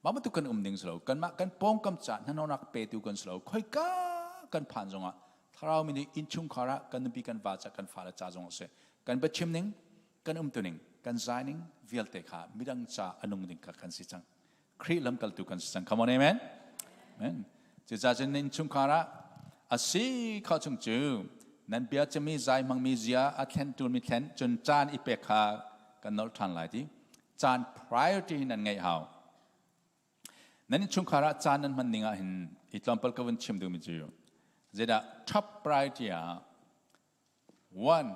mah bantuk kan um ding si lo kanmah kan pawngkam ca hnahnawhnak petu kan si lo khoika kan phan zongah thlarau mi nih innchungkhar ah kan nupi kan va ca kan fale ca zong a si kan biachim ning kan umtuning kan zai ning vialte kha midang ca a nung ding kha kan si cang Khrih lamkaltu kan si cang come on amen amen cucaah cun innchungkhar ah A si kho chung cu nan bia cami zai hmangmi zia a thlen tulmi thlen cun caan i pek kha kan nolh ṭhan lai ti. Caan priority nan ngeih hau. Nan innchungkhar ah caan nan hman ning ah hin i tlawmpal ka vun chim duhmi cu zeidah top priority ah one,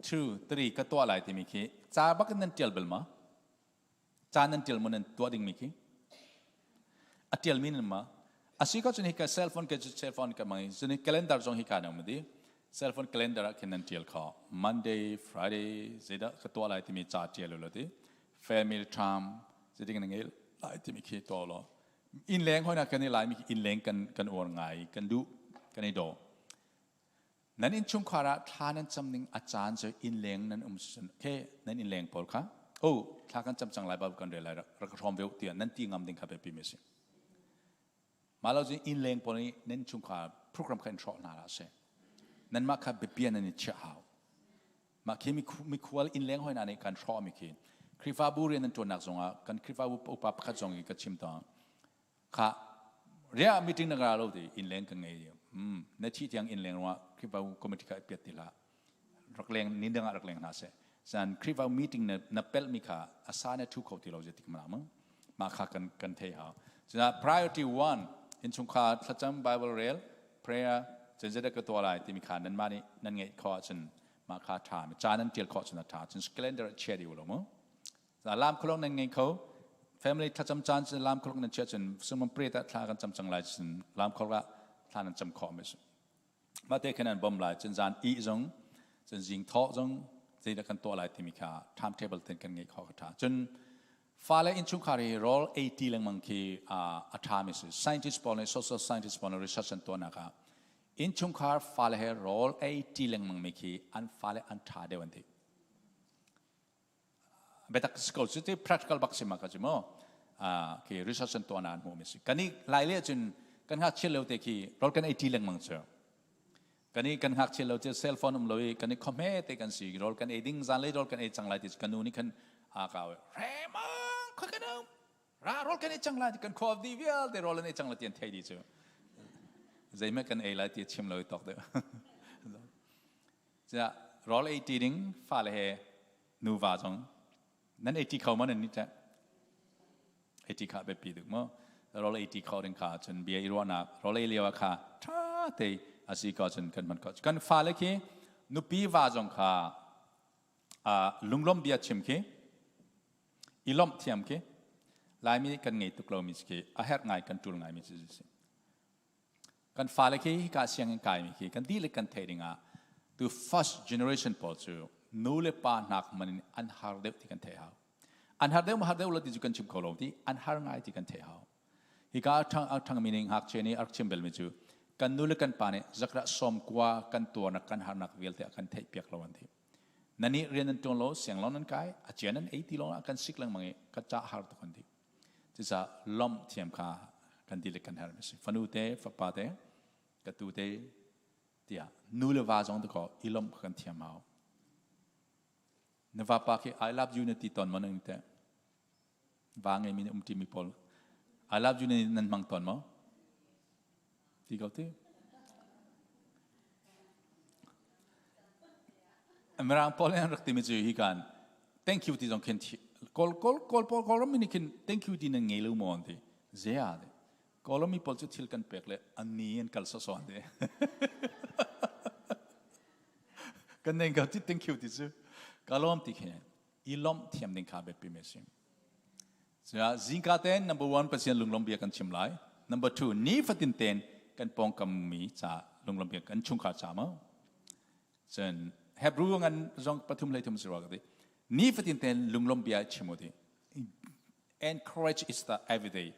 two, three ka tuah lai timi khi ca bak in nan ṭial bal ma? Ca nan ṭial maw nan tuah dingmi khi? A ṭialmi nan ma? A si ko cun hi ka cell phone ka cell phone ka mang i cun calendar zong hi ka na um di. Cell phone calendar ah khin nan ṭial kho. Monday, Friday zeidah ka tuah lai timi ca ṭial u law ti. Family time zeitin na ngei lai timi khi tuah law. Innleng hoi na kan i laimi khi innleng kan kan uar ngai, kan duh, kan i daw. Nan innchungkhar ah thla nan cam ning a caan cu innleng nan um cun okay nan innleng pawl kha oh thla kan cam cang lai Bible kan rel lai rak ka hrawm ve u tiah nan ti ngam ding kha biapi mi a si. Mah lo cun innleng pawl nih nan innchungkhar program kha in hrawh hna hlah seh. Nanmah kha biapia nan i chiah hau. Mah khi mikhual innleng hoi hna nih kan hrawh mi khi Khrihfabu rian nan ṭuannak zongah kan Khrihfabu upa pakhat zong i ka chim tawn. Kha ria meeting na ra lo ti innleng kan ngei na thi tiang innleng ruangah Khrihfabu committee kha piat ti hlah. Rak leng ni dang ah rak leng hna seh. San Khrihfabu meeting na na pelh mi kha asa na thu kho ti lo je tik mana ma ma kha kan kan thei hau. Cuna priority one innchungkhar thlacam Bible rel prayer cenzet ka tuah lai timi kha nan mah nih nan ngeih khawh ahcun mah kha ṭha mi ca nan ṭial khawh cun a ṭha cun calendar chia dih u lo mu lam khulong nan ngei kho family thlacam caan cun lam khulong nan chia cun sumam pray ta thla kan cam cang lai cun lam khulong ah thla nan cam khawh mi mah te khan an bom lai cun zan i zong cun zing thawh zong zeidah kan tuah lai timi kha timetable ten kan ngeih khawh ka ṭha cun Fale innchungkhar hi rawl ei ti lengmang khi a ṭhami si. Scientist pawl nih social scientist pawl nih research an tuahnak ah innchungkhar fale he rawl ei ti lengmang mi khi an fale an ṭha deuh an ti. Biatak si ko cu ti practical bak si ma ka cu mu. Khi research an tuahnak an hmuhmi si. Kan i lai le cun kan ngakchia lio te khi rawl kan ei ti lengmang cu. Kan i kan ngakchia lo cu cell phone um lo i kan i khawhme te kan si rawl kan ei ding zanlei rawl kan ei cang lai ti kan nu nih khan a ka remang khoi kan um ra rawl kan ei cang lai kan khua di vialte rawl an ei cang lai ti an thei di cu zeihmanh kan ei lai ti chim lo i tok deuh Cah rawl ei ti ding fale he nuva zong nan ei ti kho ma nan ni teh ei ti kha biapi duk mu rawl ei ti kho ding kha cun bia i ruahnak rawl ei lio ah kha tha te a si ko cun kan hman ko kan fale khi nupi va zong kha lunglawm bia chim khi i lawmh thiam khi Laimi kan ngei tuk lomi khi a herh ngai kan tul ngai mi si Kan fale khi hika sianginn kaimi khi kan dihlak kan theih dingah tu first generation pawl cu nu le pa hnak man in an har deuh ti kan theih hau. An har deuh ma har deuh lo ti cu kan chim kho lo ti an har ngai ti kan theih hau. Hika a ṭhang mi ning ngakchia nih a rak chim belmi cu kan nu le kan pa nih zakrat sawm kua kan tuarnak kan harnak vialte a kan theih piak lo an ti. Na nih rian nan ṭuan lo siang lo nan kai a cia nan ei ti lawng ah kan sik lengmang i ka ca har tuk an ti. Cucaah lawmh thiam kha kan dihlak kan herh mi si. Fanu te, fapa te, ka tu te tiah nu le va zong dakaw i lawmh kha kan thiam hau. Na vapa khi I love you na ti tawn maw nang teh? Va ngeimi nih um ṭimi pawl I love you nan hmang tawn maw? Ti ko ti. Mirang pawl an rak timi cu hi kan thank you ti zong khin kawl kawl kawl pawl kawlram mi nih khin thank you ti nan ngei lo maw an ti zea ti kawlram mi pawl cu thil kan pek le an ni an kal sawsawh an ti kan nei ko ti thank you ti cu ka lawm ti khi i lawmh thiam ding kha biapi mi a si. Cuah zingka ten number one Pathian lunglawm bia kan chim lai. Number two nifatin ten kan pawngkam mi ca lunglawm bia kan chungkhar ca mo. Cun Hebrew ngan zong pathum hlei thum si rua ka ti. Nifatin ten lunglawm bia chim u ti. Encourage is the everyday.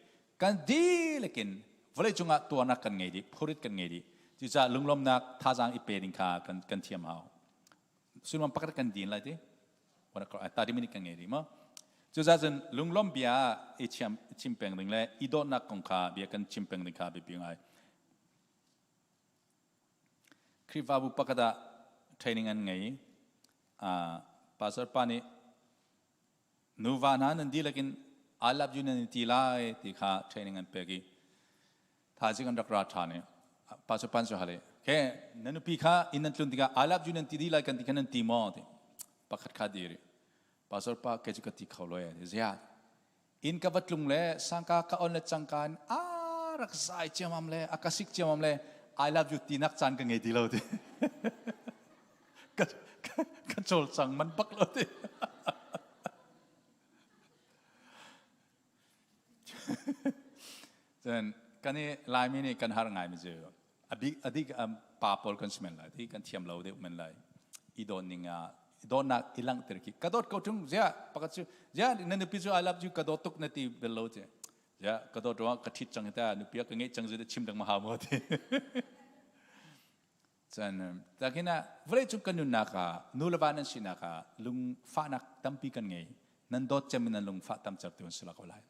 Kan dihlakin vawlei cungah tuarnak kan ngei dih, phurit kan ngei dih. Cucaah lunglawmnak thazaang i pe ding kha kan kan thiam hau. Sullam pakhat kan din lai ti. 30 minute kan ngei rih maw? Cucaah cun lunglawm bia i chiam chim peng ding le i dawtnak kong kha bia kan chim peng ding kha biapi ngai. Khrihfabu pakhat ah training an ngei. Pastor pa nih nuva hna nan dihlak in I love you nan ti lai ti kha training an pek i thaizing an rak ra ṭhan i pastor pan cu hal i Ke na nupi kha inn nan tlun tikah I love you nan ti dih lai kan ti kha nan ti maw ti. Pakhat kha diri. Pastor pa ke cu ka ti kho lo e. Zia. Inn ka va tlung le sangka ka on le cangka in a rak zai ciamam le a ka sik ciamam le I love you tinak caan ka ngei ti lo ti. Ka ka cawlcang man bak lo ti. Cun kan i Laimi nih kan har ngaimi cu a bik pa pawl kan si men lai ti kan thiam lo deuh men lai. I dawt ning ah i dawtnak i langhter khi ka dawt ko ṭung ziah pakhat cu ziah na nupi cu I love you ka dawt tuk na ti bel lo ti ziah ka dawt ruangah ka ṭhit cang ta nupi ah ka ngeih cang zu chim dang ma hau maw ti. Cun takin ah vawleicung kan nunnak ah nu le va nan sinak ah lungfahnak tampi kan ngei. Nan dawt cem in nan lungfah tam certu an si la ko lai.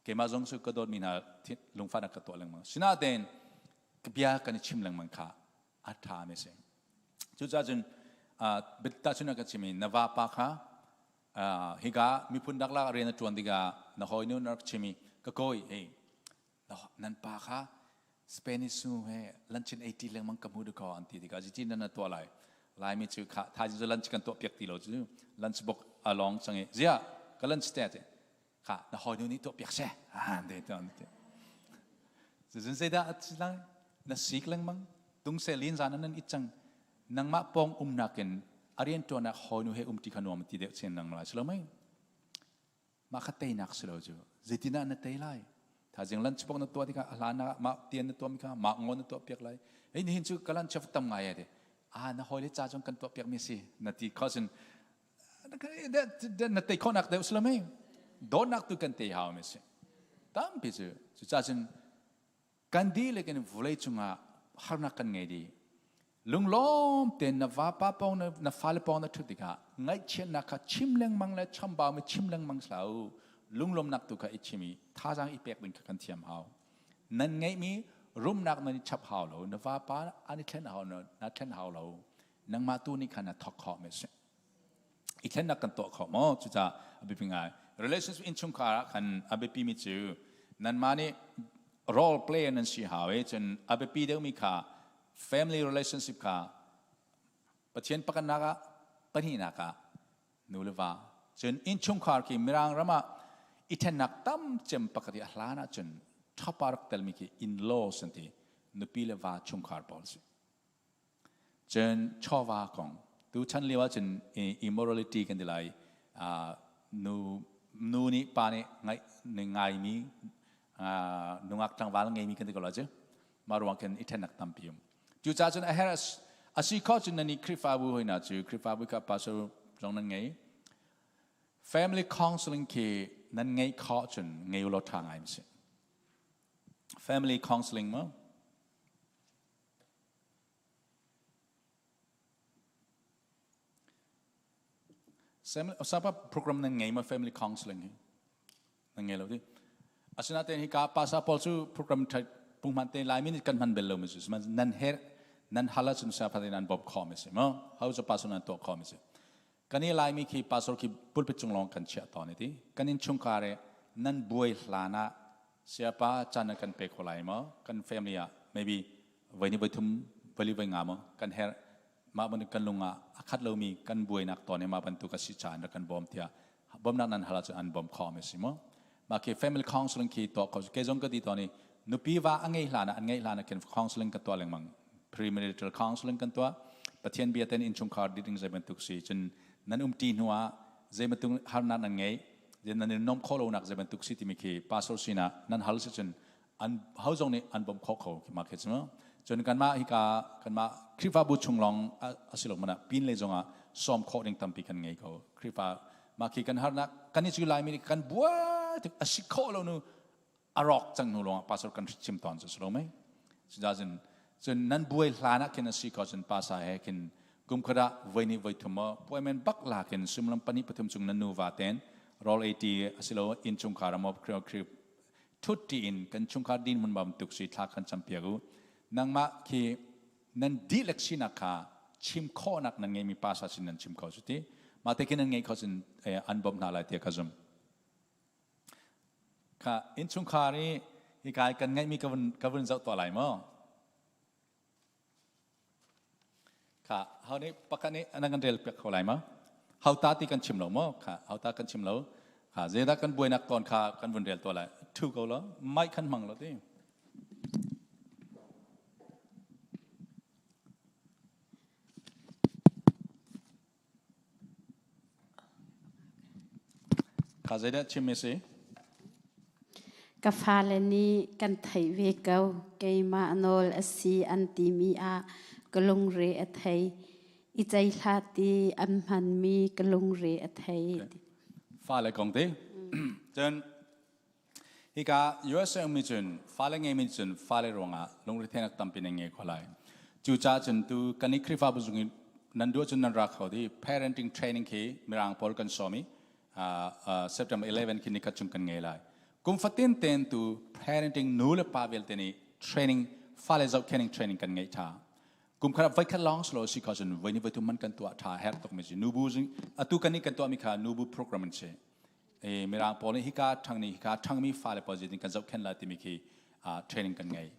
Keimah zong cu ka dawtmi hna lungfahnak ka tuah lengmang. Sinain ka bia kan i chim lengmang kha a ṭha mi si. Cucaah cun tahchunhnak ka chim i na vapa kha hika miphun dang lak rian a ṭuan tikah na hawinu na rak chim i ka kawi hei nan pa kha Spanish nu he luncheon ei ṭi lengmang ka hmu dakaw an ti tikah zeitin nan tuah lai Laimi cu kha thaizing cu lunch kan tuah piak ti lo cu lunch book a long cang i ziah ka lunch te ti kha na hawinu nih tuah piak seh an ti an ti cun zeidah a si lai na sik lengmang tung se lin zan nan it cang nangmah pawng umnak in a rian ṭuanak hawinu he um ti kha nuam ti deuh chin nang lai si lo mei Mah kha teinak si lo cu. Zeitinah na tei lai? Thazing lunch bak na tuah tikah a hlan ah mah tian na tuahmi kha mah ngo na tuah piak lai. Hei nihin cu ka lunch tam ngai ai ti. Ah na hawile ca cun kan tuah piak mi si na ti kho cun na tei khawhnak deuh si lo mei. Dawtnak tu kan tei hau mi si. Tampi cu cucaah cun Kan dihlak in vawlei cungah harnak kan ngei dih. Lunglawm tein na vapa pawng na fale pawng na ṭhut tikah ngaihchiatnak kha chim lengmang le chambau mi chim lengmang hlah u. Lunglawmnak tu kha i chim i thazaang i pek ding kha kan thiam hau. Nan ngeihmi rumnak nan i chap hau lo, na vapa an i thlen hau na thlen hau lo. Nangmah tu nih khan na thawk khawh mi a si. I thlennak kan tuah khawh maw? Cucaah a biapi ngai. Relationship innchungkhar ah khan a biapi mi cu nanmah nih role play nan si hau i cun a biapi deuhmi kha family relationship kha Pathian pakhatnak ah pahnihnak ah nu le va cun innchungkhar khi Mirang ram ah i ṭhennak tam cem pakhat i a hlan ah cun ṭhapa rak telmi khi in-laws an ti nupi le va chungkhar pawl si. Cun chawva kong tuchan lio ahcun immorality kan ti lai nu nu nih pa nih ngaih ngaimi nungak tlangval ngeimi kan ti ko lai cu mah ruang khin i ṭhennak tampi um cucaah cun a herh a si kho cun nan i Khrihfabu hoi hna cu Khrihfabu kha pastor zong nan ngei family counseling khi nan ngeih khawh cun ngei ulaw ṭha ngai si family counseling mu Sapa program nan ngei ma family counseling hi nan ngei lo di asinain hi ka pasa pawl cu program that punghman te lai min kan hman bel lo mi su nan her nan hala chun sa phatin an bop kho mi si mo how chu pasu nan to kho mi si kan i laimi khi pastor khi pulpit cung lawng kan chiah tawn ti kan in chungkhar e nan buai hlana siapa chan kan pe kho lai mo kan family ah maybe voi ni voi thum voi voi nga maw kan herh mah bantuk kan lung ah a khat lomi kan buainak tawn i mah bantuk a si caan rak kan bawm tiah bawmnak nan hal ahcun an bawm kho mi si maw mah khi family counseling khi tuah kho kei zong ka ti tawn i nupi va a ngei hlan ah an ngeih hlan ah khin counseling ka tuah lengmang premarital counseling kan tuah Pathian bia ten innchungkhar ding zei bantuk si cun nan umṭi hnu ah zei bantuk harnak nan ngei nan in nom kho lonak zei bantuk si timi khi pastor sinah nan hal si cun an ho zong nih an bawmh khawh kho mah khi cu cun kanmah hika kanmah Khrihfabu chung lawng a si lo mana pin le zongah sawm khawh ding tampi kan ngei ko Khrihfa mah khi kan harnak kan i cu laimi nih kan buai tuk a si khawh lo nu a rawk cang hnu lawngah pastor kan chim tawn cu si lo mei cun cun nan buai hlan ah khin a si ko cun pasa he khin kum khat ah voi nih voi thum maw appointment bak lakin sumlam pahnih pathum chung nan nuva ten roll 80 asilo inn chungkhar maw ṭhutṭi in kan chungkhar dinhmun bantuk si thla kan campiak u. Nangmah khi nan dihlak sinak kha chim khawhnak nan ngeimi pa sa sin nan chim kho cu ti. Mah te khi nan ngei kho cun an bawmh hna lai tiah ka zumh. Kha innchungkhar i hika kan ngeihmi ka vun zoh tuah lai maw? Kha ho nih pakhat nih nan kan rel piak kho lai ma? Hau ta ti kan chim lo maw? Kha hau ta kan chim lo. Kha zeidah kan buainak tawn kha kan vun rel tuah lai. Thu ko lo. Mic khan hmang lo ti. Kha zeidah chim mi si? Ka fale nih kan theih ve ko. Keimah nawl a si an timi ah ka lungre a thei. I cei hlah ti an hmanmi ka lungre a thei. Fale kong ti. Cun Hika USA ummi cun fale ngeimi cun fale ruangah lungretheihnak tampi nan ngei kho lai. Cucaah cun tu kan i Khrihfabu zung in nan duh cun nan ra kho di parenting training khi mirang pawl kan sawm i September 11 khi nikhat chung kan ngei lai. Kum fatin ten tu parenting nu le pa vialte nih training fale zohkhening training kan ngeih tha. Kum khat voi khat lawng slo si kho cun voi ni voi thum man kan tuah tha her tuk mi si nubu atu kan i kan tuah mi kha nubu program an si. Mirang pawl nih hika ṭhang nih hika ṭhangmi fale pawl zeitin kan zohkhenh lai timi khi training kan ngei.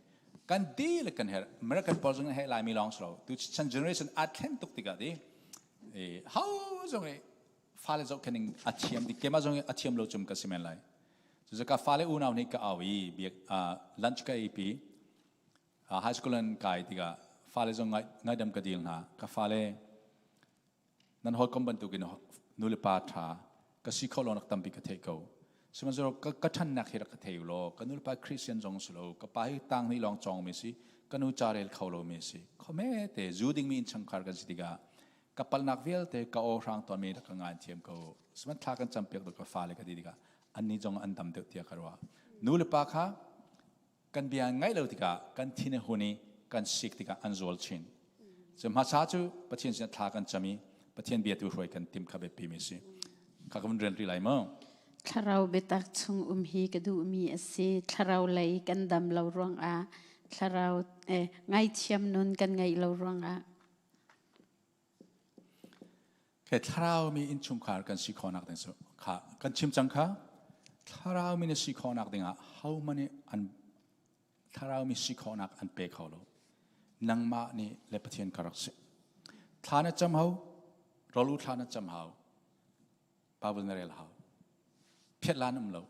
Kan dihlak kan herh. American pawl zong he Laimi lawng si lo. Tu chan generation aa thlen tuk tikah ti ho zong nih fale zohkhenh a thiam dik keimah zong a thiam lo cum ka si men lai. Cucu ka fale unau nih ka au i biak lunch ka ei pi high school an kai tikah fale zong ngaidam ka dil hna. Ka fale Nan hawikom bantukin nulepa ṭha ka si kho lo nak tampi ka theih ko. Sihmanhsehlaw ka, ka ṭhannak hi rak ka thei u law ka nulepa Christian zong si lo, ka pa hi tang hnih lawng cawng mi si, ka nu ca rel kho lo mi si. Khome te zu dingmi innchungkhar kan si tikah ka palnak vialte ka aw hrang tawnmi rak ka ngai thiam ko. Sihmanh thla kan campiak dok ka fale ka ti tikah annih zong an dam deuh tiah ka ruah. Nulepa kha kan bia ngaih lo tikah kan thin a hun i kan sik tikah an zual chin. Cu hmasa cu Pathian sin thla kan cam i Pathian bia tu hruai kan tim kha biapi mi si. Kha ka vun rian rih lai maw? Thlarau biatak chung um hi ka duhmi a si. Thlarau lei kan dam lo ruangah, thlarau ngaithiam nun kan ngeih lo ruangah. Ke thlarau mi innchungkhar kan si khawhnak ding cu kha kan chim cang kha thlarau mi na si khawhnak dingah hohmanh nih an thlarau mi si khawhnak an pe kho lo nangmah nih le Pathian ka rak si thla na cam hau rolu thla na cam hau Bible na rel hau phiat lan um lo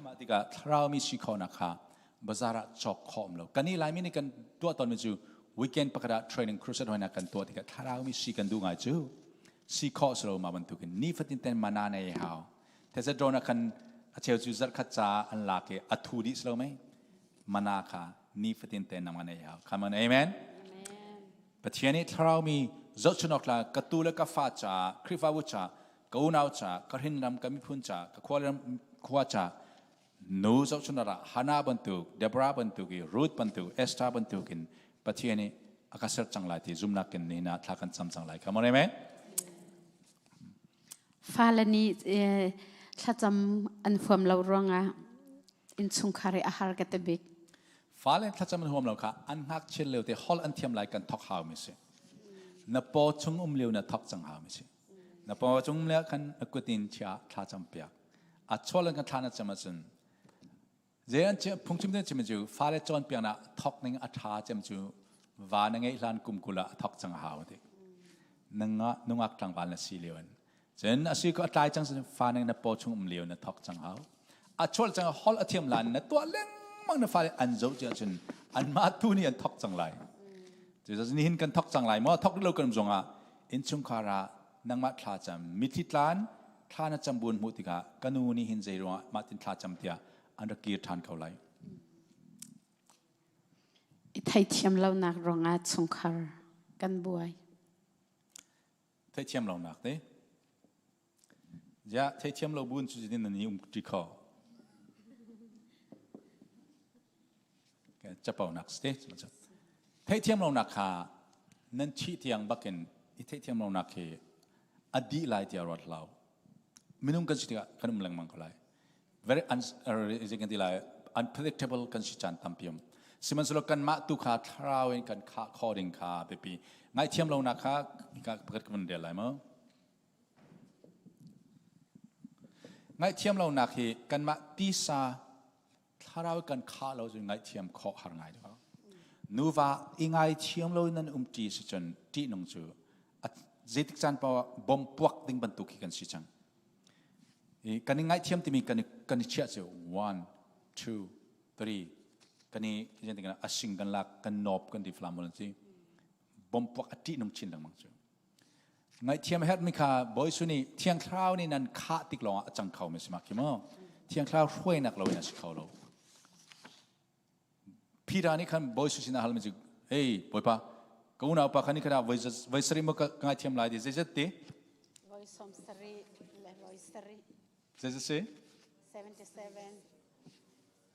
mah tikah thlarau mi si khawhnak kha bazar ah cawk khawh um lo kan i laimi nih kan tuah tawnmi cu weekend pakhat ah training crusade hoina kan tuah tikah thlarau mi si kan duh ngai cu si khawh si lo ma bantukin nifatin ten mana nei hau these drone ah khan a cheu cu zarkhat ca an lak i a thu dih si lo mei mana kha nifatin ten nama nei hau come on amen Pathian nih thlarau mi zohchunhawk tla ka tu le ka fa ca Khrihfabu ca ka unau ca ka hrinram ka miphun ca ka khuaram khua ca nu zohchun ah Hannah bantuk Deborah bantuk i Ruth bantuk Esther bantuk in Pathian nih a ka ser cang lai ti zumnak in nihin ah thla kan cam cang lai come on amen Fale nih thlacam an huam lo ruangah innchungkhar i a har ka ti bik. Fale thlacam an huam lo kha an ngakchiat lio te holh an thiam lai kan thok hau mi si. Na paw chung um lio na thok cang hau mi si. Na paw chung um lio khan na kut in chia thla cam piak. A chawl kan thla na cam ahcun zei an phungchim te chim cu fale cawn piak na thok ning a tha cem cu va na ngeih hlan kum kul ah thok cang hau ti. Nangah nungak tlangval na si lio in Cun a si ko a tlai cang sin fa ning na paw chung um lio na thok cang hau. A chual cang hol a thiam lan na tuah lengmang na fale an zoh cia cun anmah tu nih an thok cang lai. Cucaah nihin kan thok cang lai maw thok lo kan zong ah innchungkhar ah nangmah thla cam mithi tlan thla na cam buan hmuh tikah ka nu nih hin zei ruangah mah tin thla cam tiah an rak kir ṭhan ko lai. I theithiam lonak ruangah chungkhar kan buai. Theihthiam lonak te. Ja theihthiam lo buin cu din nan i um ṭi kho. Capo nak ste. Theihthiam lonak kha nan thih tiang bakin i theihthiam lonak hi a dih lai tiah ruat hlah. Minung kan si tikah kan um lengmang ko lai. Very un, kan ti lai unpredictable kan si caan tampi um. Sihmanhsehlaw kanmah tu kha thlarau in kan khah khawh ding kha biapi. Ngaihthiam lonak kha pakhat ka vun rel lai maw? Ngaihthiam lonak hi kanmah tisa thlarau kan khah lo cun ngaihthiam khawh har ngai deuh. Nuva i ngaithiam lo in nan umṭi si cun ṭihnung cu zeitik caan paoh ah bom puak ding bantuk khi kan si cang. I kan i ngaihthiam timi kan i chiah cu one, two, three kan i a sing kan lak kan nawp kan ti falam an si. Bom puak a ṭihnung chin lengmang cu. Ngaihthiam a herhmi kha Bawi Jesuh nih Thiang Thlarau nih nan khah tik lawngah a cang kho mi si ma khi maw? Thiang Thlarau hruainak lo in a si kho lo. Peter nih khan Bawi Jesuh sinah halmi cu, "Hey, Bawipa, ka unau pa kha ni khat ah voi sarih maw ka ngaithiam lai ti zeizat ti?" Voi sawm sarih le voi sarih. Zeizat si? 77.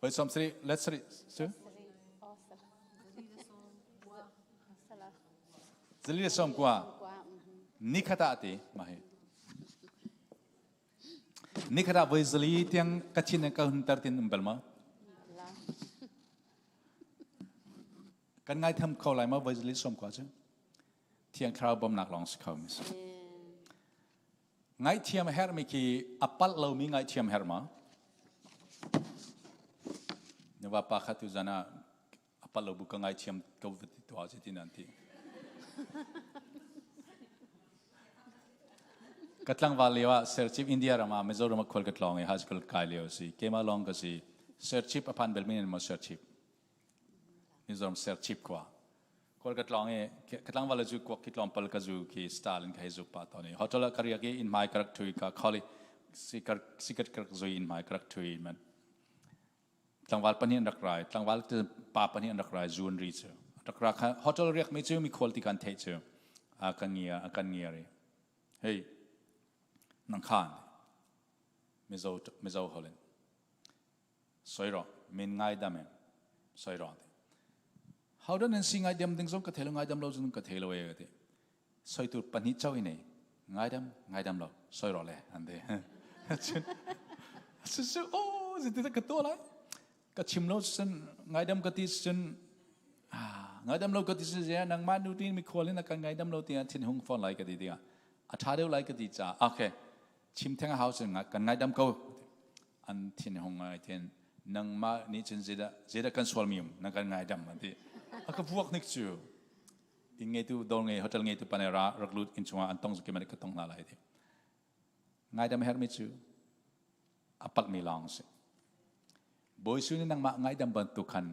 Voi sawm sarih le sarih si? Zali le sawm kua. Nikhat ah ti mah hi. Nikhat ah voi zali tiang ka thin ka hunter tin um bel ma? Kan ngai tham kho lai ma voi zali sawm kua cu? Thiang Thlarau bawmnak lawng si kho mi si. Ngaihthiam a herhmi khi a palh lomi ngaihthiam herh ma? Na vapa kha tu zan ah a palh lo bu ka ngaithiam ko va ti tuah si ti nan ti. Ka tlangval lio ah Serchip India ram ah Mizoram ah khual ka tlawng i high school kai lio si. Keimah lawng ka si. Serchip a phan bel mi nan maw Serchip? Mizoram Serchip khua. Khual ka tlawng i ka tlangval cu kuak khi tlawmpal ka zu khi style in ka hei zuk pah tawn i hotel ah ka riak i inn hmai ka rak ṭhu i ka khol i sikat ka rak zui inn hmai ka rak ṭhu i man tlangval pahnih an rak rai tlangval pa pahnih an rak rai zu an ri cu rak ra kha hotel riak mi cu mikhual ti kan theih cu a kan ngia a kan ngiar i hei nang khan Mizo Mizo holin Soi rawh, min ngaidam em. Soi rawh ti. How dan nan si ngaidam ding zong ka thei lo ngaidam lo zong ka thei lo e ka ti. Soi tur pahnih chau i nei. Ngaidam, ngaidam lo. Soi rawh le an ti. Cun su oh ziti ka to lai. Ka chim lo cun ngaidam ka ti cun ngaidam lo ka ti cun zia nangmah nu tin mikhual in kan ngaidam lo tiah thin hung fawn lai ka ti tiah a tha deuh lai ka ti ca okay chim theng a hau cun kan ngaidam ko an thin hung ngai ten nangmah nih cun zeidah zeidah kan sual mi um na kan ngaidam an ti a ka vuak nik cu inn ngeitu dawr ngei hotel ngeitu pane ra rak lut inn chungah an tong zuki man ka tong hna lai ti ngaidam hermi cu a palhmi lawng si Bawi Su nih nangmah ngaidam bantuk khan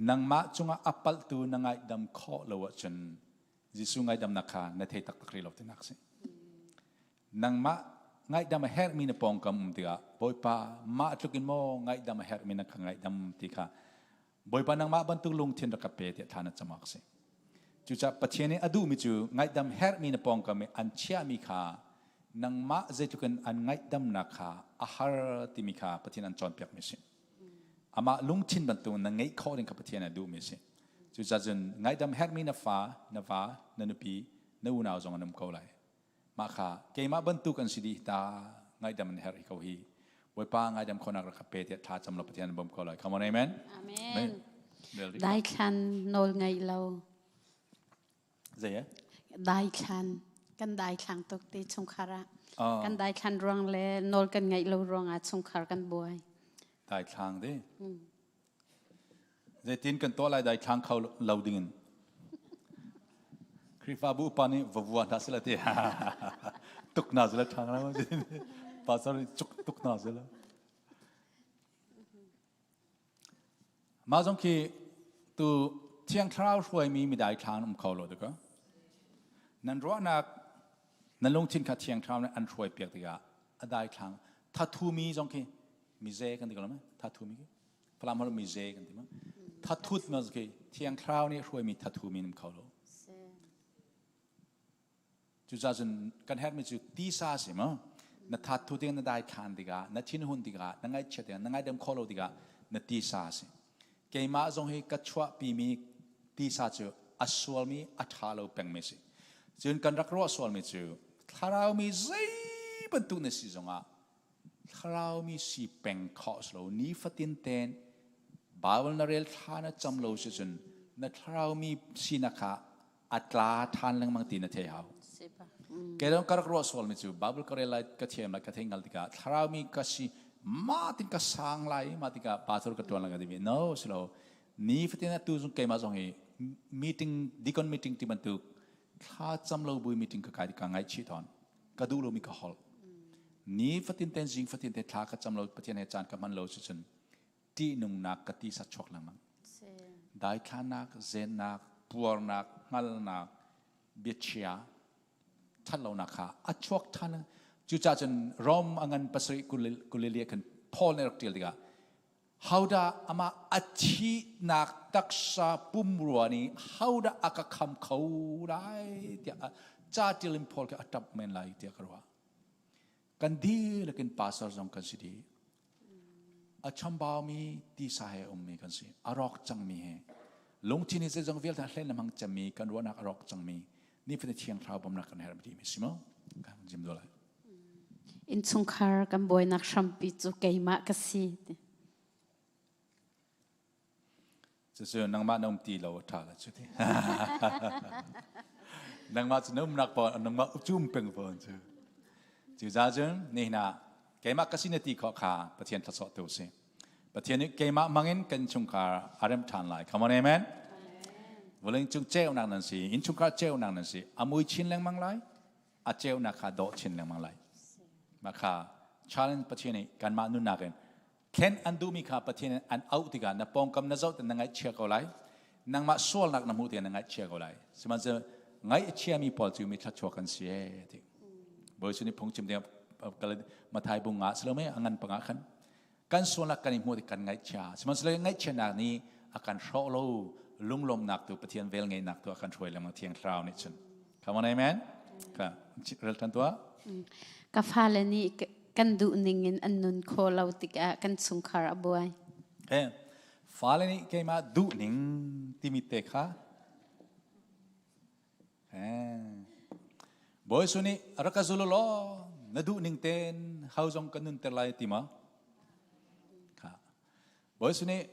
nangmah cungah a palhtu na ngaihdam khawh lo ahcun Jesuh ngaidamnak kha na thei taktak rih lo tinak si. Nangmah ngaihdam a herhmi na pawngkam um tikah Bawipa mah tluk in maw ngaihdam a herhmi na ka ngaihdam ti kha Bawipa nangmah bantuk lungthin rak ka pe tiah thla na cam awk a si. Cucaah Pathian nih a duhmi cu ngaihdam herhmi na pawngkam i an chiahmi kha nangmah zeitluk in an ngaihdamnak kha a har timi kha Pathian an cawnpiakmi a si. Amah lungthin bantuk na ngeih khawh ding kha Pathian a duhmi a si. Cucaah cun ngaihdam herhmi na fa, na va, na nupi, na unau zong an um ko lai. Mah kha keimah bantuk an si dih ta ngaihdam an herh ko hi. Bawipa ngaidam khawhnak rak ka pe tiah thla cam law Pathian bawm ko lai. Come on, amen. Amen. Daithlan nawl ngaih lo. Zei eh? Daithlan. Kan daithlang tuk ti chungkhar ah. Kan daithlan ruang le nawl kan ngaih lo ruang ah chungkhar kan buai. Daithlang di. Zeitin kan tuah lai daithlang kho lo ding in. Khrihfabu upa nih va vua hna sila ti. Tuk na sila ṭhang la. Pastor nih cuk tuk na sila. Mah zong khi tu Thiang Thlarau hruaimi midai thlang um kho lo tika. Nan ruahnak nan lungthin kha Thiang Thlarau nih an hruai piak tikah a dai thlang thathumi zong khi mize kan ti ko lo ma thathumi khi Falam holh mize kan ti ma thathut ma khi Thiang Thlarau nih hruaimi thathumi um kho lo. Cucaah cun kan herhmi cu tisa si maw? Na thatthu tikah na daithlan tikah, na thinhun tikah, na ngaihchiat tikah, na ngaidam khawh lo tikah na tisa si. Keimah zong hi ka chuahpimi tisa cu a sualmi, a ṭha lo pengmi si. Cun kan rak ruah sualmi cu thlaraumi zei bantuk na si zongah Thlaraumi si peng khawh si lo nifatin tein Bible na rel thla na cam lo si cun na thlaraumi sinak kha a tla ṭhan lengmang ti na thei hau. Kei ka rak ruah sualmi cu Bible ka rel lai ka thiam lai ka thei ngal tikah thlaraumi ka si ma tin ka sang lai ma tikah pastor ka ṭuan lai ka timi no si lo nifatin atu zung keimah zong hi. Meeting, deacon meeting ti bantuk thla cam lo bui meeting ka kai ka ngaihchih tawn. Ka duh lomi ka holh. Ni fatin ten zing fatin te thla ka cam lo Pathian he caan ka hman lo si cun ṭihnungnak ka ti sa chuak lengmang. Daithlanak, zennak, puarnak, hngalnak, biachia, ṭhatlonak kha a chuak ṭhan. Cucaah cun Rom a ngan pasarih kulili ah khan Paul nih a rak ṭial tikah hodah amah a thihnak taksa pumrua nih hodah a ka kham kho lai tiah ca ṭial in Paul khi a ṭap men lai tiah ka ruah. Kan dihlak in pastor zong kan si dih. A chambaumi tisa he ummi kan si. A rawk cangmi he. Lungthin hi zeizong vialte hlen le hmang cemmi kan ruahnak a rawk cangmi nifatin thiang thlarau bawmhnak kan herh timi si maw? Kan jim do lai. Innchungkhar kan buainak hrampi cu keimah ka si. Cucu nangmah na um ti lo a ṭha la cu ti. Nangmah cu na umnak pawl nangmah cu um peng fawn cu. Cucaah cun nihin ah keimah ka si na ti khawh kha Pathian thluachuah tu si. Pathian nih keimah hmangin kan chungkhar a rem ṭhan lai. Come on, amen. Vawlei cung ceunak nan si, innchungkhar ceunak nan si. A mui chin lengmang lai, a ceunak kha dawh chin lengmang lai. Mah kha challenge Pathian nih kanmah nunnak in Thlen an duhmi kha Pathian in an auh tikah na pawngkam na zoh na ngaihchia ko lai. Nangmah sualnak na hmuh tikah na ngaihchia ko lai. Sihmanhsehlaw ngaihchiami pawl cu mi thluachuak an si ee ti. Bawi nih phungchim ding Mathai bung nga si lo mei a ngan pangah khan kan sualnak kan i hmuh tik kan ngaihchia. Sihmanhsehlaw ngaihchianak nih a kan hrawh lo lunglawmnak tu Pathian vel ngeihnak tu a kan hruai lengmang Thiang Thlarau nih cun. Come on, amen. Ka rel ṭhan tuah. Ka fale nih kan duh ning in an nun khawh lo tikah kan chungkhar a buai. Eh, fale nih keimah duh ning timi te kha eh Bawi su nih rak ka zul law na duh ning ten hau zong kan nun ter lai ti ma? Kha. Bawi su nih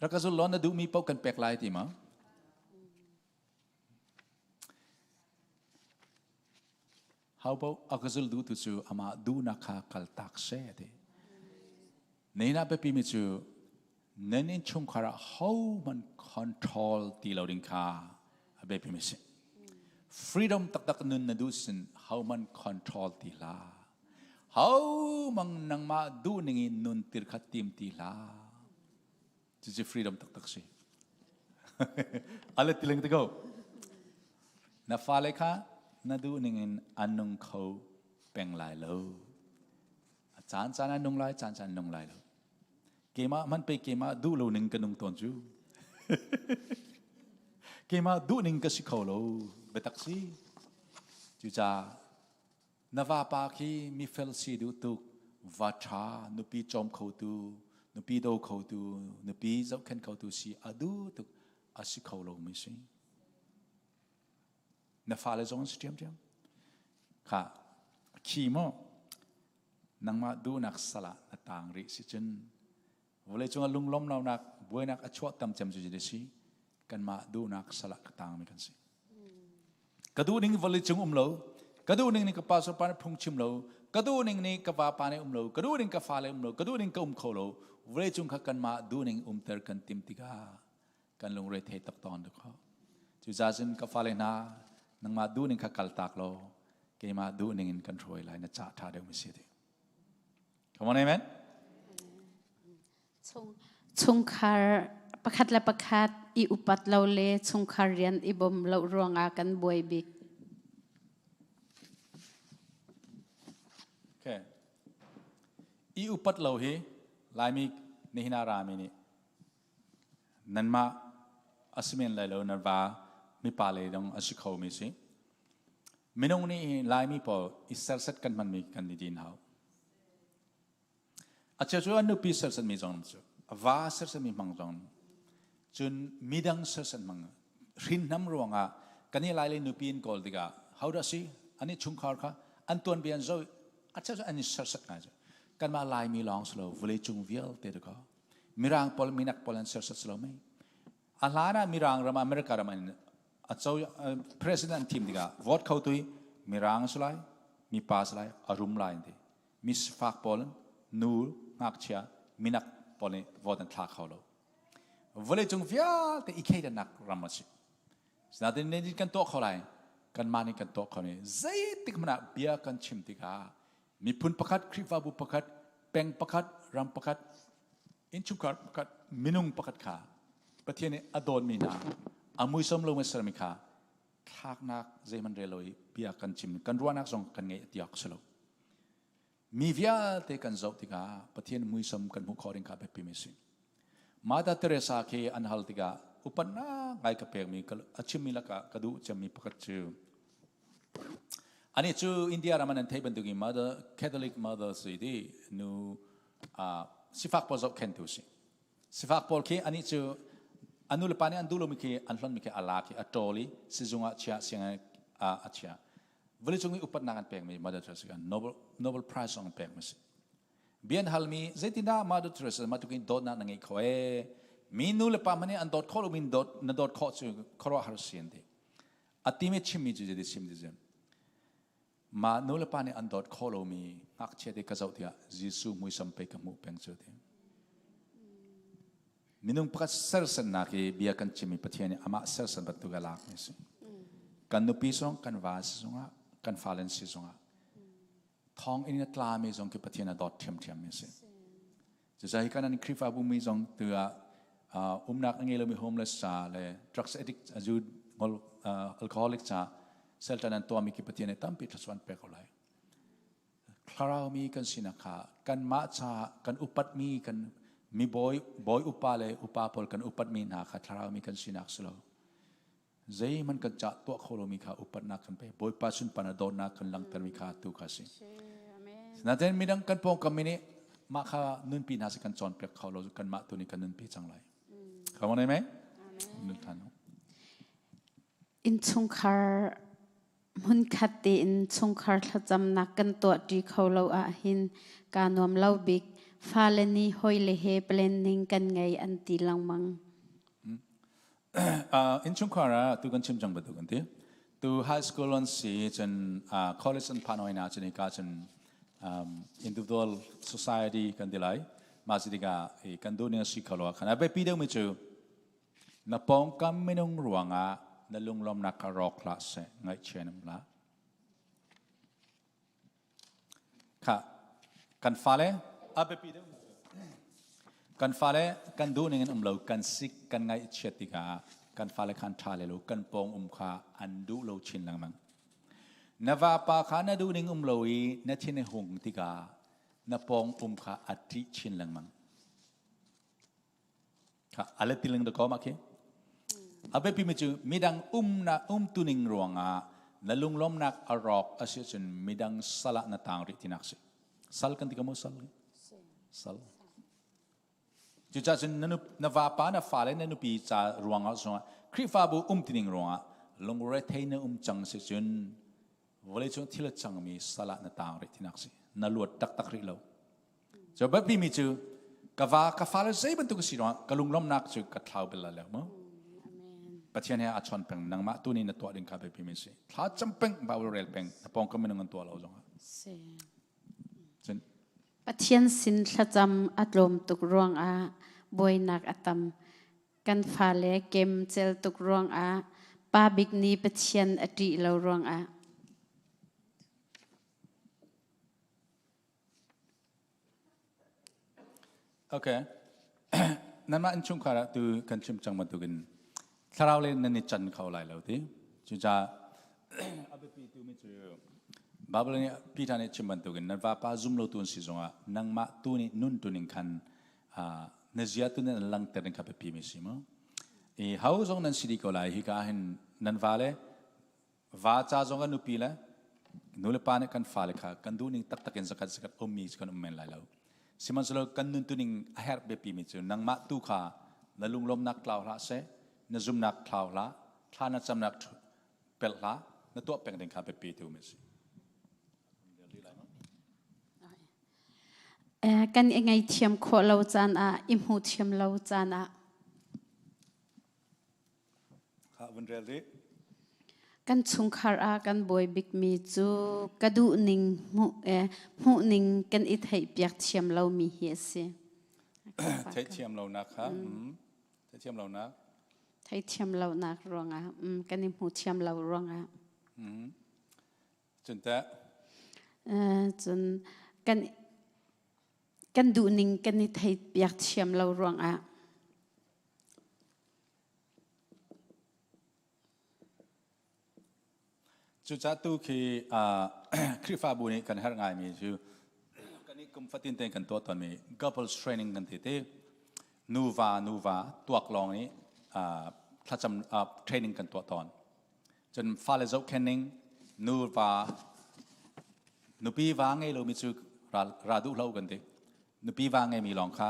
rak ka zul law na duhmi paoh kan pek lai ti ma? Hopaoh a ka zul duhtu cu amah duhnak kha kaltak seh a ti. Nihin ah biapimi cu nan innchungkhar ah hohmanh control ti lo ding kha a biapimi si. Freedom taktak nun na duh sin hohmanh control ti hlah. Homang nangmah duh ning in nun tir kha tim ti hlah. Cucu freedom taktak si. Ale tiling te ko. Na fale kha na duh ning in an nung kho peng lai lo. A caan caan an nung lai, caan caan nung lai lo. Keimah man pe keimah duh lo ning ka nung tawn cu. Keimah duh ning ka si kho lo. Biatak si. Cucaah Na vapa khi mifel si duh tuk, va ṭha, nupi cawm khotu, nupi daw khotu, nupi zohkhenh khotu si a duh tuk, a si kho lomi si. Na fale zong an si ṭhiamṭhiam. Kha, khi maw, nangmah duhnak sal ah na taang rih si cun vawleicung ah lunglawmhlonak buainak a chuah tam cem cu a si kanmah duhnak sal ah ka taangmi kan si ka duh ning vawleicung um lo ka duh ning nih ka pastor pa nih phung chim lo ka duh ning nih ka vapa nih um lo ka duh ning ka fale um lo ka duh ning ka um kho lo vawleicung kha kanmah duh ning umter kan tim tikah kan lungre thei tak tawn kho cucaah cun ka fale hna nangmah duh ning kha kal tak law keimah duh ning in kan hruai lai na ca ṭha deuh mi si ti Come on, amen. Chungkhar pakhat le pakhat i upat lo le chungkhar rian i bawm lo ruangah kan buai bik. Okay. I upat lo hi Laimi nihin ah rami nih nanmah a si men lai lo nan va mipa lei dong a si kho mi si. Minung nih Laimi pawl i serset kan hmanmi kan i din hau. A cheu cu an nupi sersetmi zong cu, a va sersetmi hmang zong, cun midang serset hmang. Hrinhnam ruangah kan i Lai lei nupi in kawl tikah ho dah si an i chungkhar kha an tuanbia an zoh a cheu cu an i serset ngai cu. Kanmah Laimi lawng si lo vawleicung vialte tu kaw Mirang pawl minak pawl an serset si lo mei. A hlan ah Mirang ram America ram an a co president an thim tikah vote kho tu mirang si lai mipa si lai a rum lai an ti mi sifak pawl nu ngakchia minak pawl nih vote an thla kho lo vawleicung vialte i thleidannak ram a si. Sinain nih kan tuah kho lai. Kanmah nih kan tuah kho ni. Zeitik hmanh ah bia kan chim tikah miphun pakhat, Khrihfabu pakhat, peng pakhat, ram pakhat, innchungkhar pakhat, minung pakhat kha Pathian nih a dawtmi hna, a muisam lo sermi kha thlaknak zeihmanh rel lo i bia kan chim, kan ruahnak zong kan ngeih ti awk si lo. Mi vialte kan zoh tikah Pathian muisam kan hmuh khawh ding kha biapimi a si. Mother Teresa khi an hal tikah upatnak ngai ka pekmi a chimmi lakah ka duh cemmi pakhat cu ani cu India ram an theih bantukin Mother Catholic Mother si ti nu sifak pawl zohkhentu si. Sifak pawl khi anih cu a nu le pa nih an duh lomi khi an hlonmi khi a lak i a ṭawl i sizung ah chia sianginn ah a chia. Vawleicung i upatnak an pekmi Mother Teresa kha Nobel, Nobel Prize zong an pekmi a si. Bia an halmi zeitindah Mother Teresa mah tukin dawtnak na ngeih kho ee? Mi nu le pa hmanh nih an dawt khawh lomi dawt na dawt khawh cu khuaruahhar si an ti. A timi chimmi cu zeiti chim ti Mah nu le pa nih an dawt khawh lomi ngakchia te ka zoh tiah Jesuh muisam pei ka hmuh peng cu ti. Minung pakhat sersannak i bia kan chimmi Pathian nih amah sersan bantuk a lakmi a si. Kan nupi zong, kan va si zongah, kan fale si zongah thawng in a tlami zong khi Pathian a dawt ṭhiamṭhiammi a si. Cucaah hi kan Khrihfabu mi zong tu ah umnak a ngei lomi homeless ca le drugs addict zu ngol alcoholic ca shelter an tuahmi khi Pathian nih tampi thluachuah an pek ko lai. Thlarau mi kan sinak kha kanmah ca kan upatmi kan mi bawi bawi upa le upa pawl kan upatmi hna kha thlarau mi kan sinak si lo. Zeihmanh kan cah tuah kho lomi kha upatnak kan pe. Bawipa sunparnak dawtnak kan langhtermi kha tu kha si. Nain midang kan pawngkam mi nih mah kha nunpi hna si kan cawnpiak kho lo kanmah tu nih kan nunpi cang lai. Come on, amen. Nun than. Innchungkhar hmunkhat tein chungkhar thlacamnak kan tuahṭi kho lo ahhin kaa nuam lo bik. Fale nih hawile he planning kan ngei an ti lengmang. Innchungkhar ah tu kan chim cang bantuk an ti. Tu high school an si cun college an phan hoi na cun ka cun individual society kan ti lai. Mah si tikah kan duh ning a si kho lo khan a biapi deuhmi cu Na pawngkam minung ruangah na lunglawmnak kha rawk hlah seh, ngaihchia in um hlah. Kha kan fale a biapi deuh kan fale kan duh ning in um lo kan sik kan ngaihchiat tikah kan fale kha an ṭha le lo kan pawng um kha an duh lo chin lengmang. Na vapa kha na duh ning um lo i na thin a hung tikah na pawng um kha a ṭih chin lengmang. A let tiling da ko ma khi. A biapi mi cu midang umnak umtuning ruangah na lunglawmnak a rawk a si cun midang sal ah na tang rih tinak si. Sal kan ti ka mu sal. Sal. Cucaah cun na, na vapa na fale na nupi ca ruangah zongah Khrihfabu umtining ruangah lungrethei na um cang si cun vawleicung thil a cangmi sal ah na tang rih tinak si na luat taktak rih lo cu biapi mi cu ka va ka fale zei bantuk si ruangah ka lunglawmnak cu ka thlau bel lo mu Pathian he a chon peng nangmah tu nih na tuah ding kha biapi mi si thla cam peng Bible rel peng na pawng kam minung an tuah lo zongah cun Pathian sin thlacam a tlawm tuk ruangah buainak a tam Kan fale kem cel tuk ruangah pa bik nih Pathian a ṭih lo ruangah. Okay. Nanmah innchungkhar ah tu kan chim cang bantukin thlarau le nan i can kho lai lo ti. Cucaah a biapi tu mi cu Bible nih Peter nih chim bantukin nan vapa zum lo tu an si zongah nangmah tu nih nun tu ning khan na zia tu nan langter ding kha biapi mi si mu i ho zong nan si dih ko lai hi ka hin nan va le va ca zong kan nupi le nu le pa nih kan fale kha kan duh ning taktak in zakat zakat ummi kan um men lai lo sihmanhsehlaw kan nun tuning a herh biapi mi cu nangmah tu kha na lunglawmnak tlau hlah seh na zumnak thlau hlah thla na camnak pelh hlah na tuah peng ding kha biapi tu mi si Kan i ngaihthiam khawh lo caan ah, i hmuh thiam lo caan ah. Vun rel rih. Kan chungkhar ah kan buai bikmi cu ka duhning hmuhning kan i theihpiak thiam lomi hi a si. Theihthiam lonak kha. Theihthiam lonak. Theithiam lonak ruangah kan i hmu thiam lo ruangah. Cun teh? Cun kan kan duhning kan i thei piak thiam lo ruangah. Cucaah tu khi Khrihfabu nih kan herh ngaimi cu kan i kum fatin tein kan tuah tawnmi couples training kan ti ti nuva nuva tuak lawng i thlacam training kan tuah tawn. Cun fale zohkhenning nuva nupi va ngei lomi cu ra duh lo kan ti. Nupi va ngeimi lawng kha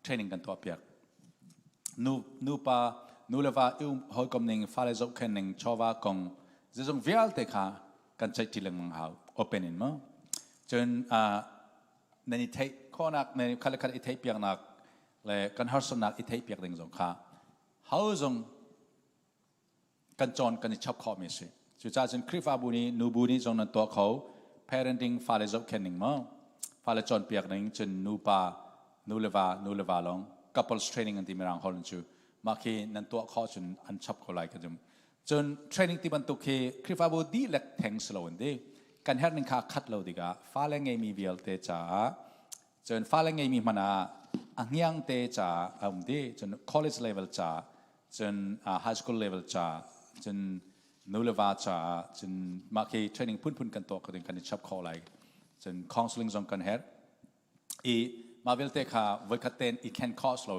training kan tuahpiak. Nu nupa nu le va i hawikom ning fale zohkhenh ning chawva kong zeizong vialte kha kan ceihṭi lengmang hau open in mu. Cun nan i theih khawhnak nan khat le khat i theih piaknak le kan harsatnak i theih piak ding zong kha ho zong kan cawn kan i chap khawhmi a si. Cucaah cun Khrihfabu nih nubu nih zong nan tuah kho parenting fale zohkhenh ning maw fale cawnpiak ning cun nupa nu le va nu le va lawng couples training an ti mirang holh cu mah khi nan tuah khawh cun an chap ko lai ka zum. Cun training ti bantuk khi Khrihfabu dihlak theng si lo an ti. Kan herh ning kha khat lo tikah fale ngeimi vialte caah cun fale ngeimi hmanh ah a hniang te caah a um ti cun college level caah cun high school level ca cun nu le va caah cun mah khi training phunphun kan tuah ko ding kan i chap khawh lai cun counseling zong kan herh i mah vialte kha voikhat ten i can cost lo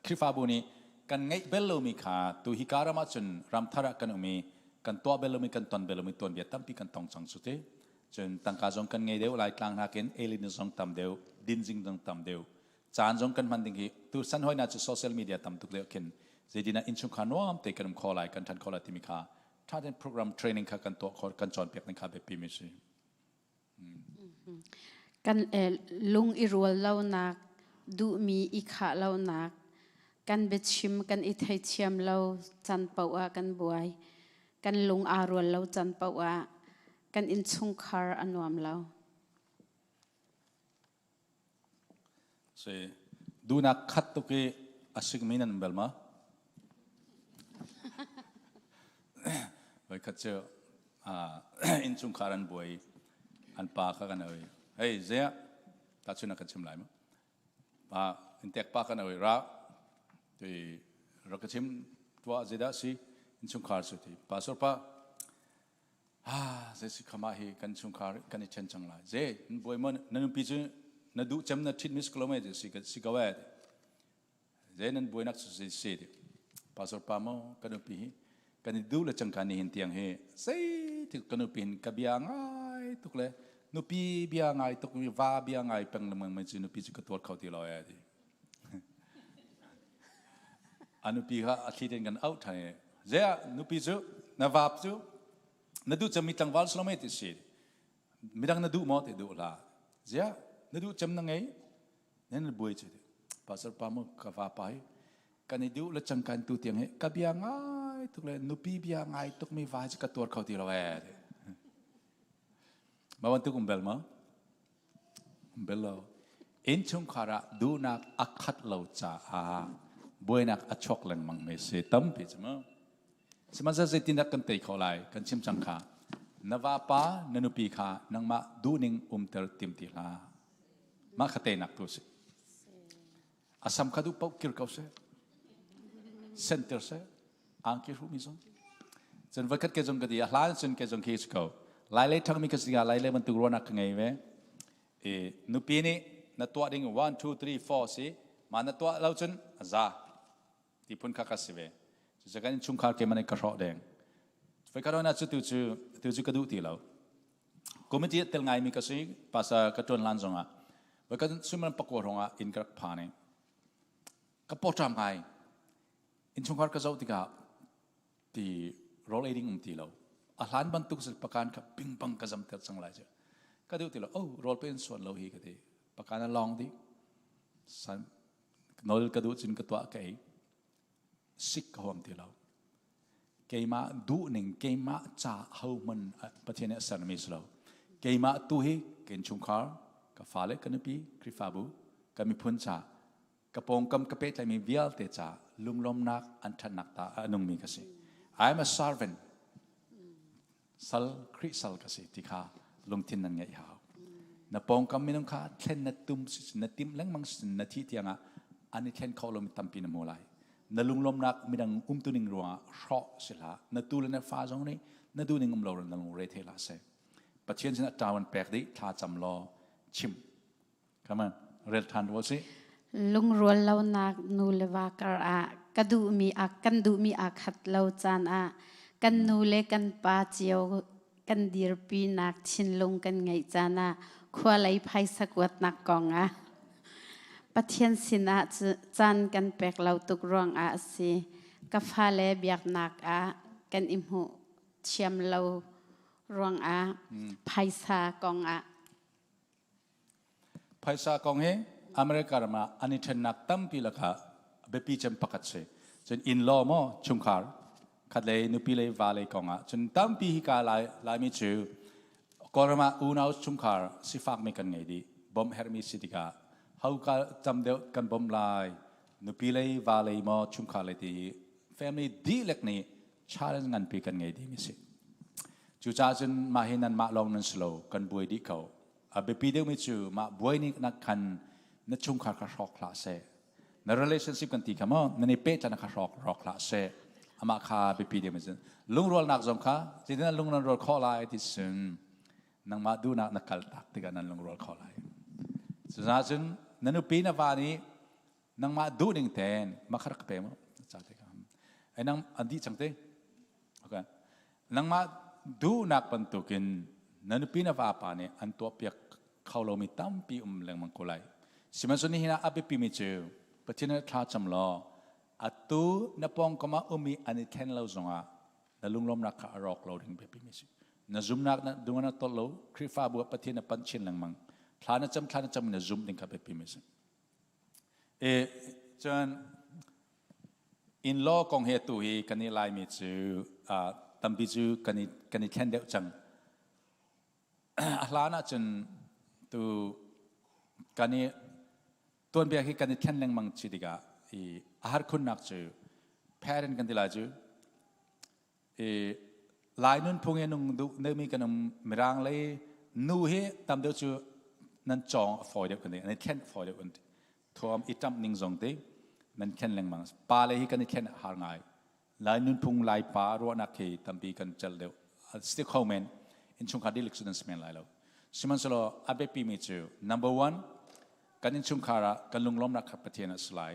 Khrihfabu nih kan ngeih bel lomi kha tu hi ka ram ah cun ramthar ah kan um i kan tuah bel lomi kan ton bel lomi tuanbia tampi kan tong cang cu ti cun tangka zong kan ngei deuh lai tlang nakin alien zong tam deuh dinzing zong tam deuh caan zong kan hman ding hi tu san hoi na cu social media tam tuk leo khin zeitin ah innchungkhar nuam te kan um kho lai kan than kho lai timi kha tha ten program training kha kan tuah kho kan cawnpiak ning kha biapi mi si. Kan lung i rual lonak duhmi i khah lonak kan biachim kan i theithiam lo can paoh ah kan buai kan lung aa rual lo can paoh ah kan innchungkhar a nuam lo. Si duhnak khat tuk i a sikmi nan um bel ma? Voikhat cu innchungkhar an buai an pa kha kan oi hei ziah tahchun a kan chim lai ma pa intek pa kan oi ra ti rak ka chim tuah zeidah si innchungkhar cu ti pastor pa Ah, zei si khama hi kan chungkhar kan i ṭhen cang lai. Ze, buai mo na nupi cu na duh cem na ṭhit mis ko me si si ko e. Ze nan buainak cu si si ti. Pastor pa mo kan nupi hi kan i duh le cang kan ni hin tiang hi sei ti kan nupi hin ka bia ngai tuk le nupi bia ngai tuk mi va bia ngai peng lengmang mai cu nupi cu ka tuar kho ti lo e ti. A nupi kha a thli tein kan auh ṭhan i zei ah nupi cu na vap cu na duh cemmi tlangval si lo mei ti si midang na duh maw ti duh hlah ziah na duh cem na ngei nan buai cu pastor pa mu ka vapa hi kan i duh le cangkan tu tiang hi ka bia ngai tuk le nupi bia ngai tuk mi va cu ka tuar kho ti lo ee ma bantuk um bel ma Bel lo. Innchungkhar ah duhnak a khat lo caah buainak a chuak lengmang mi si tampi cu mu. Sihmanhsehlaw zeitindah kan tei khawh lai? Kan chim cang kha. Na vapa, na nupi kha nangmah duhning umter tim ti hlah. Mah kha teinak tu a si. A sam kha duh paoh kir ko seh. Senter seh. Angki hruhmi zong. Cun voikhat ke zong ka ti a hlan cun ke zong khi si ko. Lai lei ṭhangmi ka si tikah lai lei bantuk ruahnak ka ngei ve. I nupi nih na tuah ding 1 2 3 4 si ma na tuah lo cun a za ti phun kha ka si ve. Cucu kan innchungkhar ke man ka hrawh deng. Voikhat hona cu tu cu tu cu ka duh ti lo. Committee tel ngaimi ka si pastor ka ṭuan hlan zongah voikhat suimilam pakua hrawngah inn ka rak phan i ka pawṭam ngai. Innchungkhar ka zoh tikah ti rawl ei ding um ti lo. A hlan bantuk pakan kha pingpang ka zamter cang lai cu. Ka duh ti lo. Oh, rawl pe in suan lo hi ka ti. Pakan a lawng dih. San nol ka duh cun ka tuah ka ei. Sik ka huam ti lo. Keimah duhning, keimah ca hohmanh Pathian nih a sermi si lo. Keimah tu hi ka innchungkhar, ka fale, ka nupi, Khrihfabu, ka miphun ca. Ka pawngkam ka pehtlaimi vialte ca lunglawmnak an ṭhatnak ta a nungmi ka si. I am a servant. Sal, Khrih sal ka si ti kha lungthin nan ngeih hau. Na pawngkam minung kha thlen na tum na tim lengmang na thih tiangah an i thlen kho lomi tampi na hmu lai. Na lunglawmnak midang umtuning ruangah hrawh si hlah. Na tu le na fa zong nih na duhning um lo na lungre thei hlah seh. Pathian sinah ṭawan pek dih thla cam law chim. Come on, rel ṭhan rual si. Lungrual lonak nu le va kar ah ka duhmi a kan duhmi aa khat lo caan ah kan nu le kan pa cio kan dirpinak thinlung kan ngeih caan ah khua lei phaisa kuatnak kong ah Pathian sinah caan kan pek lo tuk ruangah a si. Ka fale biaknak ah kan i hmuh thiam lo ruangah phaisa kong ah Phaisa kong hi America ram ah an i ṭhennak tampi lakah biapi cem pakhat si. Cun innlaw maw chungkhar khatlei nupi lei va lei kong ah cun tampi hika Lai, Laimi cu Kawlram ah unau chungkhar sifakmi kan ngei dih. Bawmh herhmi si tikah hauka tam deuh kan bawmh lai nupi lei va lei maw chungkhar lei ti hi family dihlak nih challenge nganpi kan ngei dihmi si. Cucaah cun mah hi nanmah lawng nan si lo kan buai dih ko. A biapi deuhmi cu mah buai nih nak khan na chungkhar kha hrawk hlah seh. Na relationship kan ti kha maw nan i pehtlaihnak kha hrawk rawk hlah seh. Amah kha biapi deuhmi cu lungrualnak zong kha zeitin lung nan rual khawh lai ti cun nangmah duhnak na kal tak tikah nan lungrual khawh lai. Cucaah cun na nupi na va nih nangmah duhning tein makha rak ka pe mu ca te ka ai nang an dih cang te okay nangmah duhnak bantukin na nupi na vapa nih an tuahpiak kho lomi tampi um lengmang ko lai sihmanhsehlaw nihin ah a biapimi cu Pathian nih thla cam law atu na pawngkam ah umi an i thlen lo zongah na lunglawmnak kha a rawk lo ding biapimi si na zumnak na dung na tolh lo Khrihfabu ah Pathian na panh chin lengmang thla na cam thla na cam na zum ding kha biapimi si E, cun in-law kong he tu hi kan i Laimi cu uh, tampi cu kan i kan i thlen deuh cang. A hlan ahcun tu kan i tuanbia hi kan i thlen lengmang ci tikah i a har khunnak cu parent kan ti lai cu i Lai nunphung i nung duh mi kan um Mirang lei nu hi tam deuh cu nan cawng a fawi deuh kan ti an i thlen a fawi deuh kan ti thuam i ṭamh ning zong ti nan thlen lengmang pa le hi kan i thlen a har ngai Lai nunphung Lai pa ruahnak hi tampi kan cel deuh si kho men innchungkhar dihlak cu nan si men lai lo sihmanhsehlaw a biapi mi cu number one kan innchungkhar ah kan lunglawmnak kha Pathian a si lai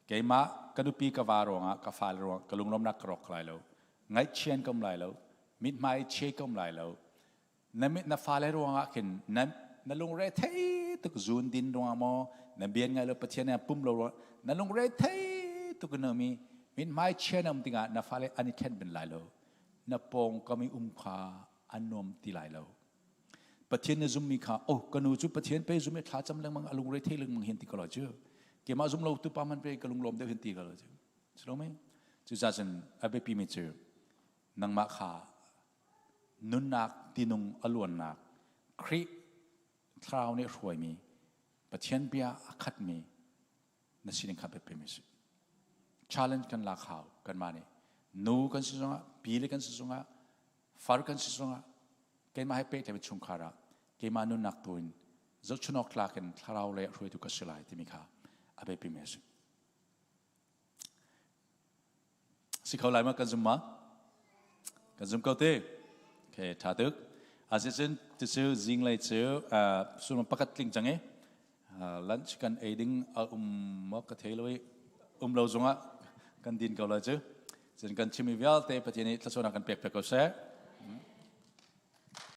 Keimah ka nupi ka va ruangah ka fale ruangah ka lunglawmnak ka rawk lai lo. Ngaihchian ka um lai lo. Mithmai che ka um lai lo. Na mit na fale ruangah khin na na lungre thei tuk zun din ruangah maw na bian ngai lo Pathian nih pum lo ruangah na lungre thei tuk in mi mithmai chia na um tikah na fale an i thlen bin lai lo. Na pawng kam i um kha an nuam ti lai lo. Pathian na zummi kha oh ka nu cu Pathian pe zum i thla cam lengmang a lungre thei lengmang hin ti ko lo cu keimah zum lo tu pa man pe ka lunglawm deuh hin ti ko lo cu si lo mei cucaah cun a biapi mi cu nangmah kha nunnak tinung a luannak Khrih thlarau nih hruaimi Pathian bia a khatmi na sining kha biapi mi si challenge kan lak hau kanmah nih nu kan si zongah pi le kan si zongah far kan si zongah keimah he pehtlaimi chungkhar ah keimah nunnak tu in zohchunawk tlak in thlarau lei hruaitu ka si lai timi kha a biapi mi a si. Si kho lai ma kan zum ma? Kan zum ko te. Okay, tha tuk. Asicun ticu zinglei cu sullam pakhat tling cang i lunch kan ei ding a um maw ka thei lo i um lo zongah kan din ko lai cu. Cun kan chimmi vialte Pathian nih thluachuahnak kan pek pek ko seh.